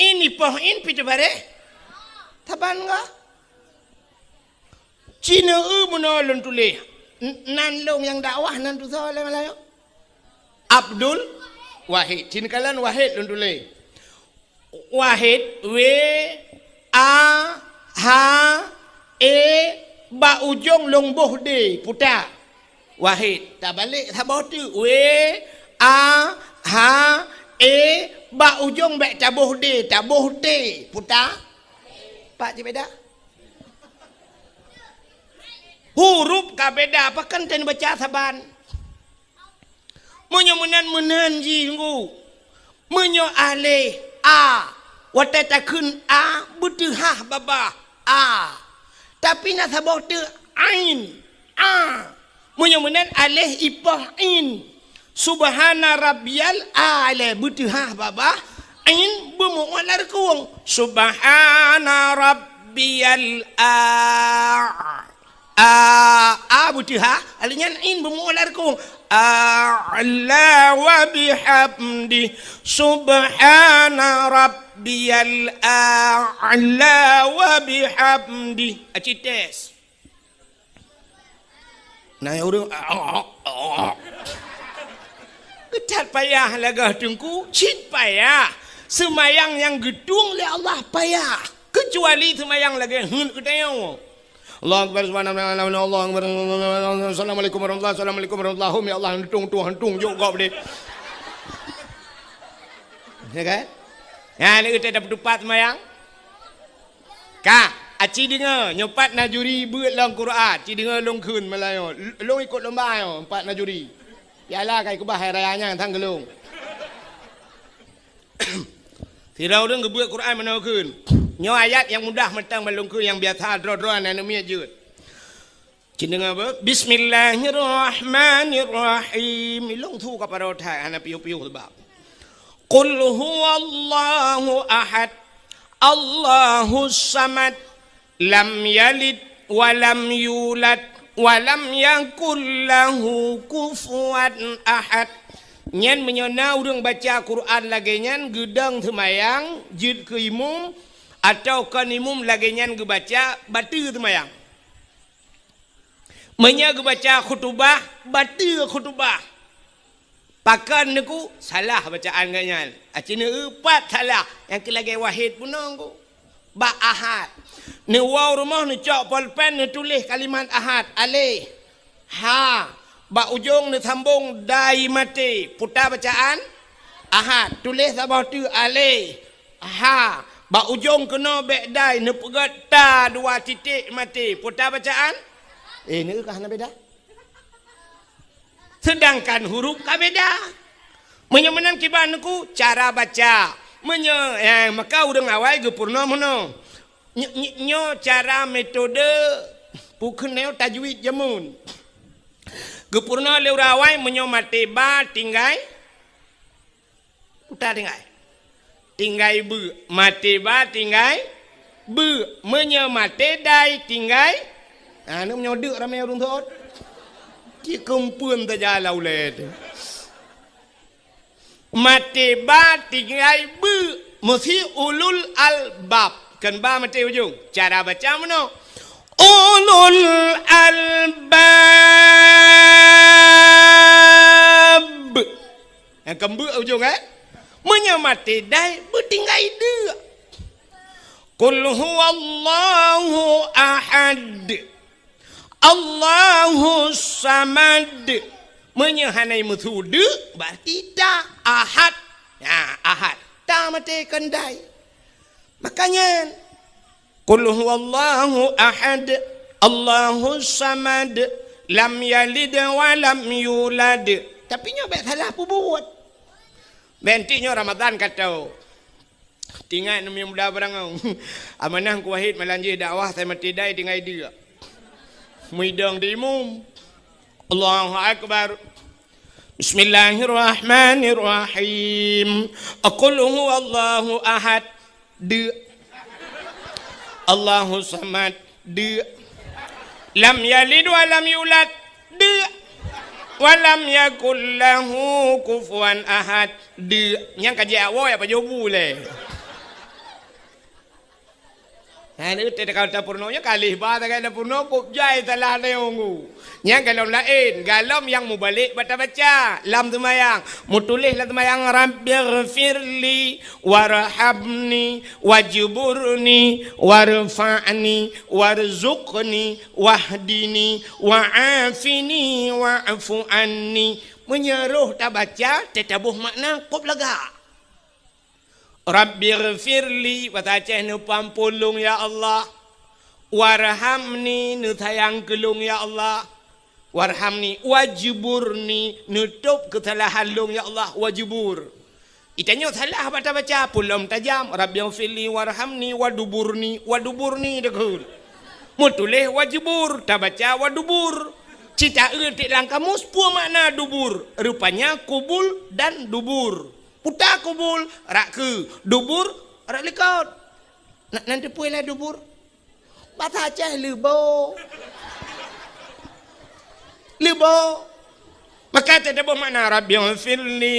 In ipoh in pi teubareh? Saban ga? Cina eu meunoe lôn tuléh. N-, nan lôn nyang dakwah nan tusoe lé Malayu. Abdul Wahid. Cina kalon Wahid lôn tuléh. Wahid, W, A, H, E, bak ujong lôn boh D, peue ta. Wahid, tabalek saboh teuk. W, A, H, E, bak ujong bèk taboh D, taboh T, peue ta. Pat cit beda? Huruf ka beda, pakon teubaca saban. Meunyoe meunan, meunan jih ngu. Meunyoe aleh a, watèe takheun a, beuteuhah babah a. Tapi na saboh teuk ain, a. Meunyoe meunan aleh ipoh in. Subhana rabbiyal a'la, beuteuhah babah, in beumeu'uet lam reukung. Subhana rabbiyal a. A, a beuteuhah, aleh nyan in beumeu'uet lam reukung. A'la wa bihamdi. Subhana rabbiyal a'la wa bihamdi. Aci tes. Na ureueng, geuthat payah lagèe teungku, cit payah. Seumayang nyang geutueng lé Allah payah. Keucuali seumayang lagèe heuet geutanyoe. Allahu Akbar, subhanallah, Allahu Akbar, assalamualaikum warahmatullahi, assalamualaikum warahmatullahi, ya Allah, hantung tueng, hantung jok gob deh. Ya kan? Ya, ni kita dapat tupat seumayang. Ka, aci deungoe, nyoe pat na juri beuet lam Quran, ci deungoe lôn kheun Malayu. Lôn ikot lomba nyoe, pat na juri. Piala ka ikeubah hai raya nyan sang geulong. Sidroe ureueng geubeuet Quran meunoe kheun. Nyoe ayat nyang mudah mantong ban lôn kheun, nyang biasa droe-droe aneuk miet jeuet. Ci deungoe beuh, Bismillahirrahmanirrahim. Ilong su ka paro that hana piôh-piôh sebab. Qul huwallahu ahad, Allahus samad, lam yalid wa lam yulad, wa lam yakul lahu kufuwan ahad. Nyan meunyoe na ureuëng baca Quran lagée nyan geudong seumayang jeuet keu imum, atawa kon imum lagée nyan geubaca, bateue seumayang. Meunyoe geubaca khutubah, bateue khutubah. Pakon neuku salah bacaan geuh nyan. Aci neueupat salah, nyang keu lagée wahid bunoe ku. Bak ahad. Neuwoe rumoh neucok polpen neutuléh kalimat ahad, aleh. Ha. Bak ujong neusambong dai maté. Puta bacaan ahad. Tuléh saboh teuk, aleh. Ha. Bak ujong keunoe bék dai neupeugét ta dua titik maté. Puta bacaan? Eh, neueu ka hana beda. Seudangkan huruf ka beda. Meunyoe meunan kiban neuku cara baca. Meunyoe, eh, maka ureuëng awai geupeurunoe meunoe. Ny-, ny-, nyoe cara metode pukeunoe tajwid jameun. Geupeurunoe lé ureuëng awai meunyoe maté ba tinggai Puta tinggai. Tinggai beu. Maté ba tinggai beu. Meunyoe maté dai tinggai. Ha, ni meunyoe deuk ramé ureuëng sot. Cik keumpeuen saja lam ulée teuh. Maté ba tinggai beu. Meusi ulul albab. Kon ba maté ujong. Cara baca meunoe. Ulul albab. Nyang keumbeuek ujong, eh? Meunyoe maté dai, beutinggai deuk. Qul huwallahu ahad. Allahus samad. Meunyoe hana meusu deuk, berarti ta ahad. Ya, ahad. Ta maté kon dai. Makanya, Qul huwallahu ahad, Allahus samad, lam yalid wa lam yulad. Tapi nyoe bék salah peubuet. Bék nyoe Ramadan ka tho. Tingat neumi muda barangong. Amanah ku wahid malanjih dakwah saya mati dai tinggai dia. Muidong di imum. Allahu Akbar. Bismillahirrahmanirrahim. Qul huwallahu ahad. Deuk. Allahu samad. Deuk. Lam yalid wa lam yulad. Deuk. Wa lam yakul lahu kufuwan ahad. Deuk. Nyang ka jiak woe apa jobu lé. Nah, ni teuka tapeurunoe nyoe kalih ba tagai tapeurunoe kop jai salah neunggu. Nyang galom laén, galom nyang mubalek bata baca lam seumayang. Mutuléh lam seumayang, Rabbighfirli warhamni wajburni warfa'ni warzuqni wahdini wa'afini wa'fu anni. Meunyoe roh tabaca, teutabôh makna kop lagak. Rabbighfirli, bahasa Aceh, neupeuampôn lôn ya Allah. Warhamni, neusayang keu lôn ya Allah. Warhamni, wajburni, neutôb keusalahan lôn ya Allah, wajbur. Itanyoe salah bata baca, peue lom tajam, Rabbighfirli warhamni waduburni, waduburni deukeue. Meutuléh wajbur, tabaca wadubur. Cita eu tiek lam kamus, peue makna dubur? Rupanya kubul dan dubur. Puta kubul, rak keu, dubur, rak likot. Na, nan teupeue lah dubur? Bahasa Aceh leubo. Leubo. Maka teutabôh makna Rabbighfirli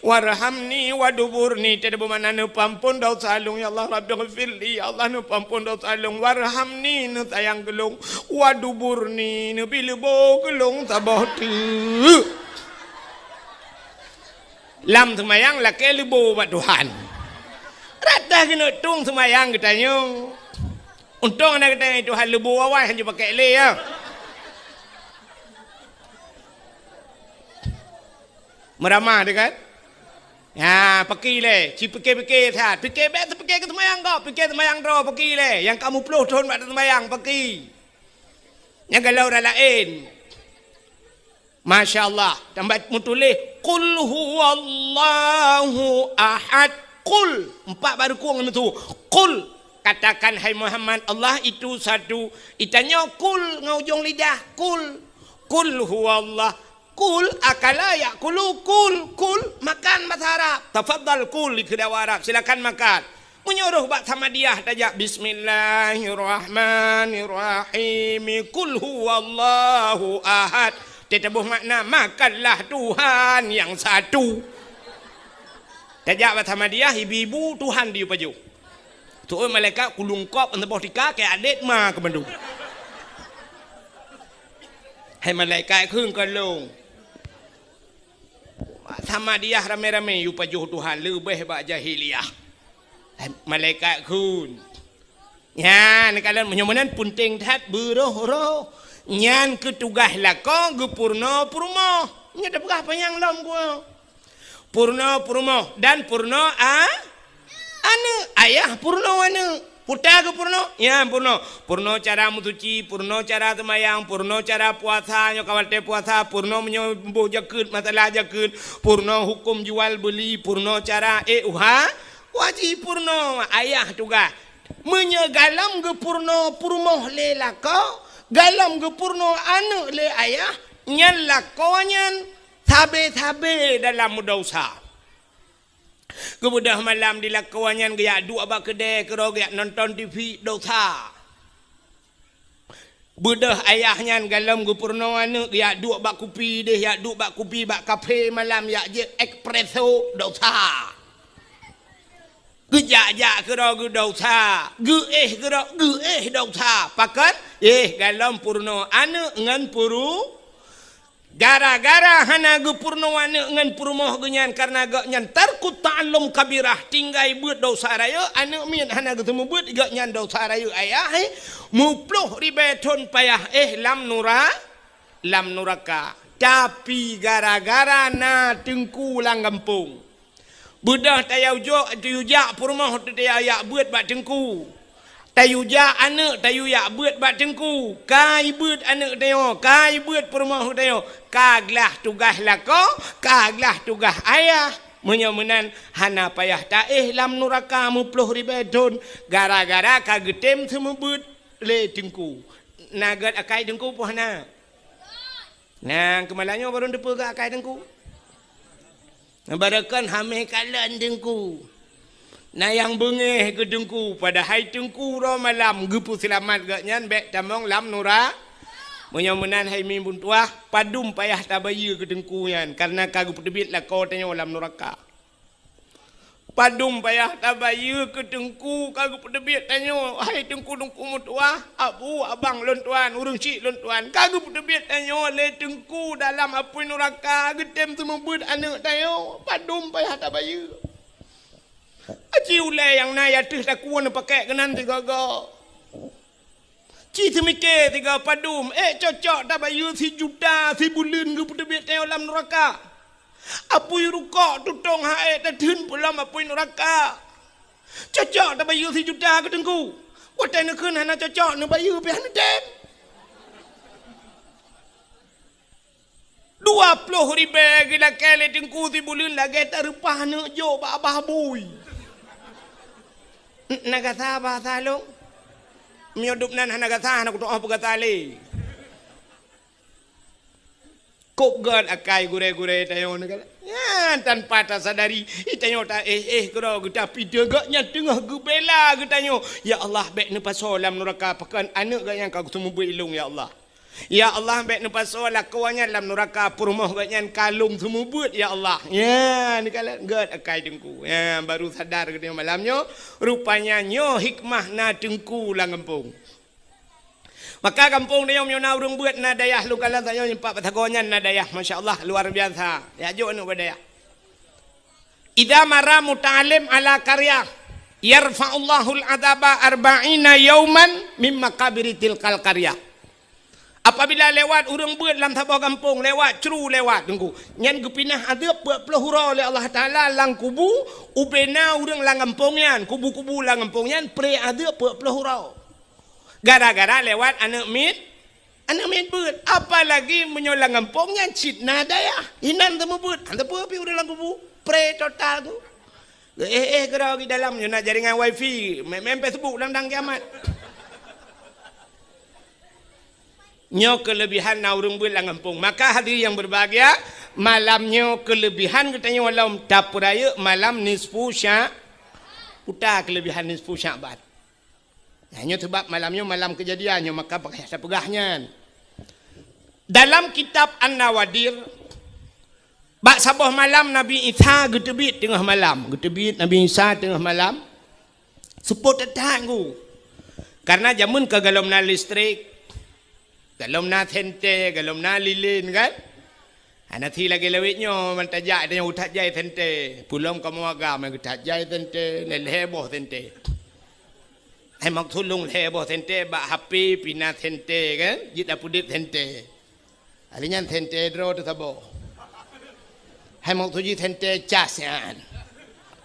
warhamni waduburni. Teutabôh makna neupeuampôn dosa lôn ya Allah, Rabbighfirli, ya Allah, neupeuampôn dosa lôn, warhamni, neusayang keu lôn, waduburni, neubi leubo keu lôn saboh teuk. Lam seumayang lakée leubo bak Tuhan. Rata keuneuk tueng seumayang geutanyoe. Untông na geutanyoe Tuhan leubo awai hana jipakék lé ya. Meuramah teuh kan? Ya, paki lé, ci pike-pike that. Pike bék teupike keu seumayang kok, pike seumayang droe paki lé. Nyang ka muploh thon bak seumayang paki. Nyang galom ureuëng laén. Masya Allah, tambah meutuléh, "Qul huwallahu ahad." Qul, empat baru kong itu. "Qul," katakan, hai Muhammad, Allah itu satu. Itanyoe qul ngon ujong lidah, qul. "Qul huwallah." Kul, akala yakulu, kul, kul, makan basa Arab. Tafadhal kul, dikheun awak Arab, silakan makan. Meunyoe roh bak Samadiyah tajak, "Bismillahirrahmanirrahim. Kul huwallahu ahad." Teutabôh makna, "Makanlah Tuhan yang satu." Tajak bak Samadiyah, ibu-ibu, Tuhan diyue pajoh. Tu'oh malaikat kulungkop, saboh tika, keu adét ma keu mandum. Hai malaikat kheun kalon. Samadiyah ramé-ramé yue pajoh Tuhan leubeh bak jahiliyah. Hai malaikat kheun. Nyan, kalon meunyoe meunan peunteng that beuroh-roh. Nyan keu tugaih lakoe geupeurunoe peurumoh. Nyoe tapeugah panyang lom geuh. Peurunoe peurumoh dan peurunoe a-, aneuëk. Ayah peurunoe aneuëk. Peue ta geupeurunoe? Nyan peurunoe. Peurunoe cara meusuci, peurunoe cara seumayang, peurunoe cara puasa, nyoe ka watée puasa, peurunoe meunyoe boh jakeuet, masalah jakeuet, peurunoe huköm jual beuli, peurunoe cara ék uha-, wajéb peurunoe. Ayah tugaih. Meunyoe galom geupeurunoe peurumoh lé lakoe, galom geupeurunoe aneuëk lé ayah, nyan lakoe nyan sabe-sabe dalam meudesya. Geubeudôh malam di lakoe nyan geujak duek bak keudè keudroe geujak nonton T V, desya. Beudôh ayah nyan galom geupeurunoe aneuëk geujak duek bak kupi deh, jak duek bak kupi bak kafe malam, jak jép espresso, desya. Geujak-jak keudroe geudesya, geuéh keudroe geuéh, desya. Pakon? Éh, galom peurunoe aneuëk ngon peuru-, gara-gara hana geupeurunoe aneuëk ngon peurumoh geuh nyan, kareuna gobnyan tarkut ta'allum kabirah, tinggai beuet desya rayeuk, aneuëk miet hana geuseumeubeuet, gobnyan desya rayeuk ayah, éh, meuploh ribée thon payah éh lam nura-, lam nuraka. Tapi gara-gara na teungku lam gampông, beudôh tayue jok, tayue jak peurumoh teuh tayue jak beuet bak teungku. Tayue jak aneuëk, tayue jak beuet bak teungku. Ka ibeuet aneuëk tanyoe, ka ibeuet peurumoh tanyoe. Ka glah tugaih lakoe, ka glah tugaih ayah. Meunyoe meunan, hana payah taéh lam nuraka meuploh ribée thon, gara-gara ka geutem seumeubeuet lé teungku. Na gét akai teungku peue hana? Nyang keumalanyoe barô teupeue keu akai teungku. Barô kon hamé kalon teungku. Na nyang beungéh keu teungku, padahai teungku uroe malam geupeuseulamat gobnyan bék tamong lam nura-. Meunyoe meunan hai mi beutuah, padum payah tabayeue keu teungku nyan, kareuna ka geupeuteubiet lakoe tanyoe lam nuraka. Padum payah tabayeue keu teungku ka geupeuteubiet tanyoe, hai teungku-teungku meutuah, abu, abang lôn tuan, ureuëng chik lôn tuan, ka geupeuteubiet tanyoe lé teungku dalam apui nuraka geutem seumeubeuet aneuëk tanyoe. Padum payah tabayeue. Aci ulée nyang na ateueh takue neupakék keunan sigoe-goe. Ci teumike sigoe padum, ék cocok tabayeue sijuta sibuleuen geupeuteubiet tanyoe lam nuraka. Apui rukok tutong ha-, ék tatheun peue lom apui nuraka. Cocok tabayeue sijuta keu teungku. Watée neukheun hana cocok, neubayeue pih hana tem. Dua ploh ribée geulakée lé teungku sibuleuen lagée tareupah neuk jok bak babah bui. N-, na gata bahasa lôn? Meunyoe dubnan hana gata, hana kutu'oh peugata lé. Kôb gét akai gurée-gurée tanyoe nyoe kan? Nyan tanpa tasadari, tanyoe taéh-éh keudroe geuta pideuh gét nyan teungoh geubela geutanyoe. Ya Allah, bék neupasoe lam nuraka pakon aneuëk gét nyan ka geuseumeubeuet ilông, ya Allah. Ya Allah, bék neupasoe lakoe nyan lam nuraka, peurumoh gét nyan ka lôn seumeubeuet, ya Allah. Nyan, neukalon gét akai teungku. Nyan, baru sadar geutanyoe malam nyoe, rupanya nyoe hikmah na teungku lam gampông. Maka gampông tanyoe meunyoe na ureuëng beuet na dayah lôn kalon tanyoe nyoe pat Batagong nyan na dayah, masya Allah, luar biasa. Ya jok aneuk bak dayah. Idza marra muta'allim ala qaryah, yarfa'ullahul adzaba arba'ina yauman mim maqabiri tilkal qaryah. Apabila lewat ureuëng beuet lam saboh gampông, lewat cru lewat teungku, nyan geupinah adeueb peuet ploh uroe lé Allah Taala lam kubu, ubena ureuëng lam gampông nyan, kubu-kubu lam gampông nyan pre adeueb peuet ploh uroe. Gara-gara lewat aneuk mit-, aneuk mit beuet. Apalagi meunyoe lam gampông nyan cit na dayah, inan teumeubeut, han teupeu pih ureuëng lam kubu, pre total tu. Geuéh-éh keudroe di dalam, nyoe na jaringan wifi, main-main Facebook dang-dang kiamat. Nyoe keuleubihan na ureuëng beuet lam gampông. Maka hadirin yang berbahagia, malam nyoe keuleubihan geutanyoe lom tapeurayeuk malam nisfu Sya-, peue keuleubihan nisfu Sya'ban. Nah, nyoe sebab malam nyoe malam keujadian nyoe, maka pakon tapeugah nyan. Dalam kitab An-Nawadir, bak saboh malam Nabi Isa geuteubiet teungoh malam. Geuteubiet Nabi Isa teungoh malam. Seupôt that-that ngu. Karena jameun ka golom na listrik, golom na senter, golom na lilin kan. Hana si lagée lawét nyoe, man tajak tanyoe geuthat jai senter. Peulom kamoe agam geuthat jai senter, lhée-lhée boh senter. Hai maksud lôn lhée boh senter bak H P pih na senter kan, jeuet tapeudeuet senter. Hari nyan senter droe teuh saboh. Hai maksud jih senter cas nyan.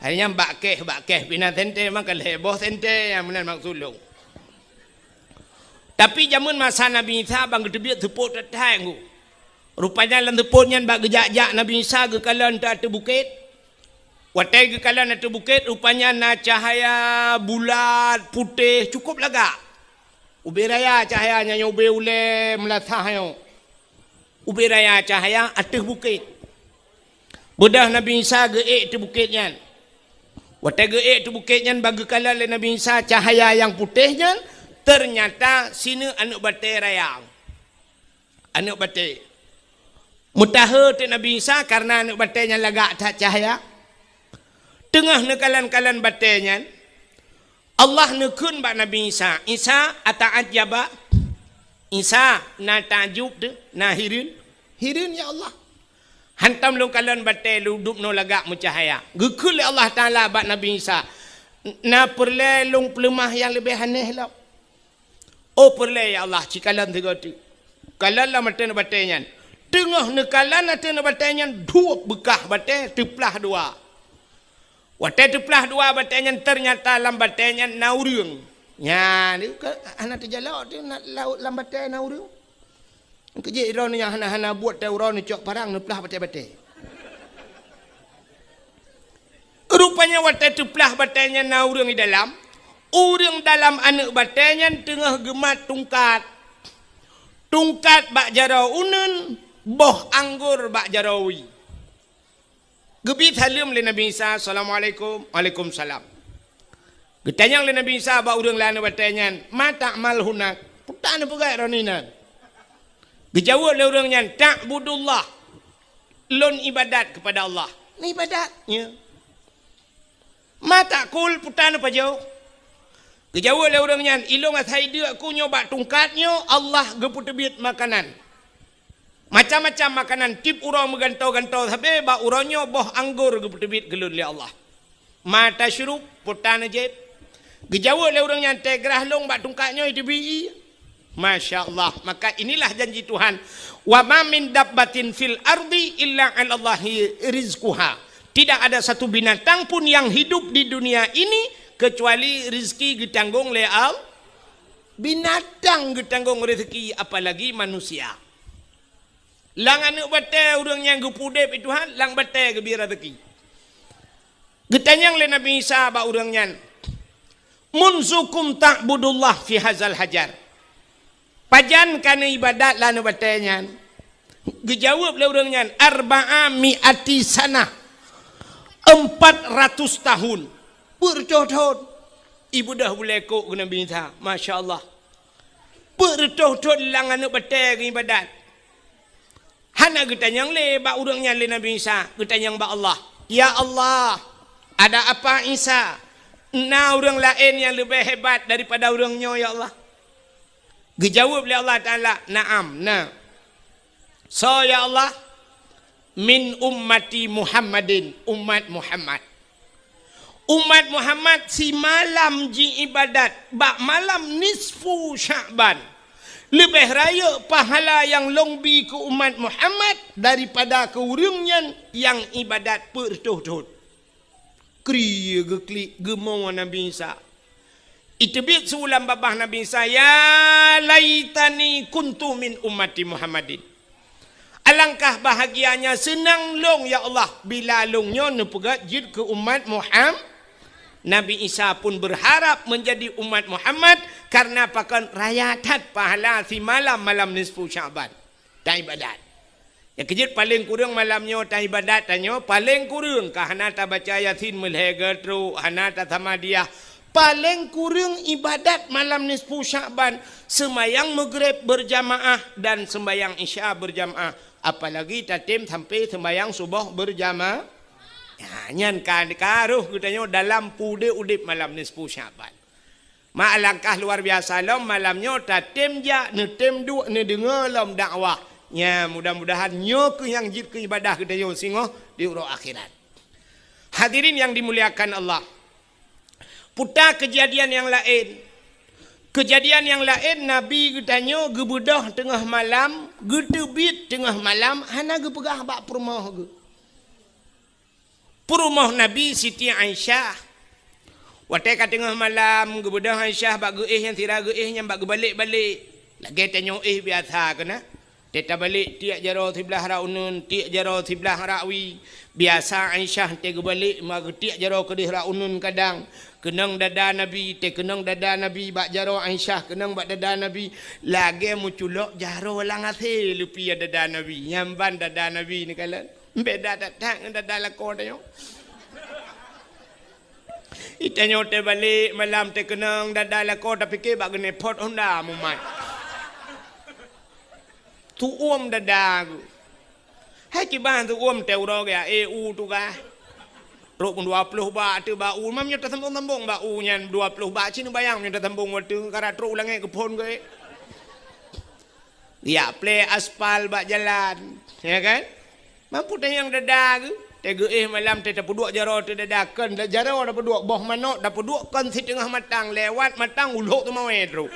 Hari nyan bak keh, bak keh pih na senter, maka lhée boh senter nyang meunan maksud lôn. Tapi jameun masa Nabi Isa ban geuteubiet seupôt that-that ngu. Rupanya lam seupôt nyan bak geujak-jak Nabi Isa geukalon ateueh bukét. Watée geukalon ateueh bukét, rupanya na cahya bulat, putéh, cukup lagak. Ubé raya cahya nyan, ubé ulée meulasah nyoe. Ubé raya cahya ateueh bukét. Beudôh Nabi Isa geuék ateueh bukét nyan. Watée geuék ateueh bukét nyan, ban geukalon lé Nabi Isa cahya nyang putéh nyan, teunyata sineuk aneuëk batée raya. Aneuëk batée. Meutahe teuk Nabi Isa kareuna aneuëk batée nyan lagak that cahya. Teungoh neukalon-kalon batée nyan, Allah neukheun bak Nabi Isa, "Isa, ata'ajjaba?" Isa, na takjub teuh, na hireuen? Hireuen, ya Allah. Hantom lôn kalon batée lôn dubnoe lagak meucahya. Geukheun lé Allah Taala bak Nabi Isa, "Na peureulée lôn peuleumah nyang leubeh aneh lom?" Oh peureulée ya Allah, cikalon sigoe teuk. Kalon lam ateueh batée nyan. Teungoh neukalon ateueh batée nyan, duek beukah batée teuplah dua. Watée teuplah dua batée nyan, teunyata lam batée nyan na ureuëng. Nyan, hana teujalok teuh na, lam batée na ureuëng. Keujeuet droeneuh nyang hana-hana buet teuh uroe neucok parang neuplah batée-batée. Rupanya watée teuplah batée nyan na ureuëng di dalam, ureuëng dalam aneuëk batée nyan teungoh geumat tungkat. Tungkat bak jaroe uneuen, boh anggor bak jaroe wie. Geubi saleuem lé Nabi Isa, "Assalamualaikum." "Waalaikumsalam." Geutanyong lé Nabi Isa bak ureuëng lam aneuëk batée nyan, "Ma ta'mal hunak?" Peue tapeugah droeneuh inan? Geujaweueb lé ureuëng nyan, "Ta'budullah." Lôn ibadat keupada Allah. Ibadat, ya. "Ma ta'kul?" Peue tapajoh? Geujaweueb lé ureuëng nyan, "Ilôn asai deuk ku nyoe bak tungkat nyoe, Allah geupeuteubiet makanan. Macam-macam makanan, tieb uroe meugantoe-gantoe sabe, bak uroe nyoe boh anggor geupeuteubiet keu lôn lé Allah." "Ma tasyrub?" Peue taneujép? Geujaweueb lé ureuëng nyan, "Teugrah lôn bak tungkat nyoe teubi." Masya Allah. Maka inilah janji Tuhan, "Wa ma min dabbatin fil ardi illa 'alallahi rizquha." Tidak ada satu binatang pun yang hidup di dunia ini kecuali rezeki geutanggong lé Allah. Binatang geutanggong rezeki, apalagi manusia. Lam aneuëk batée ureuëng nyang geupeuudeb Tuhan, lam batée geubri rezeki. Geutanyong lé Nabi Isa bak ureuëng nyan, "Munzu kam ta'budullah fi hazal hajar?" Pajan ka neuibadat lam aneuëk batée nyan? Geujaweueb lé ureuëng nyan, "Arba'a mi'ati sanah." Empat ratus tahun. Peuet reutôh thon. Ibeudôh bulée kok keu Nabi Isa. Masya Allah. Peuet reutôh thon lam aneuëk batée geuibadat. Hana geutanyong lé bak ureuëng nyan lé Nabi Isa, geutanyong bak Allah. "Ya Allah, ada apa Isa? Na ureuëng laén nyang leubeh hebat daripada ureuëng nyoe, ya Allah?" Geujaweueb lé Allah Taala, "Na'am, na." "Soe, ya Allah?" "Min ummati Muhammadin," umat Muhammad. Umat Muhammad simalam jiibadat bak malam nisfu Sya'ban. Leubeh rayeuk pahala nyang lôn bi keu umat Muhammad daripada keu ureuëng nyan nyang ibadat peuet reutôh thon. Kri geuklik geumo Nabi Isa. Iteubiet su lam babah Nabi Isa, "Ya laitani kuntu min ummati Muhammadin." Alangkah bahagianya seunang lôn, ya Allah, bila lôn nyoe neupeugét jeuet keu umat Muham-, Nabi Isa pun berharap menjadi umat Muhammad karena pakon raya that pahala simalam malam nisfu Sya'ban. Taibadat. Nyang keujeuet paleng kureueng malam nyoe taibadat tanyoe, paleng kureueng ka hana tabaca Yasin meulhèe geutrok, hana tasamadiyah. Paleng kureueng ibadat malam nisfu Sya'ban, seumayang Maghrib berjamaah dan seumayang Isya berjamaah. Apalagi tatem sampai seumayang suboh berjamaah. Ya, nyan ka, ka roh geutanyoe dalam peue udeb malam nisfu Sya'ban. Ma alangkah luar biasa lom malam nyoe tatem jak, neutem duek, neudeungoe lom dakwah. Nya, mudah-mudahan nyoe keuh nyang jeuet keu ibadah geutanyoe singoh di uroe akhirat. Hadirin yang dimuliakan Allah. Puta keujadian nyang laén. Keujadian nyang laén, Nabi geutanyoe geubeudôh teungoh malam, geuteubiet teungoh malam, hana geupeugah bak peurumoh geuh. Peurumoh Nabi Siti Aisyah. Watèe ka teungoh malam, geubeudôh Aisyah bak geuéh nyang sira geuéh nyan bak geubalek-balek. Lagèe tanyoe éh biasa keunan. Teuh tabalek tiek jaroe siblah rot uneuen, tiek jaroe siblah rot wie. Biasa Aisyah teuh geubalek ma geutiek jaroe keudeh rot uneuen kadang. Keunong dada Nabi, teuh keunong dada Nabi bak jaroe Aisyah, keunong bak dada Nabi. Lagèe meuculok jaroe lam asèe leupie dada Nabi. Nyan ban dada Nabi neukalon. Beda that-that ngon dada lakoe tanyoe. Itanyoe teuh balek malam teuh keunong dada lakoe tapike bak geuneuk phot honda mumat. Tuom dada geuh. Hai kiban tuom teuh uroe geuh, eh, u tugaih. Trok dua ploh bak teuh bak u, mam nyoe tasambong-sambong bak u nyan dua ploh bak, cit neubayang nyoe tasambong watèe ka rot trok u langèt geuphon geuh. Ya, plè aspal bak jalan, ya kan? Mampu tanyong dada geuh, teuh geuéh malam teuh tapeuduek jaroe teuh dada, kon jaroe tapeuduek, boh manok tapeuduek kon siteungoh matang, lewat matang ulok teumawé trok.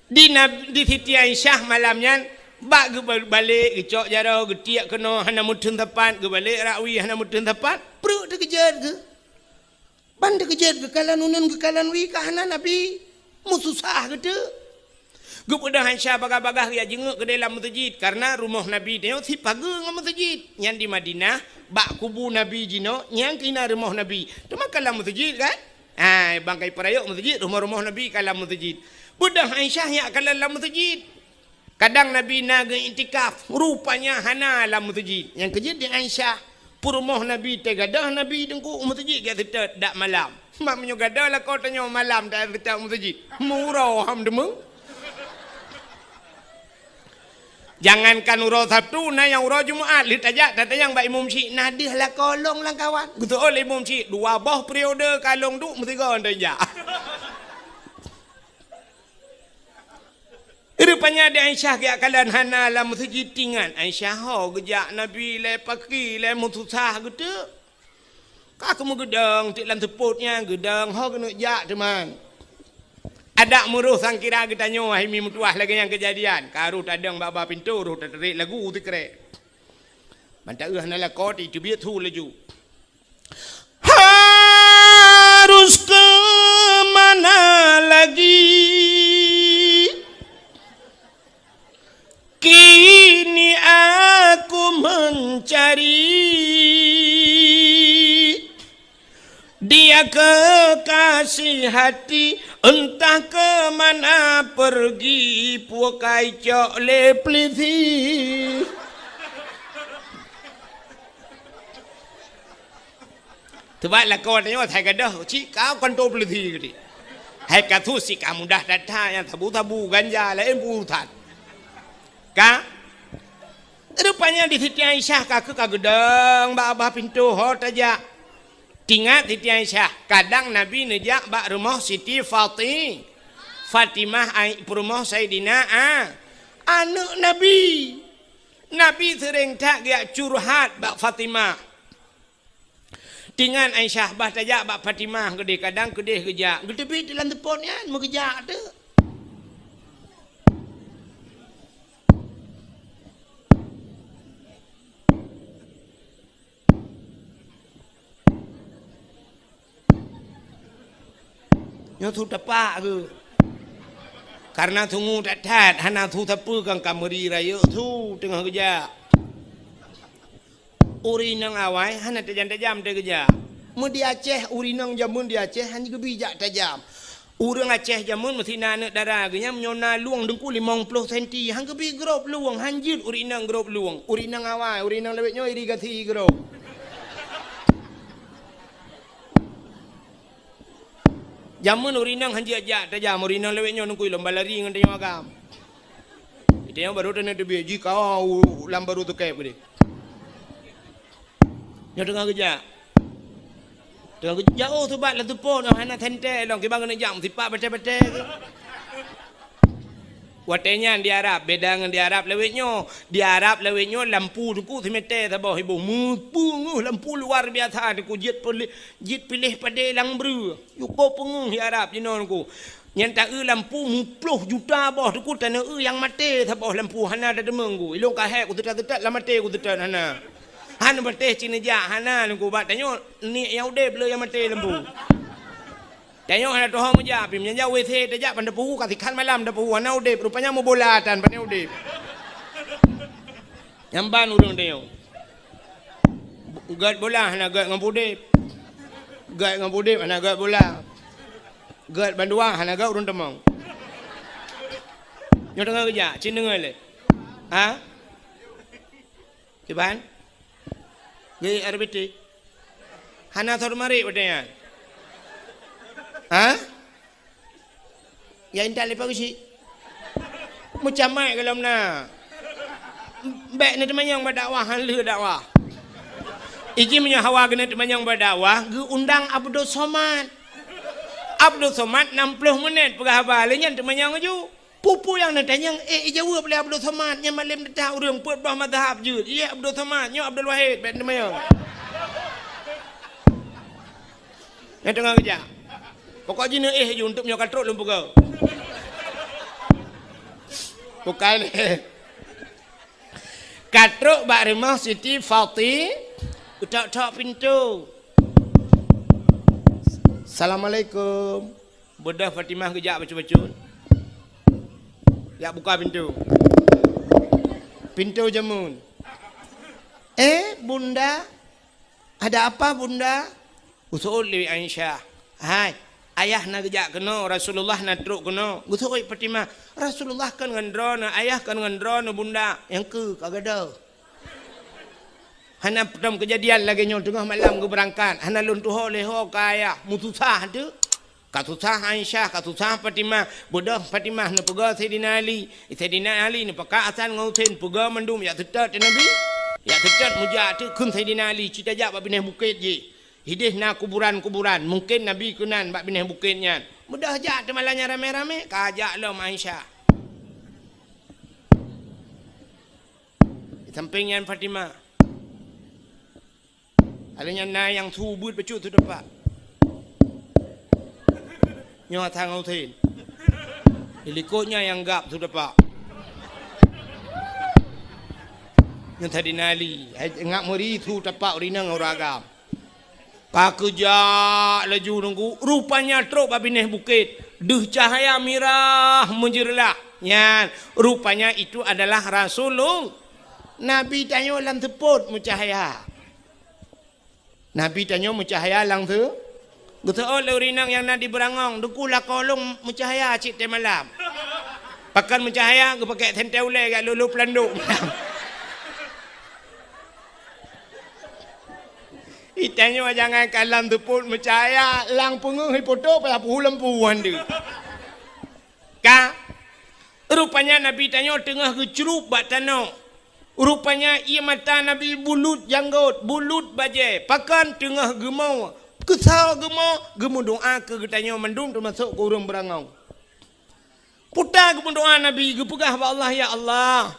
Di Nab-, di Siti Aisyah malam nyan, bak geuba-, balek, geucok jaroe, geutiek keunoe, hana meuteun sapat, geubalek rot wie, hana meuteun sapat, pruet teukeujot geuh. Ban teukeujot geukalon uneuen geukalon wie ka hana Nabi. Meususah geuteuk. Geubeudôh Aisyah bagah-bagah geujak jingeuk keudeh lam meuseujid, kareuna rumoh Nabi nyoe sipageue ngon meuseujid. Nyan di Madinah, bak kubu Nabi jinoe, nyan keuh na rumoh Nabi. Teuma ka lam meuseujid kan? Hai, ban ka ipeurayeuk meuseujid, rumoh-rumoh Nabi ka lam meuseujid. Beudôh Aisyah nyak kalon lam meuseujid. Kadang Nabi na geu-iktikaf, rupanya hana lam meuseujid. Nyang keujeuet di Aisyah, peurumoh Nabi teuh gadôh Nabi teungku u meuseujid geuseutôt dak malam. Mak meunyoe gadôh lakoe tanyoe malam teuh seutôt u meuseujid. Meuuroe ham deungoe. Jangankan uroe Sabtu, na nyang uroe Jumat, lheueh tajak tatanyong bak imum syik, na deuh lakoe lôn lam kawan. Geuseuôt lé imum syik, dua boh periode ka lôn duek meusigoe tajak. Rupanya di Aisyah geujak kalon hana lam meuseujid, tingat Aisyah ho geujak Nabi lé paki lé meususah geuteuk. Ka keumeugeudong teuk lam seupôt nyan, geudong ho keuneuk jak teuma. Adak meuroh sangkira geutanyoe hai mi meutuwah lagèe nyang keujadian. Ka roh tadong bak ba pintoe, roh tatarek lagu sikrek. Ban ta-eu hana lakoe, teubiet su laju. Harus ke mana lagi? Kini aku mencari dia kekasih hati, entah ke mana pergi, pukai cok lé peulisi. Teubat lakoe tanyoe, hai gadôh cit ka kantô peulisi geuti. Hai ka su cit ka mudah that-that nyang sabu-sabu ganja laén peurusan. Ka? Rupanya di Siti Aisyah ka keuh ka geudong bak babah pintoe ho tajak. Tingat Siti Aisyah, kadang Nabi neujak bak rumoh Siti Fati-, Fatimah ai-, peurumoh Saidina A-, aneuk Nabi. Nabi seuréng that geujak curhat bak Fatimah. Tingat Aisyah, bah tajak bak Fatimah keudeh, kadang keudeh geujak. Geuteubiet lam seupôt nyan, meugeujak teuk. Nyoe su tapak keuh. Kareuna sungu that-that, hana su sapeue kan ka meuri rayeuk su teungoh geujak. Ureueng inong awai hana tajam-tajam teuh geujak. Meu di Aceh, ureueng inong jameun di Aceh hana geubi jak tajam. Ureueng Aceh jameun meusti na aneuk dara geuh nyan meunyoe na lueng teungku limong ploh senti, han geubi grob lueng, han jeuet ureueng inong grob lueng. Ureueng inong awai, ureueng inong lawét nyoe irigasi grob. Jameun ureueng inong han jeuet jak tajam, ureueng inong lawét nyoe teungku lom balari ngon tanyoe agam. Tanyoe barô taneuk teubiet jih ka u lam barô teukeb keudeh. Nyoe teungoh geujak. Teungoh geujak, oh, subat lam teupon, oh, hana sentée lom, kiban keuneuk jak meusipat batée-batée keuh. Watée nyan di Arab, beda ngon di Arab lawét nyoe. Di Arab lawét nyoe lampu teungku simete saboh iboh. Meupeungeuh lampu luar biasa teungku, jeuet piléh, jeuet piléh padé lam breueh. Yue peungeuh di Arab jinoe teungku. Nyan ta-eu lampu muploh juta boh teungku, taneuk eu nyang maté saboh lampu hana tateumé teungku. Ilôn ka hék kuseutôt-seutôt lam maté kuseutôt hana. Han maté cit neujak hana teungku, bak tanyoe niet nyang udeb le nyang maté lampu. Tanyoe hana tuho meujak, pih meunyoe jak WC tajak ban tapeuhu ka sikhan malam tapeuhu hana udeb, rupanya meubola tan pane udeb. Nyan ban ureueng tanyoe. Gét bola hana gét ngon udeb. Gét ngon udeb hana gét bola. Gét bandua hana gét ureueng teumong. Nyoe teungoh geujak, cit deungoe lé. Ha? Kiban? Gét R B T. Hana sot marit watée nyan. Ha? Ya intat leupah geuchik. Meucamai golom na. Bék neuteumanyong bak dakwah, han lheueh dakwah. Iji meunyoe hawa geuneuk teumanyong bak dakwah, geuundang Abdul Somad. Abdul Somad nam ploh menit peugah haba, lé nyan teumanyong laju. Peue-peue nyang neutanyong, eh, ijaweueb lé Abdul Somad, nyan malem teuta ureueng peuet boh mazhab jeuet. Ié Abdul Somad, nyoe Abdul Wahid, bék neuteumanyong. Nyang teungoh geujak. Pokok jih neuéh ju untuk nyoe ka trok lôn peugah. Bukai lé. Ka trok bak rumoh Siti Fati, geutok-tok pintoe. Assalamualaikum. Beudôh Fatimah geujak bacut-bacut. Jak buka pintoe. Pintoe jameun. "Eh, Bunda, ada apa, Bunda?" Geuseuôt lé Aisyah. "Hai, ayah na geujak keunoe, Rasulullah na trok keunoe." Geuseuôt Fatimah, "Rasulullah kon ngon droeneuh, ayah kon ngon droeneuh, Bunda." "Nyang keu ka gadôh. Hana peutrom keujadian lagée nyoe teungoh malam geubeurangkat, hana lôn tuho lé ho ka ayah, meususah teuk." Ka susah Aisyah, ka susah Fatimah. Beudôh Fatimah neupeugah Saidina Ali. Saidina Ali neupakat Hasan ngon Husein peugah mandum jak seutôt Nabi. Jak seutôt meujak teuk kheun Saidina Ali, "Ci tajak bak binéh bukét jih. Idéh na kuburan-kuburan, mungken Nabi keunan bak binéh bukét nyan." Beudôh jak teuma lagée nyan ramé-ramé, ka jak lom Aisyah. Di sampéng nyan Fatimah. Alheuh nyan na nyang su beuet bacut su tapak. Nyoe Hasan ngon Husein. Di likot nyan nyang gab su tapak. Nyoe Saidina Ali. Hai, ngak meuri su tapak ureueng inong ureueng agam. Ka geujak laju teungku, rupanya trok bak binéh bukét. Deuh cahya mirah meujeureulah. Nyan, rupanya itu adalah Rasulullah. Nabi tanyoe lam seupôt meucahya. Nabi tanyoe meucahya lam seu-, geuseuôt lé ureueng inong nyang na di Beurangong, "Teungku, lakoe lôn meucahya cit teuh malam." Pakon meucahya, geupakék sentée ulée jak lolo peulandok. Itanyoe jangankan lam seupôt meucahya, lam peungeuh ipoto payah peuhu lampu han deuh. Ka, rupanya Nabi tanyoe teungoh geucrueb bak tanoh. Rupanya ié mata Nabi bulut janggôt, bulut bajée, pakon teungoh geumo, keusoe geumo, geumeudoá keu geutanyoe mandum teumasok keu ureueng Beurangong. Peue ta geumeudoá Nabi, geupeugah bak Allah, "Ya Allah,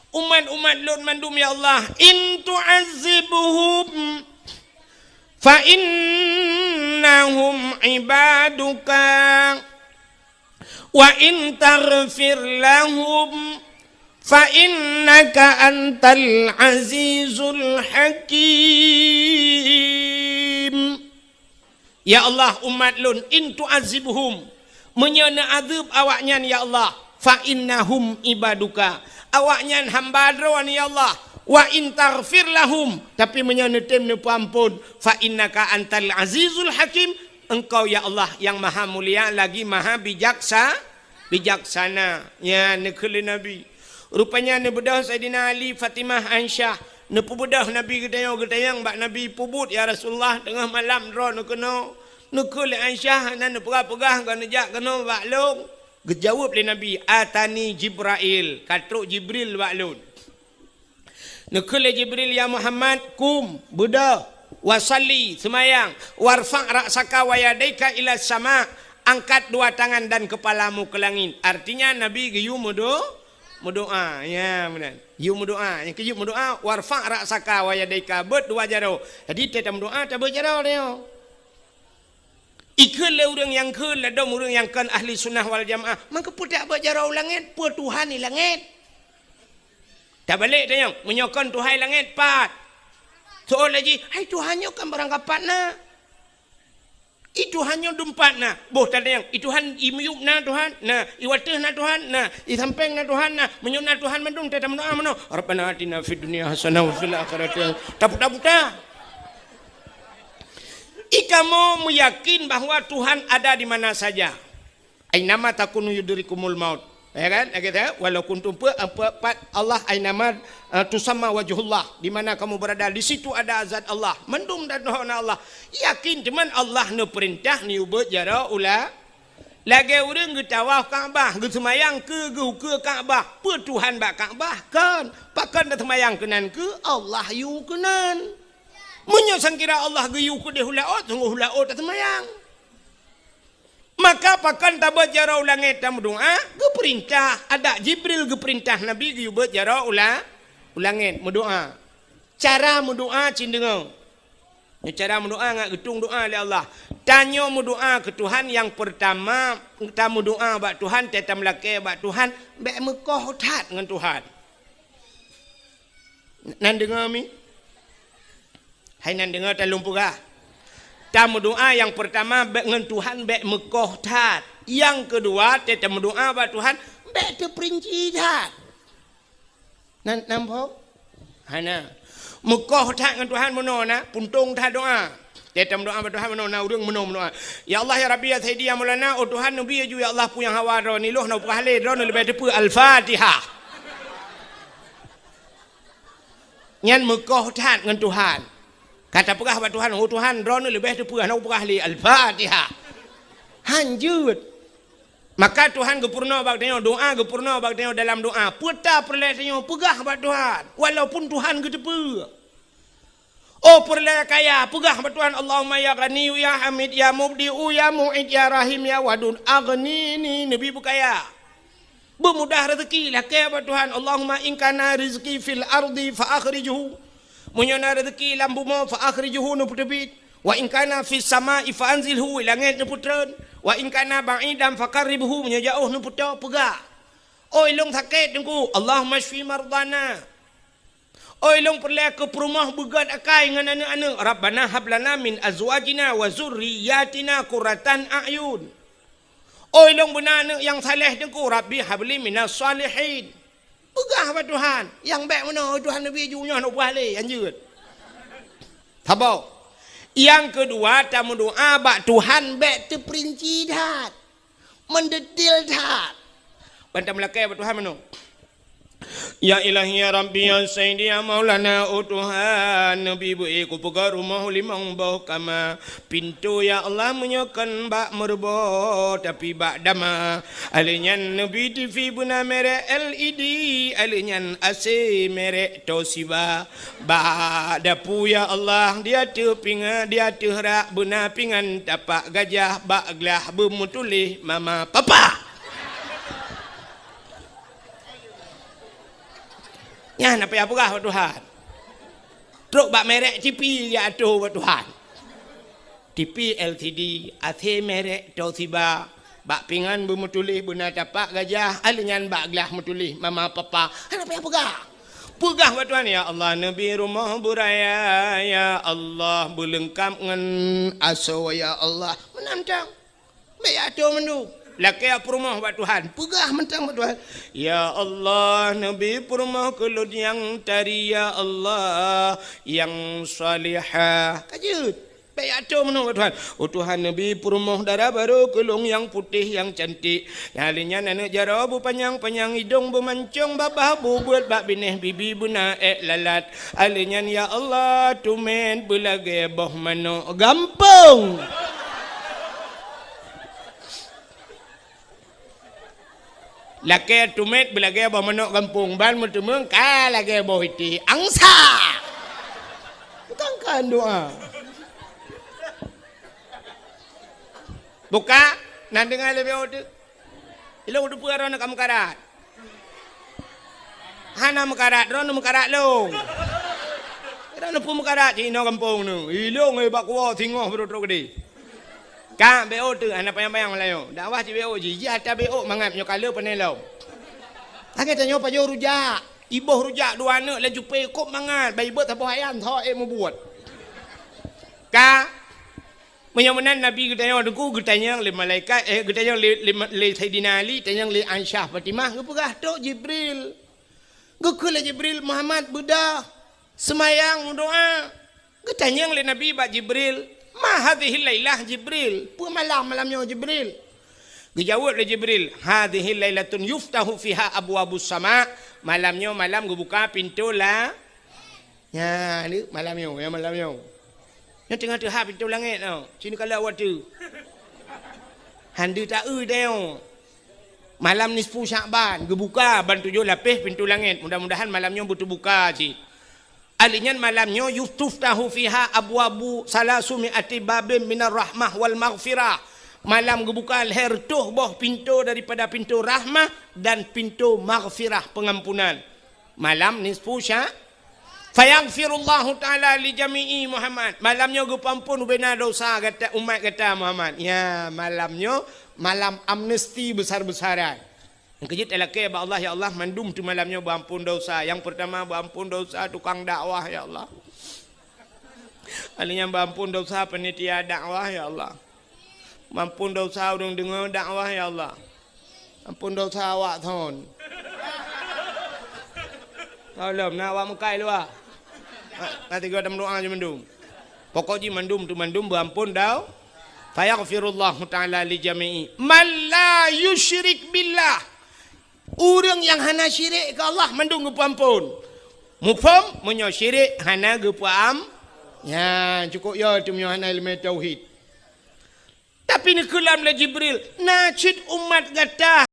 umat-umat lôn mandum, ya Allah, in tu'azzibhum fa innahum ibaduka." "Wa in taghfir lahum fa innaka antal azizul hakim." Ya Allah, umat lôn, in tu'azzibhum, meunyoe neuazeueb awaknyan, ya Allah, fa innahum ibaduka, awaknyan hamba Droe, ya Allah, Wa in taghfir lahum, tapi meunyoe neutem neupeuamphon, fa innaka antal azizul hakim, Engkau ya Allah nyang maha mulia lagi maha bijaksa-, bijaksana. Nyan neukheun lé Nabi. Rupanya neubeudôh Saidina Ali, Fatimah, Aisyah. Neupeubeudôh Nabi geutanyong-geutanyong bak Nabi, "Peubuet ya Rasulullah, teungoh malam droeneuh keunoe." Neukheun lé Aisyah, hana neupeugah-peugah, ka neujak keunoe bak lôn. Geujaweueb lé Nabi, "Atani Jibrail, ka trok Jibril bak lôn." Neukheun lé Jibril, "Ya Muhammad, kum, beudôh, wa shalli, seumayang, warfa' ra'saka wa yadaika ila sama, angkat dua tangan dan kepalamu ke langit." Artinya Nabi geuyue meudo-, meudoa. Ya, meunan. Yue meudoa. Nyang keujeuet meudoa, "Warfa' ra'saka wa yadaika," beuet dua jaroe. Jadi, teuh tameudoa, tabeuet jaroe nyoe. Ikheun lé ureuëng nyang kheun ladôm ureuëng nyang kon ahli sunnah wal jamaah, mangkeupeutak bak jaroe u langét, peue Tuhan di langét? Tabalek tanyong, meunyoe kon Tuhan di langét, pat? Soe laju, "Hai Tuhan nyoe kan barangkapat na. I Tuhan nyoe dumpat na." Boh tanyong, "I Tuhan i miyueb na Tuhan?" Na. "I wateuh na Tuhan?" Na. "I sampéng na Tuhan?" Na. Meunyoe na Tuhan mandum, teuh tameudoa meunoe, "Rabbana atina fid dunya hasanah wa fil akhirati hasanah." Taputa-puta. Ikamoe meuyakin bahwa Tuhan ada di mana saja. "Ainama takunu yudrikumul maut." Ya kan? Lagée tu, "Walau kuntum pe-, pe-, pat Allah ainama, eh, tusamma wajhullah." Di mana kamu berada, di situ ada zat Allah. Mandum dan na Allah. Yakin teuma Allah neupeurintah neubeuet jaroe u la-, lagée ureuëng geutawaf Ka'bah, geuseumayang keu geuh ukeue Ka'bah. Peue Tuhan bak Ka'bah? Kon. Pakon taseumayang keunan keu Allah yue keunan. Meunyoe sangkira Allah geuyue keudeh u laôt, sunggoh u laôt taseumayang. Maka pakon tabeuet jaroe u langét tameudoa? Geupeurintah, adak Jibril geupeurintah Nabi geuyue beuet jaroe u la-, u langét meudoa. Cara meudoa cit deungoe. Nyoe cara meudoa ngat geutueng doa lé Allah. Tanyoe meudoa keu Tuhan, nyang peurtama tameudoa bak Tuhan, teuh tameulakée bak Tuhan, bék meukoh that ngon Tuhan. Nan deungoe mi? Hai nan deungoe, talôn peugah. Tameudoa nyang peurtama bék ngon Tuhan bék meukoh that. Nyang keudua, teuh tameudoa bak Tuhan bék teupeurinci that. Nan, namphom? Hana. Meukoh that ngon Tuhan meunoe na, puntông that doa. Teuh tameudoa bak Tuhan meunoe na, ureuëng meunoe meudoa. "Ya Allah, ya Rabbi, ya Sayyidi, ya Maulana, oh Tuhan, neubi laju, ya Allah, peue nyang hawa droeneuh, lôn hana peugah lé, droeneuh leubeh teupeue." Al-Fatihah. Nyan meukoh that ngon Tuhan. Ka tapeugah bak Tuhan, "Oh Tuhan, droeneuh leubeh teupeue, hana kupeugah lé." Al-Fatihah. Hanjeuet. Maka Tuhan geupeurunoe bak tanyoe, doa geupeurunoe bak tanyoe dalam doa. Peue ta peureulée tanyoe peugah bak Tuhan, walaupun Tuhan geuteupeue. Oh peureulée kaya, peugah bak Tuhan, "Allahumma ya Ghaniyyu ya Hamid ya Mubdi'u ya Mu'id ya Rahim ya Wadud, aghnini," neubi beukaya. Beumudah rezeki, lakée bak Tuhan, "Allahumma in kana rizqi fil ardi fa akhrijhu." Meunyoe na rezeki lam bumoe, "Fa akhrijhu," neupeuteubiet. "Wa in kana fis sama'i fa anzilhu," langét neupeutreun. "Wa in kana ba'idan fa qarribhu," meunyoe jaoh neupeutoe, peugah. "Oi lôn sakét, Teungku, Allahumma syfi mardana." Oi lôn peureulée keu peurumoh beugét akai ngon aneuëk-aneuëk, "Rabbana hab lana min azwajina wa zurriyyatina qurratan a'yun." Oi lôn beuna aneuëk nyang saleh, Teungku, "Rabbi habli minas shalihin." Peugah bak Tuhan, nyang bék meunoe, "Oi Tuhan, neubi laju, nyoe hana peugah lé, hanjeuet." Saboh. Nyang keudua, tameudoa bak Tuhan bék teupeurinci that. Meudetil that. Ban tameulakée bak Tuhan meunoe. Ya Ilahi, ya Rabbi, ya Sayyidi, ya Maulana, oh Tuhan, neubi beu-i kupeugöt rumoh limong boh kama. Pintoe, ya Allah, meunyoe kon bak meureubo, tapi bak dama. Alheuh nyan neubi TV beuna merek L E D, alheuh nyan A C merek Toshiba. Bak dapu, ya Allah, di ateueh pinga-, di ateueh rak beuna pingan tapak gajah, bak glah beumeutuléh mama papa. Nyan na payah peugah bak Tuhan. Trok bak merek TV ya ateueh bak Tuhan. TV L C D, A C merek Toshiba, bak pingan beumeutuléh beuna tapak gajah, alheuh nyan bak glah meutuléh mama papa. Hana payah peugah. Peugah bak Tuhan, "Ya Allah, neubi rumoh beuraya, ya Allah, beuleungkab ngon asoe, ya Allah." Meunan tang. Bék ateueh mandum. Lakée peurumoh bak Tuhan, peugah mantong bak Tuhan, "Ya Allah, neubi peurumoh keu lôn nyang tari, ya Allah, nyang salihah." Ka jeuet. Bék atô meunoe bak Tuhan. "Oh Tuhan, neubi peurumoh dara barô keu lôn nyang putéh, nyang cantik. Nyang lheueh nyan aneuk jaroe beupanyang-panyang, idong beumancong, babah bubeuet bak binéh, bibi beuna ék lalat. Alheueh nyan, ya Allah, tumet beulagée boh manok gampông." Lakée tumet beulagée boh manok gampông, ban meuteumeung ka lagée boh iték angsa. Bukan kan doa. Buka, na deungoe lé B O tu. Ilong tu peue droeneuh ka meukarat. Hana meukarat, droeneuh meukarat lôn. Droeneuh peue meukarat cit inoe gampông nyoe. Ilong, eh, bak kuwoe singoh beudôh trok keudeh. Ka B O tu, hana panyang-panyang Meulayu. Dakwah cit B O jih, jih ata B O mangat nyoe ka le pané lom. Lagée tanyoe pajoh rujak, iboh rujak dua aneuk lam cupé kôb mangat, bai beuet saboh ayam tho ék mubuet. Ka, meunyoe meunan Nabi geutanyoe teungku, geutanyong lé malaikat, eh, geutanyong lé, lé, lé Saidina Ali, tanyong lé Aisyah Fatimah, geupeugah, "Trok Jibril." Geukheun lé Jibril, "Muhammad, beudôh, seumayang, meudoá." Geutanyong lé Nabi bak Jibril, "Ma hadhihil lailah, Jibril? Peue malam, malam nyoe, Jibril?" Geujaweueb lé Jibril, "Hadhihil lailatun yuftahu fiha abwabus sama." Malam nyoe malam geubuka pintoe la-, nya, ni malam nyoe, ya malam nyoe. Nyoe teungoh teuhah pintoe langét nyoe. Sinoe ka lheueh watèe. Hana taeu tanyoe. Malam nisfu Sya'ban geubuka ban tujoh lapéh pintoe langét. Mudah-mudahan malam nyoe beuteubuka cit. Ahli nyan malam nyoe yutuftahu fiha abwabu salasumi ati babin minar rahmah wal maghfirah. Malam geubuka lhèe reutôh boh pintoe daripada pintoe rahmah dan pintoe maghfirah, pengampunan. Malam nisfu Sya-, fayaghfirullahu ta'ala li jami'i Muhammad. Malam nyoe geupeuampon ubena dosa gata, umat gata Muhammad. Ya, malam nyoe malam amnesti besar-besaran. Nyang keujeuet talakèe bak Allah, "Ya Allah, mandum teuh malam nyoe beuampon dosa." Nyang peurtama beuampon dosa tukang dakwah, ya Allah. Ahli nyan beuampon dosa panitia dakwah, ya Allah. Beuampon dosa ureueng deungö dakwah, ya Allah. Ampon dosa awak thon. Tolong, na awak meukai luwa. Na, na tiga tam doa je mandum. Pokok jih mandum tu mandum beuampon dau. Fayaghfirullahu ta'ala li jami'i man la yusyrik billah. Ureueng nyang hana syirik keu Allah mandum geupeuampon. Muphom, meunyoe syirik hana geupeuam-, nyan cukôp yo teuh meunyoe hana ileumèe tauhid. Tapi neukeulam lé Jibril, na cit umat gata